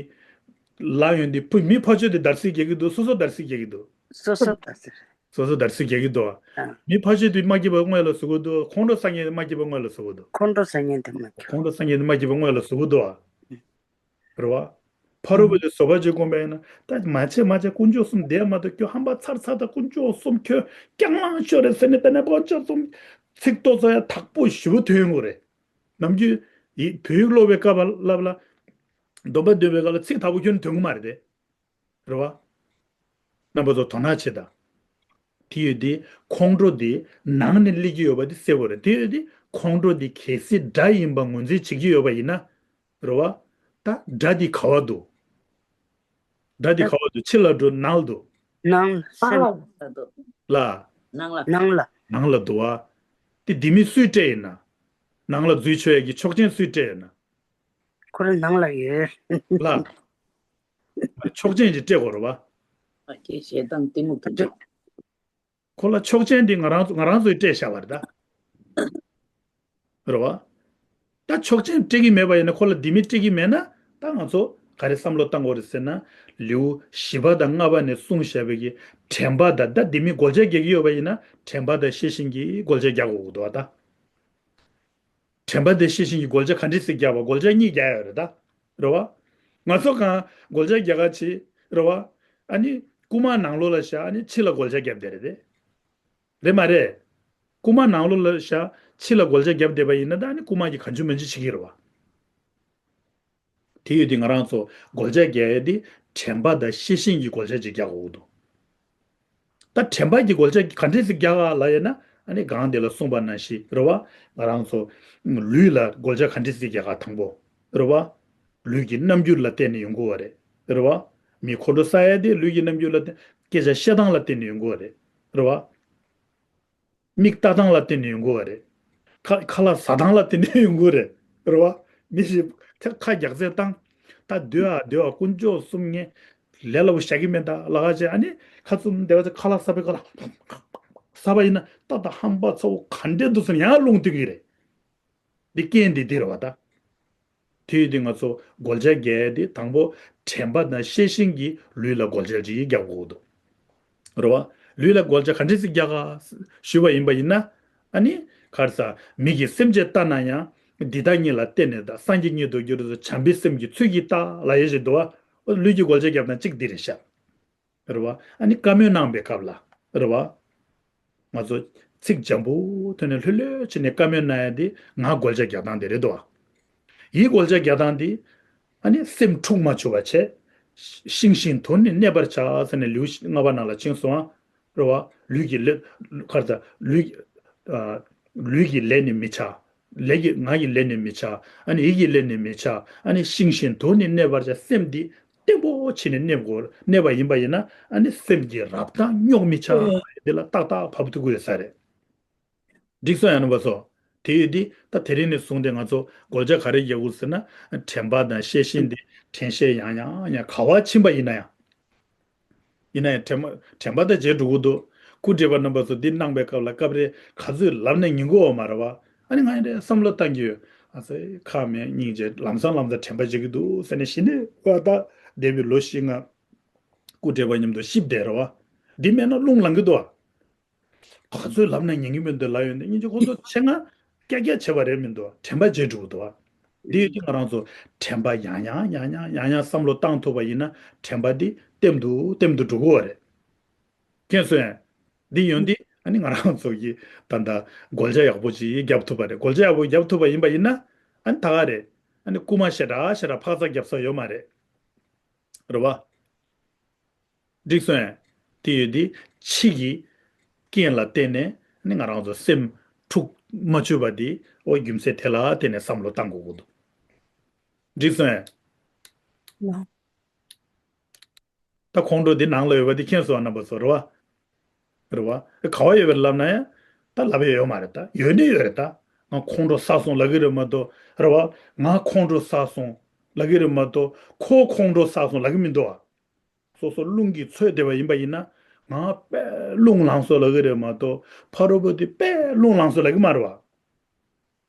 ལབ་ཡོང་དུས་ཕུ་མི་ཕར་ཕྱོགས་དེ་འདར་སིག་རྒྱག་གི་འདུག་སོ་སོ་འདར་སིག་རྒྱག་གི་འདུག་སོ་སོ་འདར་སིག་རེད། སོ་སོ་འདར་སིག་རྒྱག་གི་འདུག་ཨ། མི་ཕར་ཕྱོགས་དེ་མ་སྐྱིད་པ་དངོས་ལ་བཟོ་གི་འདུག་ཁོང་ཁྲོ་ཟ་མཁན་དེ་མ་སྐྱིད་པ་དངོས་ལ་བཟོ་གི་འདུག་ཁོང་ཁྲོ་ཟ་མཁན་དེ་མ་སྐྱིད། ཁོང་ཁྲོ་ཟ་མཁན་དེ་མ་སྐྱིད་པ་དངོས་ལ་བཟོ་གི་འདུག་ཨ། རེད་བ། ཕ་རོལ་པོ་དེ་བཟོད་པ་བྱེད་དགོངས་པ་ཡིན་ན། ད་མ་བྱེད་མ་བྱེད་དཀོན་མཆོག་གསུམ་བསྡད་མ་ཐུབ། ཁྱོད་ཧམ་པ་ཚར་ཚར་དང་། དཀོན་མཆོག་གསུམ་ཁྱོད་རྐྱང་ལངས་ཤོག་རེད་ཟེར་ནས། ད་ནས་དཀོན་མཆོག་གསུམ་ཚིག་ཏོག་ཙམ་ཡང་དག་པོ་ཞེ་པོ་ཐོན་ཡོང་གི་རེད། ནམ་རྒྱུན་ཡིག་བོད་ཡིག་ཀློག་པའི་སྐབས་ལ་ལབ་ལ། སྡོམ་པ་འདོན་པའི་སྐབས་ལ་ཚིག་དག་པོ་ཁྱོན་ནས་ཐོན་གི་མ་རེད་དེ། རེད་བ། རྣམ་པ་ཚོ་དོ་སྣང་བྱེད་དང་། དེ་ཡོད་དེ་ཁོང་ཁྲོ་དེ་ནང་ནས་སླེབས་ཀྱི་ཡོད་པ་དེ་གསལ་པོ་རེད། དེ་ཡོད་དེ་ཁོང་ཁྲོ་དེ་གལ་སྲིད་དགྲ་ཡིན་པ་ངོས་འཛིན་བྱེད་ཀྱི་ཡོད་པ་ཡིན་ན། རེད་བ། ད་དགྲ་དེ་ག་བ་འདུག་དགྲ་དེ་ག་བ་འདུག་ཕྱི་ལ་འགྲོ་ནང་ལ་འདུག་ནང་ལ་སེམས། ལ། ནང་ལ། ནང་ལ། ནང་ལ་འདུག་བ། དེ་དེ་མི་སུས་སྤྲད་ཡིན་ན། ནང་ལ་འཛུལ་ཆོག་ཡ་གི་ཆོག་མཆན་སུས་སྤྲད་ཡིན་ན། ཁོ་རང་ནང་ལ་ཡོད། ལ། ཆོག་མཆན་ཅིག་སྤྲད་དགོས་རེད་བ། ཨ་ཁྱེད་ཞེ་སྡང་གཏི་མུག་གི་ཁོ་ལ་ཆོག་མཆན་འདི་ང་རང་ཚོ་ང་རང་ཚོས་སྤྲད་བཞག་པ་རེད་ད། རེད་བ། ད་ཆོག་མཆན་སྤྲད་ཀྱི་མེད་པ་ཡིན་ན། ཁོ་ལ་ལྡེ་མིག་སྤྲད་ཀྱི་མེད་ན། ད་ང་ཚོ་ག་རེ་བསམ་བློ་བཏང་དགོས་རེད་ཟེར་ན། ལེའུ་བཞི་པ་དང་ལྔ་པ་ནས་གསུངས་བཞག་པའི་གི་དྲན་པ་དང་། ད་ལྡེ་མིག་བགོ་བཤའ་རྒྱག་གི་ཡོད་པ་ཡིན་ན། དྲན་པ་དང་ཤེས་བཞིན་གྱིས་བགོ་བཤའ་རྒྱག་དགོས་ཀྱི་འདུག་བ་ད། དྲན་པ་དང་ཤེས་བཞིན་གྱིས་བགོ་བཤའ་ག་འདྲས་སེ་རྒྱག་པ། བགོ་བཤའ་གཉིས་རྒྱག་ཡ་རེད་ད། རེད་བ། ང་ཚོ་གང་བགོ་བཤའ་རྒྱག་ག་ཕྱིན། རེད་བ། ཨ་ནི་རྐུ་མ་ནང་ལོགས་ལ་བཞག་ཨ་ནི་ཕྱི་ལ་བགོ་བཤའ་རྒྱབ་བསྡད་རེད་དེ། རེད་མ་རེད། རྐུ་མ་ནང་ལོགས་ལ་བཞག་ཕྱི་ལ་བགོ་བཤའ་རྒྱབ་བསྡད་པ་ཡིན་ན། ད་ཨ་ནི་རྐུ་མ་གིས་གང་བྱུང་མང་བྱུང་བྱེད་ཀྱི་རེད་བ། དེ་ཡོད་དུས་ང་རང་ཚོ་བགོ་བཤའ་རྒྱག་ཡ་དེ་དྲན་པ་དང་ཤེས་བཞིན་གྱིས་བགོ་བཤའ་ཅིག་རྒྱག་དགོས་ཀྱི་འདུག་ད་དྲན་པ་གྱིས་བགོ་བཤའ་ག་འདྲས་སེ་རྒྱག་ག་ལབ་ཡ་ན། ཨ་ནི་སྒང་དེ་ལ་གསུངས་པ་ནང་བཞིན། རེད་བ། ང་རང་ཚོ་ལུས་ལ་བགོ་བཤའ་ག་འདྲས་སེ་རྒྱག་ག་དང་པོ། རེད་བ། ལུས་ཀྱི་རྣམ་འགྱུར་ལ་བལྟས་ནས་ཡོང་དགོས་པ་རེད། རེད་བ། མི་ཁོང་ཁྲོ་ཟ་ཡ་དེ་ལུས་ཀྱི་རྣམ་འགྱུར་ལ་བརྟེན། སྐད་ཆ་བཤད་སྟངས་ལ་བརྟེན་ནས་ཡོང་གི་ཡོད་རེད། རེད་བ། མིག་ལྟ་སྟངས་ལ་བརྟེན་ནས་ཡོང་གི་ཡོད་རེད། ཁ་ཁ་ལག་ཟ་སྟངས་ལ་བརྟེན་ནས་ཡོང་གི་ཡོད་རེད། རེད་བ། མི་ཞིག་ཁ་ཁ་རྒྱག་ཚད་བཏང་། ད་སྡོད་ཨ་སྡོད་ཨ་དཀོན་མཆོག་གསུམ་ངས་ལས་སླ་པོ་བཞག་གི་མེད་ད་ལ་ཁ་བྱས། ཨ་ནི་ཁ་བཙུམ་བསྡད་པ་ཚེ་ཁ་ལག་ཟ་བའི་ཁ་ལག་ཟ་བ་ཡིན་ན་ཏག་ཏག་ཧམ་པ་ཚ་བོ་ག་འདྲས་འདུག་ཟེར་ན་ཡང་རླུང་ཐིག་གི་རེད། འདི་རྐྱེན་འདི་འདི་རེད་བ་ད། དེ་ཡོད་དུས་ང་ཚོ་སྒོ་ལྕགས་རྒྱག་ཡ་དེ་དང་པོ་དྲན་པ་དང་ཤེས་བཞིན་གྱིས་ལུས་ལ་སྒོ་ལྕགས་ཅིག་རྒྱག་དགོས་འདུག་རེད་བ། ལུས་ལ་སྒོ་ལྕགས་ག་འདྲས་ཅིག་རྒྱག་ག་ཞུས་པ་ཡིན་པ་ཡིན་ན། ཨ་ནི་ག་རེ་ཟ། མི་གིས་སེམས་ཅན་བལྟ་ན་ཡང་འདི་དག་ཉིད་ལ་བརྟེན་ནས་ད་སངས་རྒྱས་ཉིད་དུ་གྱུར་ཏོ་བྱམས་པའི་སེམས་ཀྱིས་ཚུལ་གྱིས་བལྟ་ལབ་ཡ་ཞིག་འདུག་བ། ལུས་ཀྱི་སྒོ་ལྕགས་རྒྱབ་ན་གཅིག་འདི་རེད་ཤག་རེད་བ། ཨ་ནི་བཀའ་མོལ་གནང་བའི་སྐབས་ལ། རེད་བ། ང་ཚོ་ཚིག་འཇམ་པོ་ཐོན་ནས་ལྷོད་ལྷོད་བྱས་ནས་བཀའ་མོལ་གནང་ཡ་དེ་ངག་སྒོ་ལྕགས་རྒྱག་སྟངས་དེ་རེད་དོ། ཡིད་སྒོ་ལྕགས་རྒྱག་སྟངས་དེ། ཨ་ནི་སེམས་འཁྲུག་མ་བྱུང་བ་བྱས། ཤི་ཤིང་བཞིན་དུ་ནི་གནས་པར་བྱ་ཟེར་ནས་ལེའུ་ལྔ་པ་ནང་ལ་ཕྱིན་སོང་ཨ། རེད་བ། ལུས་ཀྱི་ལས། ག་རེ་ཟ། ལུས། ཨ། ལུས་ཀྱི་ལས་ནི་མི་བྱ། ལས་ཀྱི་ངག་གི་ལས་ནི་མི་བྱ། ཨ་ནི་ཡིད་ཀྱི་ལས་ནི་མི་བྱ། ཨ་ནི་ཤིང་བཞིན་དུ་ནི་གནས་པར་བྱ། སེམས་འདི་བརྟན་པོ་བྱས་ནས་གནས་དགོས། གནས་པ་ཡིན་པ་ཡིན་ན་ཨ་ནི་སེམས་ཀྱི་རབ་དང་རྙོག་མི་བྱ། ཨོ། འདི་ལ་ཏག་ཏག་བབས་ཐུབ་ཀྱི་ཡོད་ས་རེད། འགྲིག་སོང་ཡ་ནོ་བ་ཚོ། དེ་ཡོད་དུས་ད་དེ་རིང་ནས་བཟུང་སྟེ་ང་ཚོ་སྒོ་ལྕགས་ག་རེ་རྒྱག་དགོས་ཟེར་ན། དྲན་པ་དང་ཤེས་བཞིན་དེ་དྲན་ཤེས་ཡང་ཡང་ཡང་ག་བ་ཕྱིན་པ་ཡིན་ན་ཡང་། ཡིན་ན་ཡང་དྲན་པ་དྲན་པ་དང་བརྗེད་འགྲོ་གི་འདུག་སྐུ་བགྲེས་པ་རྣམ་པ་ཚོ་འདི་གནང་པའི་སྐབས་ལ་སྐབས་རེ་ག་ཚོད་ལབ་ན་ཉན་གི་ཡོད་མ་རེད་བ། ཨ་ནི་ང་ཡང་རེ་བསམ་བློ་བཏང་གི་ཡོད། ཨ་ཙི་ཁ་མེད་སྙིང་རྗེ། ལམ་སང་ལམ་སང་དྲན་པ་བརྗེད་ཀྱི་འདུག་ཟེར་ནས་གཞི་ནས་བ་ད་འདས་པའི་ལོ་བཞི་ལྔ་སྐུ་བགྲེས་པ་མཉམ་དུ་གཤིབ་བསྡད་རེད་བ། འདི་མེད་ན་རླུང་ལངས་ཀྱི་འདུག་བ། ག་ཚོད་ལབ་ན་ཉན་གྱི་མི་འདུག་ལབ་ཡོད་ནས་སྙིང་རྗེ། ཁོ་ཚོ་ཆེད་མངགས་ཀྱག་ཀྱག་བྱས་པ་རེད་མི་འདུག་དྲན་པ་བརྗེད་འགྲོ་གི་འདུག་བ། འདི་ཡོད་དུས་ང་རང་ཚོ་དྲན་པ་ཡང་ཡང་ཡང་ཡང་ཡང་ཡང་བསམ་བློ་བཏང་ཐུབ་པ་ཡིན་ན་དྲན་པ་འདི་ལྟེམ་དུ་ལྟེམ་དུ་འགྲོ་གི་ཡོད་རེད། མཁྱེན་སོང་ངས། འདི་ཡོད་དུས་ཨ་ནི་ང་རང་ཚོ་གིས་ད་ལྟ་སྒོ་ལྕགས་ཡག་པོ་ཅིག་བརྒྱབ་ཐུབ་པ་རེད། སྒོ་ལྕགས་ཡག་པོ་བརྒྱབ་ཐུབ་པ་ཡིན་པ་ཡིན་ན་ཨ་ནི་ད་ག་རེད། ཨ་ནི་རྐུ་མ་ཞེ་དྲག་ཞེ་དྲག་འཕག་འཚག་རྒྱབ་ས་ཡོད་མ་རེད། རེད་བ། འགྲིག་སོང་ངས། དེ་ཡོད་དུས་ཕྱི་གི་རྐྱེན་ལ་བརྟེན་ནས་ནི་ང་རང་ཚོ་སེམས་འཁྲུག་མ་བཅུག་པ་དེ་ཨོ་རྒྱུ་མཚན་དེ་ལ་བརྟེན་ནས་བསམ་བློ་བཏང་དགོས་ཀྱི་འདུག་འགྲིག་སོང་ངས། ལགས། ད་ཁོང་ཁྲོ་འདི་ནང་ལ་ཡོད་པ་འདི་མཁྱེན་སོང་ང་རྣམ་པ་ཚོ། རེད་བ། རེད་བ། ག་བ་ཡོད་པ་རེད་ལབ་ན་ཡང་ད་ལབ་ཡ་ཡོད་མ་རེད། ད་ཡོད་ནི་ཡོད་རེད། ད་ང་ཁོང་ཁྲོ་ཟ་སོང་ལབ་ཀྱི་རེད་མ་གཏོགས། རེད་བ། ང་ཁོང་ཁྲོ་ཟ་སོང་ལབ་ཀྱི་རེད་མ་གཏོགས་ཁོ་ཁོང་ཁྲོ་ཟ་སོང་ལབ་ཀྱི་མི་འདུག་བ། སོ་སོ་རླུང་གིས་ཚོས་བསྡད་པ་ཡིན་པ་ཡིན་ན། ང་དཔེ་རླུང་ལངས་སོང་ལབ་ཀྱི་རེད་མ་གཏོགས་ཕ་རོལ་པོ་དེ་དཔེ་རླུང་ལངས་སོང་ལབ་ཀྱི་མ་རེད་བ།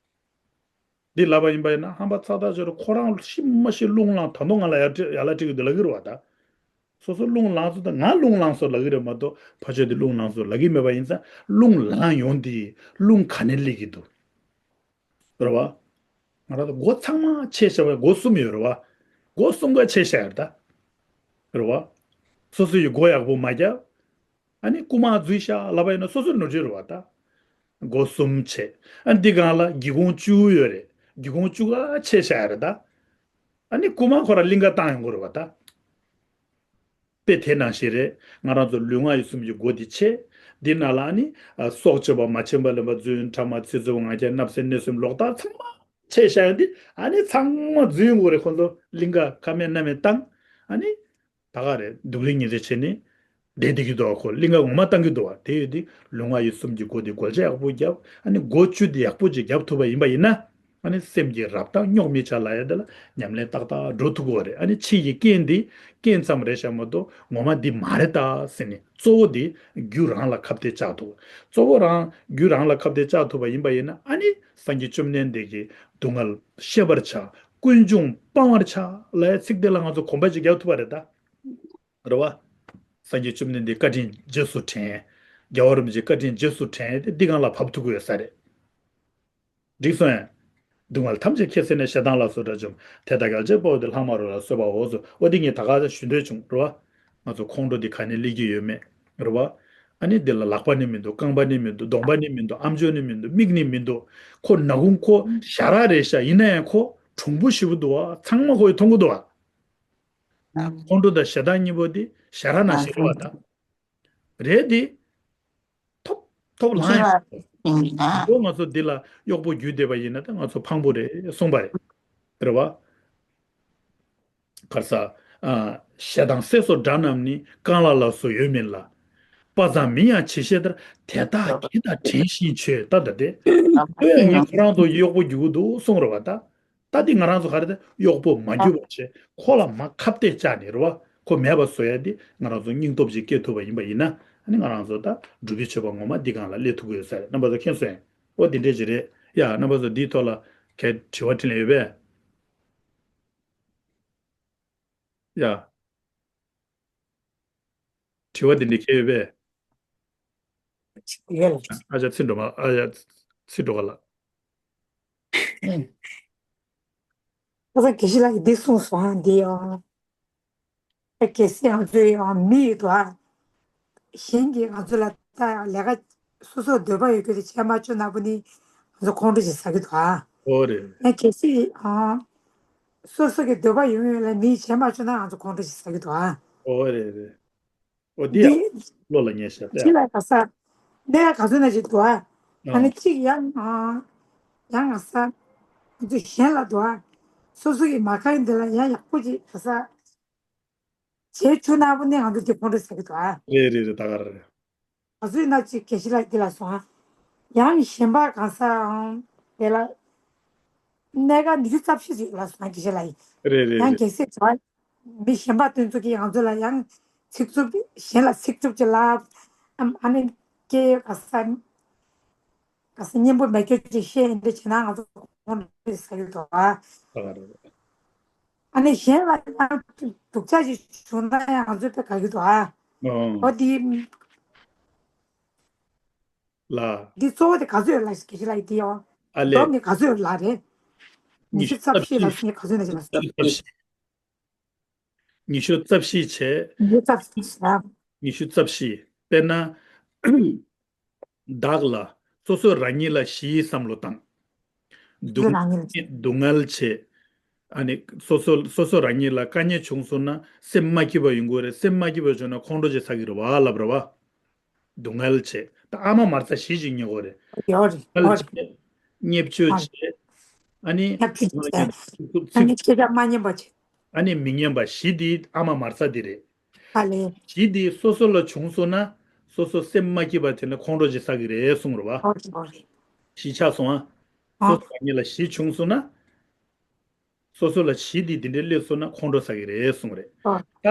འདི་ལབ་པ་ཡིན་པ་ཡིན་ན་ཧམ་པ་ཚ་ཐག་ཆོད་རེད། ཁོ་རང་ཤི་མ་ཤི་རླུང་ལངས་ད་དུང་ང་ལ་ཡར་ཡར་ལ་སྤྲད་ཀྱི་འདུག་ལབ་ཀྱི་རེད་བ་ད། སོ་སོ་རླུང་ལངས་སོང་ད་ང་རླུང་ལངས་སོང་ལབ་ཀྱི་རེད་མ་གཏོགས་ཕ་ཆོས་དེ་རླུང་ལངས་སོང་ལབ་ཀྱི་མེད་པ་ཡིན་ཙང་རླུང་ལངས་ཡོང་དུས་རླུང་ག་ནས་སླེབས་ཀྱི་འདུག་རེད་བ། ང་རང་ཚོ་སྒོ་ཚང་མ་ཕྱེ་བཞག་པའི་སྒོ་གསུམ་ཡོད་རེད་བ། སྒོ་གསུམ་ཀ་ཕྱེ་བཞག་ཡོད་རེད་ད། རེད་བ། སོ་སོ་ཡི་སྒོ་ཡག་པོ་མ་བརྒྱབ། ཨ་ནི་རྐུ་མ་འཛུལ་ཤག་ལབ་པ་ཡིན་ན་སོ་སོ་ནོར་འཁྲུལ་རེད་བ་ད། སྒོ་གསུམ་ཕྱེ། ཨ་ནི་འདི་སྒང་ལ་སྒེའུ་ཁུང་བཅུ་ཡོད་རེད། སྒེའུ་ཁུང་བཅུ་ཀ་ཕྱེ་བཞག་ཡོད་རེད་ད། ཨ་ནི་རྐུ་མ་ཁོ་རང་གླིང་ག་བཏང་ཡོང་གི་རེད་བ་ད། དཔེ་དེ་ནང་བཞིན་རེད། ང་རང་ཚོ་ལུས་ངག་ཡིད་གསུམ་གྱི་སྒོ་འདི་ཕྱེ། འདི་ནང་ལ་ཨ་ནི་ཨ་སྲོག་གཅོད་པ་མ་བྱིན་པ་ལེན་པ་རྫུན་ཕྲ་མ་ཚིག་རྩུབ་ངག་འཁྱལ་བརྣབ་སེམས་གནོད་སེམས་ལོག་ལྟ་ཚང་མ་ཕྱེ་བཞག་ཡོད་འདི་ཨ་ནི་ཚང་མ་འཛུལ་ཡོང་གི་རེད། ཁོ་ཚོ་གླིང་ག་ཁ་མེད་སྣ་མེད་བཏང་། ཨ་ནི་ད་ག་རེད། སྡུག་རུས་ཉེས་རེ་བྱས་ནས་བསྡད་བསྡད་ཀྱི་འདུག་བ། ཁོ་གླིང་ག་ངོ་མ་བཏང་གི་འདུག་བ། དེ་ཡོད་དུས་ལུས་ངག་ཡིད་གསུམ་གྱི་སྒོ་དེ་སྒོ་ལྕགས་ཡག་པོ་བརྒྱབ། ཨ་ནི་སྒོ་བཅུ་དེ་ཡག་པོ་ཅིག་བརྒྱབ་ཐུབ་པ་ཡིན་པ་ཡིན་ན། ཨ་ནི་སེམས་ཀྱི་རབ་དང་རྙོག་མི་བྱ་ལབ་ཡ་དེ་ལ་ཉམས་ལེན་ཏག་ཏག་འགྲོ་ཐུབ་ཀྱི་ཡོད་རེད། ཨ་ནི་ཕྱི་ཡི་རྐྱེན་འདི་རྐྱེན་ཙམ་རེད་ཤག་མ་གཏོགས་ངོ་མ་འདི་མ་རེད་ད་ཟེར་ནས་གཙོ་བོ་འདི་རྒྱུ་རང་ལ་ཁ་གཏད་བཅག་ཐུབ། གཙོ་བོ་རང་རྒྱུ་རང་ལ་ཁ་གཏད་བཅག་ཐུབ་པ་ཡིན་པ་ཡིན་ན་ཨ་ནི་སངས་རྒྱས་བཅོམ་ལྡན་འདས་ཀྱིས་སྡུག་བསྔལ་ཤེས་པར་བྱ། ཀུན་འབྱུང་སྤང་བར་བྱ་ལབ་ཡ་ཚིག་དེ་ལ་ང་ཚོ་གོམ་པ་ཅིག་རྒྱག་ཐུབ་པ་རེད་ད། རེད་བ། སངས་རྒྱས་བཅོམ་ལྡན་འདས་བཀའ་དྲིན་རྗེས་སུ་དྲན། རྒྱལ་བ་རིན་པོ་ཆེའི་བཀའ་དྲིན་རྗེས་སུ་དྲན་ཏེ་འདི་སྒང་ལ་བབས་ཐུབ་ཀྱི་ཡོད་ས་རེད། འགྲིག་སོང་ངས། སྡུག་བསྔལ་ཐམས་ཅད་ཁྱེར་ཟིན་ནས་ཞེ་སྡང་ལ་སོགས་དགྲ་བཅོམ། དེ་དག་རྒྱལ་བྱེད་དཔའ་བོས་ཏེ། ལྷག་མ་རོ་ལངས་གསོད་པའོ་ཟེར། འོ་འདི་ངས་ད་ག་ཞུ་འདོད་བྱུང་རེད་བ། ང་ཚོ་ཁོང་ཁྲོ་འདི་ག་ནས་སླེབས་ཀྱི་ཡོད་མེད་རེད་བ། ཨ་ནི་འདི་ལ་ལག་པ་ནི་མི་འདུག་རྐང་པ་ནི་མི་འདུག་གདོང་པ་ནི་མི་འདུག་ཨམ་ཅོག་ནི་མི་འདུག་མིག་ནི་མི་འདུག་ཁོ་ནག་ཁུང་ཁོ་ཞ་རག་རེད་ཤག་ཡིན་ན་ཡང་ཁོ་གྲུང་པོ་ཞེ་པོ་འདུག་བ། ཚང་མ་ཁོ་ཡིས་མཐོང་གི་འདུག་བ། ཁོང་ཁྲོ་དང་ཞེ་སྡང་གཉིས་པོ་འདི་ཞ་རག་ནང་བཞིན་རེད་བ་ད། རེད་དེ། ཐོབ་ཐོབ་ལངས་ཡོང་། ཨ་ང་ཚོ་འདི་ལ་གཡོག་པོ་བརྒྱུད་བསྡད་པ་ཡིན་ན་ད་ང་ཚོ་ཕངས་པོ་རེད་གསུངས་པ་རེད། རེད་བ། ག་རེ་ཟ། ཨ། ཞེ་སྡང་སྲེད་སོགས་དགྲ་རྣམས་ནི། རྐང་ལག་ལ་སོགས་ཡོད་མིན་ལ། དཔའ་མཛངས་མིན་ཡང་ཇི་ཞེས་ལྟར། དེ་དག་གྱིས་དང་བྲན་བཞིན་བྱོས། ད་ད་དེ། ཁོ་ཡང་ངས་ཁོ་རང་ཚོ་གཡོག་པོ་རྒྱུག་གི་འདུག་གསུང་རེད་བ་ད། ད་དེ་ང་རང་ཚོ་ག་རེ་ད་གཡོག་པོ་མ་རྒྱུག་པ་བྱས་ཁོ་ལ་མ་ཁ་གཏད་བཅག་ནས་རེད་བ། ཁོ་མེད་པ་བཟོ་ཡ་དེ་ང་རང་ཚོ་སྙིང་སྟོབས་ཅིག་སྐྱེ་ཐུབ་པ་ཡིན་པ་ཡིན་ན། ཨ་ནི་ང་རང་ཚོ་ད་སྒྲུབ་པའི་མཆོད་པ་ངོ་མ་འདི་སྒང་ལ་སླེབས་ཐུབ་ཀྱི་ཡོད་ས་རེད། རྣམ་པ་ཚོ་མཁྱེན་སོང་ངས། ཨོ་དེ་འདྲས་ཅིག་རེད་ཡ། རྣམ་པ་ཚོ་འདིའི་ཐོག་ལ་གལ་དྲི་བ་དྲིས་ལན་ཡོད་པས། ཡ། དྲི་བ་འདི་འདྲ་གལ་ཡོད་པས། ཡོད་ལ། ཨ་ཅག་ཚིག་འགྲོ་མ། ཨ་ཡ། ཚིག་འགྲོ་ག་ལ། ཁ་སང་དགེ་བཤེས་ལགས་ཀྱིས་འདི་གསུངས་སོང་ཨ། འདི་ཡང་། ཨ་གལ་སྲིད་ང་ཚོའི་ཡང་མི་ཡོད་དོ་ཨ། གཞན་གྱིས་ང་ཚོ་ལ་ལྟ་ཡང་ལས་ཀ་སོ་སོར་འདོད་པ་ཡོད་རྒྱུ་དེ་བྱས་མ་བཅུག་ན་པོ་ནི་ང་ཚོ་ཁོང་ཁྲོ་ཞིག་ཟ་གི་འདུག་ཨ། ཨོ་རེད། ཡང་གལ་སྲིད་ཨ། སོ་སོ་གི་འདོད་པ་ཡོད་ཡོད་ལ་མིས་བྱས་མ་བཅུག་ན་ང་ཚོ་ཁོང་ཁྲོ་ཞིག་ཟ་གི་འདུག་ཨ། ཨོ་རེད་རེད། ཨོ་འདི་ཡང་འདི་བློ་ལ་ངེས་ཤག་ཅི་ལ་ག་ས། གནས་ག་ཚོད་ན་ཅིག་འདུག་ཨ། ཨ་ནི་གཅིག་ཡང་ཨ། ཡང་ང་ས། ང་ཚོ་གཞན་ལ་འདུག་ཨ། སོ་སོ་གི་མ་ཁ་ཡིན་འདི་ལ་ཡང་ཡག་པོ་ཅིག་ག་ས། བྱེད་ཆུ་ནག་པོ་ནི་ང་ཚོ་འདི་ཁོང་ཁྲོ་ཟ་གི་འདུག་ཨ། རེད་རེད་རེད། ད་ག་རེད། ང་ཚོའི་ན་ཅིག་དགེ་བཤེས་ལགས་འདི་ལ་སོང་ཨ། ཡང་གཞན་པ་གང་ས་ཨང་དེ་ལ། གནས་ག་ཉི་ཤུ་རྩ་བཞི་ཅིག་ལ་སོང་ཨ་དགེ་བཤེས་ལགས་ཡིན། རེད་རེད་ཡང་རེད། གལ་སྲིད་ཙང་མི་གཞན་པ་དེ་ཚོ་གིས་ང་ཚོ་ལ་ཡང་ཚིག་རྩུབ་གཞན་ལ་ཚིག་རྩུབ་ཅིག་ལབ། ཨ་ནི་སྐད་ག་ས། ག་ས་སྙན་པོ་མེད་རྒྱུ་ཅིག་བཤད་ཡིན་འདི་བྱས་ན་ང་ཚོ་ཁོང་ཁྲོ་ཟ་གི་འདུག་ཨ། ད་ག་རེད། ཨ་ནི་གཞན་ལ་ཡང་སྡུག་ཅག་ཅིག་བྱུང་ན་ཡང་ང་ཚོ་དཔེ་དགའ་གི་འདུག་ཨ། ཨོ། འོ་འདི་ལ། འདི་གཙོ་བོ་དེ་ག་ཚོད་ཡོད་ལ་དགེ་བཤེས་ལགས་ཡིན་འདི་ཡོ། ཨ་ལས། སྡོམ་ནི་ག་ཚོད་ཡོད་ལ་རེད། ཉི་ཤུ་རྩ་བཞི་ལ་སོང་ནི་ག་ཚོད་ན་ཅིག་ལ་སོང་། ཉི་ཤུ་རྩ་བཞི་བྱས། ཉི་ཤུ་རྩ་བཞི་ལ། ཉི་ཤུ་རྩ་བཞི། དཔེར་ན། བདག་ལ། སོ་སོ་རང་ཉིད་ལ་ཞི་བའི་བསམ་བློ་བཏང་། སྡུག། སོ་སོ་རང་ཉིད་ལ། སྡུག་བསྔལ་བྱེད། ཨ་ནི་སོ་སོ་སོ་སོ་རང་ཉིད་ལ་དཀའ་ངལ་བྱུང་སོང་ན་སེམས་མ་སྐྱིད་པ་ཡོང་གི་རེད། སེམས་མ་སྐྱིད་པ་བྱུང་ན་ཁོང་ཁྲོ་ཅིག་ཟ་གི་རེད་བ་ལབ་རེད་བ། སྡུག་བསྔལ་བྱེད། ད་ཨ་མ་མ་རྩ་བཞི་ཅིག་ཉོ་གི་རེད། ཡོད་རེད། སྡུག་བསྔལ་ཡོད་རེད། བྱེད། བརྙས་བཅོས་ཨ། བྱེད། ཨ་ནི། བརྙས་བཅོས་བྱེད། ཨ་ནི་སྐད་ཆ་མ་སྙན་པ་བྱེད། ཨ་ནི་མི་སྙན་པ་བཞི་དེ་ཨ་མ་མ་རྩ་དེ་རེད། ཨ་ལས། བཞི་དེ་སོ་སོ་ལ་བྱུང་སོང་ན་སོ་སོ་སེམས་མ་སྐྱིད་པ་དེ་ནི་ཁོང་ཁྲོ་ཅིག་ཟ་གི་རེད་གསུངས་རེད་བ། ཨོ་རེད་ཨོ་རེད། བཞི་ཆགས་སོང་ཨ། ཨ། སོ་སོ་རང་ཉིད་ལ་བཞི་བྱུང་སོང་ན། སོ་སོ་ལ་བཞི་དེ་འདི་འདྲའི་སླེབས་སོང་ན་ཁོང་ཁྲོ་ཟ་གི་རེད་གསུངས་རེད། ཨ། ད་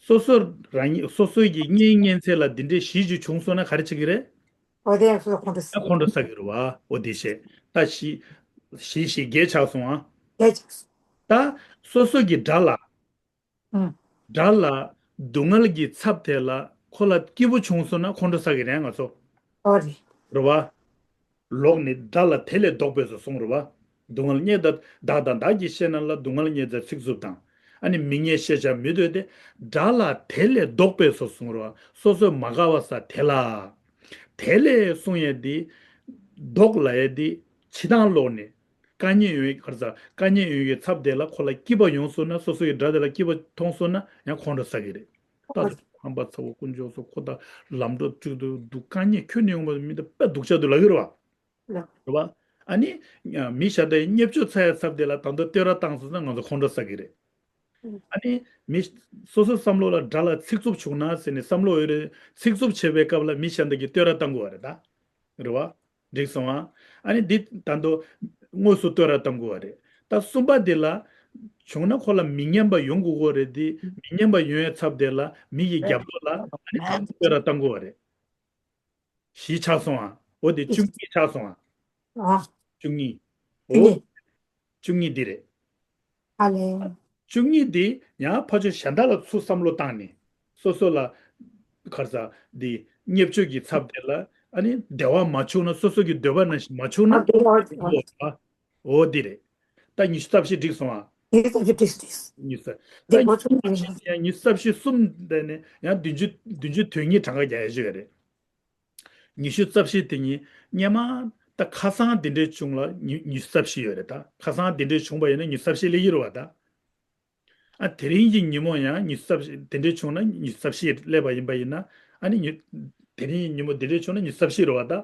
སོ་སོ་རང་ཉིད་སོ་སོ་གི་གཉེན་གཉེན་ཚན་ལ་འདི་འདྲའི་བཞི་ཅིག་བྱུང་སོང་ན་ག་རེ་བྱེད་ཀྱི་རེད། ཨོ་དེ་ཡང་སོ་སོ་ཁོང་ཁྲོ་ཟ། ད་ཁོང་ཁྲོ་ཟ་གི་རེད་བ། ཨོ་དེ་བྱས། ད་བཞི། བཞི་བཞི་བརྒྱད་ཆགས་སོང་ཨ། བརྒྱད་ཆགས་སོང་། ད་སོ་སོ་གི་དགྲ་ལ། ཨུམ། དགྲ་ལ་སྡུག་བསྔལ་གྱི་ཚབ་དེ་ལ་ཁོ་ལ་སྐྱིད་པོ་བྱུང་སོང་ན་ཁོང་ཁྲོ་ཟ་གི་རེད་ང་ཚོ། ཨོ་རེད། རེད་བ། ལོག་ནི་དགྲ་ལ་དེ་ལས་ལྡོག་པས་སོ་གསུངས་རེད་བ། སྡུག་བསྔལ་རྙེད་དང་བདག་དང་བདག་གི་ཤེས་རྣམས་ལ། སྡུག་བསྔལ་རྙེད་ཚེ་ཚིག་རྩུབ་དང་། ཨ་ནི་མི་སྙན་ཤེས་བྱ་མི་འདོད་དེ། དགྲ་ལ་དེ་ལས་ལྡོག་པས་སོ་གསུངས་རེད་བ། སོ་སོས་མ་དགའ་བ་ས་དེ་ལ། དེ་ལས་གསུང་ཡས་དེ། ལྡོག་ལ་ཡས་དེ། ཕྱི་དང་ལོག་ནི། དཀའ་ངལ་ཡོད་གར་ས་དཀའ་ངལ་ཡོད་ཀྱི་ཚབ་དེ་ལ་ཁོ་ལ་སྐྱིད་པ་ཡོང་སོང་ན་སོ་སོ་ཡི་དགྲ་དེ་ལ་སྐྱིད་པ་མཐོང་སོང་ན་ཡང་ཁོང་ཁྲོ་ཟ་གི་རེད། ད་ཧམ་པ་ཚ་བོ་དཀོན་མཆོག་གསུམ་ཁོ་ད་ལམ་འགྲོ་དཀྲུག་ཏུ་འདུག་དཀའ་ངལ་ཁྱོན་ནས་ཡོང་བ་མི་འདུག་དཔེ་སྡུག་ཅག་འདུག་ལབ་ཀྱི་རེད་བ། རེད་བ། ཨ་ནི་མི་གཞན་དག་བརྙས་བཅོས་ཚ་ཡ་ཚབ་དེ་ལ་ད་དུང་བསྟོད་ར་བཏང་སོང་ན་ང་ཚོ་ཁོང་ཁྲོ་ཟ་གི་རེད། ཨ་ནི་མི་སོ་སོ་བསམ་བློ་ལ་དགྲ་ལ་ཚིག་རྩུབ་བྱུང་ན་ཟེར་ནས་བསམ་བློ་ཡོད་རེད། ཚིག་རྩུབ་བྱེད་པའི་སྐབས་ལ་མི་གཞན་དག་གིས་བསྟོད་ར་བཏང་དགོས་བ་རེད་ད། རེད་བ། འགྲིག་སོང་ཨ། ཨ་ནི་འདི་ད་དུང་དངོས་སུ་བསྟོད་ར་བཏང་དགོས་བ་རེད། ད་གསུམ་པ་འདི་ལ་བྱུང་ན་ཁོ་ལ་མི་སྙན་པ་ཡོང་དགོས་གོ་རེད། འདི་མི་སྙན་པ་ཡོང་ཡའི་ཚབ་དེ་ལ་མི་ཡི་རྒྱབ་ལོགས་ལ་ཨ་ནི་ད་དུང་བསྟོད་ར་བཏང་དགོས་བ་རེད། བཞི་ཆགས་སོང་ཨ། འོ་དེ་བཅུ་གཉིས་ཆགས་སོང་ཨ། ཨ། བཅུ་གཉིས། འོ། བཅུ་གཉིས། བཅུ་གཉིས་འདི་རེད། ཨ་ལས། བཅུ་གཉིས་འདི་ཡང་ཕ་ཆོས་གཞན་དག་ལ་ཚུར་བསམ་བློ་བཏང་ནས་སོ་སོ་ལ་གར་ས་འདི་བརྙས་བཅོས་ཀྱི་ཚབ་དེ་ལ་ཨ་ནི་བདེ་བ་མ་བྱུང་ན་སོ་སོ་གི་འདོད་པ་ནང་བཞིན་མ་བྱུང་ན། ཨ་འདི་ཨ་འདི་ཨ། འོ་འདི་རེད། ད་ཉི་ཤུ་རྩ་བཞི་འགྲིག་སོང་ཨ། ཉི་ཤུ་རྩ་བཞི་འགྲིག་འགྲིག་འདི་ད་ཉི་ཤུ་རྩ་བཞི་ཡང་ཉི་ཤུ་རྩ་བཞི་གསུམ་བསྡད་ནས་ཡང་བདུན་ཅུ་བདུན་ཅུ་དོན་གཉིས་གྲངས་ཀ་རྒྱག་ཡ་ཞིག་ཡོད་རེད། ཉི་ཤུ་རྩ་བཞི་དེ་ཉིད་སྔོན་མ་ད་ཁ་སང་འདི་འདྲའི་བྱུང་ལ་ཉི་ཉི་ཤུ་རྩ་བཞི་ཡོད་རེད་ད། ཁ་སང་འདི་འདྲའི་བྱུང་བ་ཡིན་ན་ཉི་ཤུ་རྩ་བཞི་སླེབས་ཀྱི་རེད་བ་ད། ཨ་དེ་རིང་གི་ཉིན་མོ་ཡང་ཉི་ཤུ་རྩ་བཞི་དེ་འདྲའི་བྱུང་ན་ཉི་ཤུ་རྩ་བཞི་སླེབས་པ་ཡིན་པ་ཡིན་ན་ཨ་ནི་ཉི་དེ་རིང་གི་ཉིན་མོ་འདི་འདྲའི་བྱུང་ན་ཉི་ཤུ་རྩ་བཞི་རེད་བ་ད།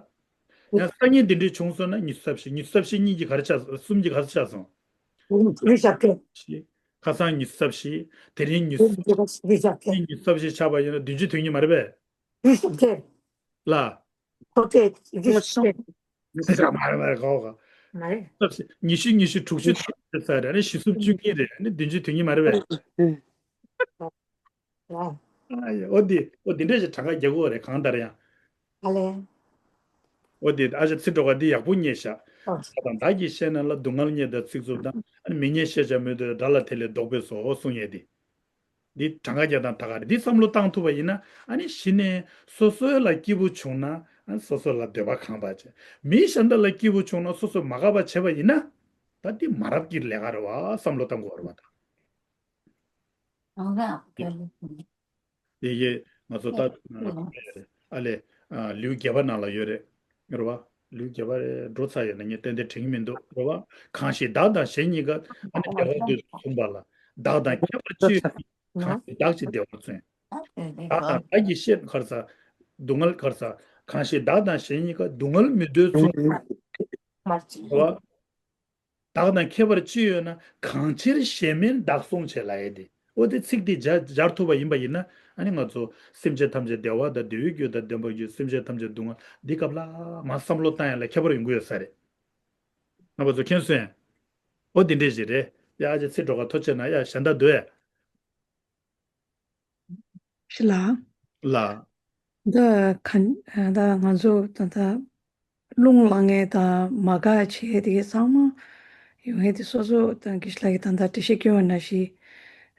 ཡང་སང་ཉིན་འདི་འདྲའི་བྱུང་སོང་ན་ཉི་ཤུ་རྩ་བཞི། ཉི་ཤུ་རྩ་བཞི་གཉིས་ཀྱི་ག་རེ་ཆགས་སོང་། གསུམ་གྱི་ག་རེ་ཆགས་སོང་། ཉི་ཤུ་རྩ་བཞི། ཁ་སང་ཉི་ཤུ་རྩ་བཞི། དེ་རིང་ཉི་ཤུ་རྩ་བཞི། ཉི་ཤུ་རྩ་བཞི་ཆགས་པ་ཡིན་ན་བདུན་ཅུ་དོན་གཉིས་མ་རེད་པས། ལ། ཁོ་ཚོས་རིགས་སུ་ཆེ། མ་རེད་མ་རེད། གོ་གོ། མ་རེད། ཉི་ཤུ། ཉི་ཤུ། དྲུག་ཅུ་དང་ས་རེད། ཨ་ནི་བཞི་གསུམ་བཅུ་གཉིས་རེད། ཨ་ནི་བདུན་ཅུ་དོན་གཉིས་མ་རེད་པས། ཨ་ཡ། འོ་འདི། འོ་འདི་འདྲས་ཞིག་གྲངས་ཀ་རྒྱག་དགོས་རེད། གང་ལྟར་ཡང་། ཨ་ལས། འོ་འདི་ཨ་ཅག་ཚིག་གྲོགས་ཀ་འདི་ཡག་པོ་ཉན་ཤག་ཨ། བདག་དང་བདག་གི་བཤད་ན་ལ། སྡུག་བསྔལ་རྙེད་དང་ཚིག་རྩུབ་དང་། ཨ་ནི་མི་སྙན་ཤེས་བྱ་མོད་དུ། དགྲ་ལ་དེ་ལས་བཟློག་པས་སོ། གསུང་ཡས་འདི། འདི་གྲངས་ཀ་རྒྱག་སྟངས་ད་ག་རེ། འདི་བསམ་བློ་བཏང་ཐུབ་པ་ཡིན་ན། ཨ་ནི་གཞི་ནས་སོ་སོའི་ལ་སྐྱིད་པོ་བྱུང་ན། ཨ་ནི་སོ་སོ་ལ་འདོད་པ་ཁེངས་པ་བྱས། མི་གཞན་དག་ལ་སྐྱིད་པོ་བྱུང་ན་སོ་སོ་མ་དགའ་བ་བྱས་པ་ཡིན་ན། ད་འདི་མ་རབས་ཀྱི་ལས་ཀ་རེད་པ། བསམ་བློ་བཏང་དགོས་རེད་པ་ད། ཨ་ལས། དེ་གས་ང་ཚོ་ད། ཨ་ལས། ཨ་ལེའུ་བརྒྱད་པ་ནང་ལ་ཡོད་རེད། རེད་པ། ལེའུ་བརྒྱད་པ་རེད། འགྲོ་ཚར་ཡོད་ན་ངས་ཏན་ཏན་དྲན་གྱི་མི་འདུག་རེད་པ། གང་ཞིག་བདག་དང་གཞན་གཉིས་ཀ། ཨ་ནི་བདེ་བ་འདོད་གསུངས་པ་ལ། བདག་དང་ཁྱད་པར་ཅི་ཡོད། གང་ཞིག་བདག་གཅིག་བདེ་བར་བརྩོན། བདག་དང་བདག་གི་བཤད་ག་རེ་ཟ། སྡུག་བསྔལ་ག་རེ་ཟ། གང་ཞིག་བདག་དང་གཞན་གཉིས་ཀ། སྡུག་བསྔལ་མི་འདོད་གསུངས། རེད་པ། བདག་དང་ཁྱད་པར་ཅི་ཡོད་ན། གང་ཕྱིར་གཞན་མིན་བདག་གསུངས་བྱས་ལབ་ཡས་དེ། འོ་དེ་ཚིག་དེ་སྦྱར་སྦྱར་ཐུབ་པ་ཡིན་པ་ཡིན་ན། ཨ་ནི་ང་ཚོ་སེམས་ཅན་ཐམས་ཅད་བདེ་བ་དང་། བདེ་བའི་རྒྱུ་དང་ལྡན་པའི་རྒྱུ། སེམས་ཅན་ཐམས་ཅད་སྡུག་བསྔལ། འདི་སྐབས་ལ་མར་བསམ་བློ་བཏང་ཡ་ལ་ཁྱད་པར་ཡོང་གི་ཡོད་ས་རེད། རྣམ་པ་ཚོ་མཁྱེན་སོང་ངས། འོ་དེ་འདྲས་ཞིག་རེད། ཡ་ཨ་ཅག་ཚེ་སྒྲོལ་དཀར་ཐུགས་རྗེ་གནང་། ཡ་གཞན་དག་འདུག་གས། ཞི་ལ། ལ། ད་ག་ད་ང་ཚོ་ད་ད་རླུང་ལངས་མཁན་དང་མ་དགའ་བྱེད་དེ་གས་ཚང་མ་ཡོང་མཁན་དེ། སོ་སོ་ད་དགེ་བཤེས་ལགས་ཀྱིས་ད་ལྟ་འགྲེལ་བཤད་སྐྱོན་པ་ནང་བཞིན།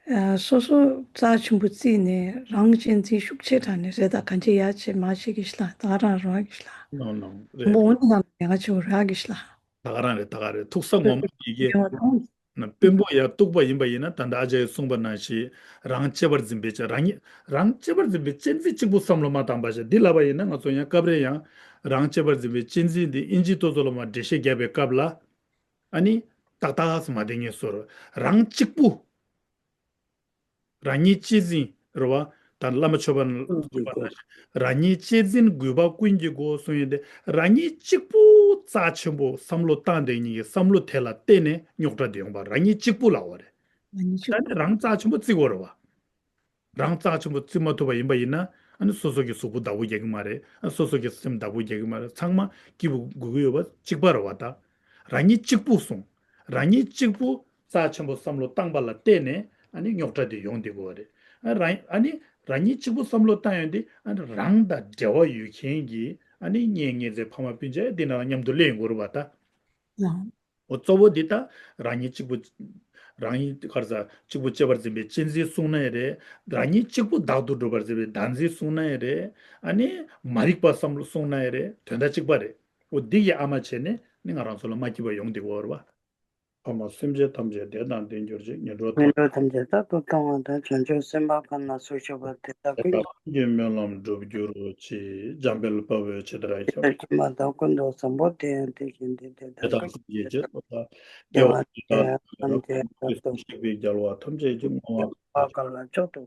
ཨ་སོ་སོ་རྩ་ཆེན་པོ་བརྩིས་ནས་རང་གཅེས་འཛིན་ཤུགས་ཆེ་དྲགས་ནས་རེད། ད་གང་ཅི་ཡ་བྱེད་མ་བྱེད་དགེ་བཤེས་ལགས། ད་ག་རང་རང་དགེ་བཤེས་ལགས། ནོ་ནོ་རེད། མོ་འོ་ནི་ཡང་ཡ་ཆེ་བོ་ར་དགེ་བཤེས་ལགས། ད་ག་རང་རེད། ད་ག་རེད། ཐུག་ས་ངོ་མ་དེ་གས། དཔོན་པོ་ཡར་གཏུགས་པ་ཡིན་པ་ཡིན་ན། ད་ལྟ་ཨ་ཅག་གིས་གསུངས་པ་ནང་བཞིན། རང་གཅེས་པར་འཛིན་པའི་གཅེས། རང་ཉིད་རང་གཅེས་པར་འཛིན་པའི་གཅེས་འཛིན་གཅིག་པུ་བསམ་བློ་མ་བཏང་པ་བྱས། འདི་ལབ་པ་ཡིན་ན་ང་ཚོ་ཡང་སྐབས་རེ་ཡང་རང་གཅེས་པར་འཛིན་པའི་གཅེས་འཛིན་འདི་ཨིན་ཇི་ཏོག་ཙམ་ལ་མར་འགྲེལ་བཤད་བརྒྱབ་པའི་སྐབས་ལ། ཨ་ནི་ཏག་ཏག་སུ་མ་བསྡད་མཁན་བཟོ་འདྲ། རང་གཅིག་པུ། རང་ཉིད་གཅེས་འཛིན་རེད་པ། ད་བླ་མ་མཆོད་པ་གསུངས་པ་ན། རང་ཉིད་གཅེས་འཛིན་རྒུད་པ་ཀུན་གྱི་སྒོ་གསུངས་ཡོད་དེ། རང་ཉིད་གཅིག་པུ་རྩ་ཆེན་པོ་བསམ་བློ་བཏང་བསྡད་མཁན་གྱི་བསམ་བློ་དེ་ལ་བརྟེན་ནས་རྙོག་དྲ་དེ་ཡོང་པ། རང་ཉིད་གཅིག་པུ་ལབ་པ་རེད། རང་ཉིད་གཅིག་ད་ནི་རང་རྩ་ཆེན་པོ་བརྩི་དགོས་རེད་པ། རང་རྩ་ཆེན་པོ་བརྩི་མ་ཐུབ་པ་ཡིན་པ་ཡིན་ན། ཨ་ནི་སོ་སོ་གི་གཟུགས་པོ་བདག་པོ་རྒྱག་གི་མ་རེད། ཨ་སོ་སོ་གི་སེམས་བདག་པོ་རྒྱག་གི་མ་རེད། ཚང་མ་སྐྱིད་པོ་དགོས་ཀྱི་ཡོད་པ་གཅིག་པ་རེད་པ། ད་རང་ཉིད་གཅིག་པུ་སོང་། རང་ཉིད་གཅིག་པུ་རྩ་ཆེན་པོ་བསམ་བློ་བཏང་པ་ལ་བརྟེན་ནས། ཨ་ནི་རྙོག་དྲ་དེ་ཡོང་བསྡད་ཀྱི་ཡོད་རེད། ཨ་རང་ཨ་ནི་རང་ཉིད་གཅིག་པུ་བསམ་བློ་བཏང་ཡོང་དུས། ཨ་ནི་རང་དང་འབྲེལ་བ་ཡོད་མཁན་གྱི། ཨ་ནི་གཉེན་ཉེ་ཚན་ཕ་མ་སྤུན་མཆེད་འདི་རྣམས་མཉམ་དུ་སླེབས་ཡོང་གི་ཡོད་རེད་པ། ད། ལགས། འོ་གཙོ་བོ་འདི་ད་རང་ཉིད་གཅིག་པུ། རང་ཉིད་ག་རེ་ཟ། གཅིག་པུ་གཅེས་པར་འཛིན་པའི་གཅེས་འཛིན་གསུངས་ན་ཡང་རེད། རང་ཉིད་གཅིག་པུ་བདག་ཏུ་གྲུབ་པར་འཛིན་པའི་བདག་འཛིན་གསུངས་ན་ཡང་རེད། ཨ་ནི་མ་རིག་པ་བསམ་བློ་གསུངས་ན་ཡང་རེད། དོན་དག་གཅིག་པ་རེད། འོ་འདི་ཡི་ཨ་མ་བྱས་ནས་ནི་ང་རང་ཚོ་ལ་མ་སྐྱིད་པ་ཡོང་བསྡད་ཀྱི་ཡོད་རེད་པ། ཕ་མ་སེམས་ཅན་ཐམས་ཅད་བདེ་དང་ལྡན་གྱུར་ཅིག་ཉན་འགྲོ། ཉན་འགྲོ་ཐམས་ཅད་རྟག་ཏུ་གཏོང་བ་དང་། བྱང་ཆུབ་སེམས་དཔའ་ཁམས་ན་སུ་ཞིག་པ། དེ་དག་ཀུན་གྱི་སྨོན་ལམ་འགྲུབ་གྱུར་ཅིག་འཇམ་དཔལ་དཔའ་བོས་ཇི་ལྟར་མཁྱེན། ཇི་ལྟར་མཁྱེན་པ་དང་། ཀུན་ཏུ་བཟང་པོ་དེ་ཡང་དེ་བཞིན་ཏེ། དེ་དག་ཀུན་གྱི་རྗེས་སུ་བདག་སྐྱེ་བ་འདི་དག་ཐམས་ཅད་རྟག་ཏུ་གཤེགས་པའི་རྒྱལ་བ་ཐམས་ཅད་ཀྱིས་བསྔོ་བ། བ་ག་ལ་མཆོག་ཏུ་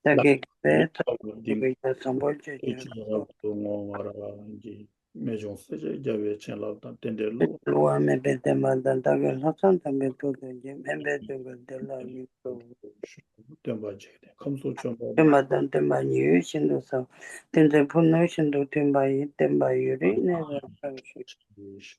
བདག་གིས་བགྱིས་པའི་ཐབས་ཀྱིས་བཟང་པོ་སྤྱོད་ཅིང་རབ་ཏུ་བསྔོ་བར་བགྱི། རྨད་བྱུང་སྲས་བཅས་རྒྱལ་བའི་བྱིན་རླབས་དང་། རྟེན་འབྲེལ་བསླུ་བ་མེད་པའི་བསྟན་པ་དང་། བདག་གི་ལྷག་བསམ་དམ་པའི་ཐུགས་སུ་མཁྱེན། དམན་པའི་དོན་ཀུན་བདེ་བླག་སྙིང་པོར་བཞག་སྟོན་པ་འཇིག་རྟེན་ཁམས་སུ་བྱོན་པ། བསྟན་པ་དང་བསྟན་པ་ཉིད་ཡོད་ཤིན་ཏུ་གསལ་བ། བསྟན་འཛིན་ཕུ་ནུ་ཤིན་ཏུ་མཐུན་པ་ཡི། བསྟན་པ་ཡུན་རིང་གནས་པར་ཤོག་ཅིག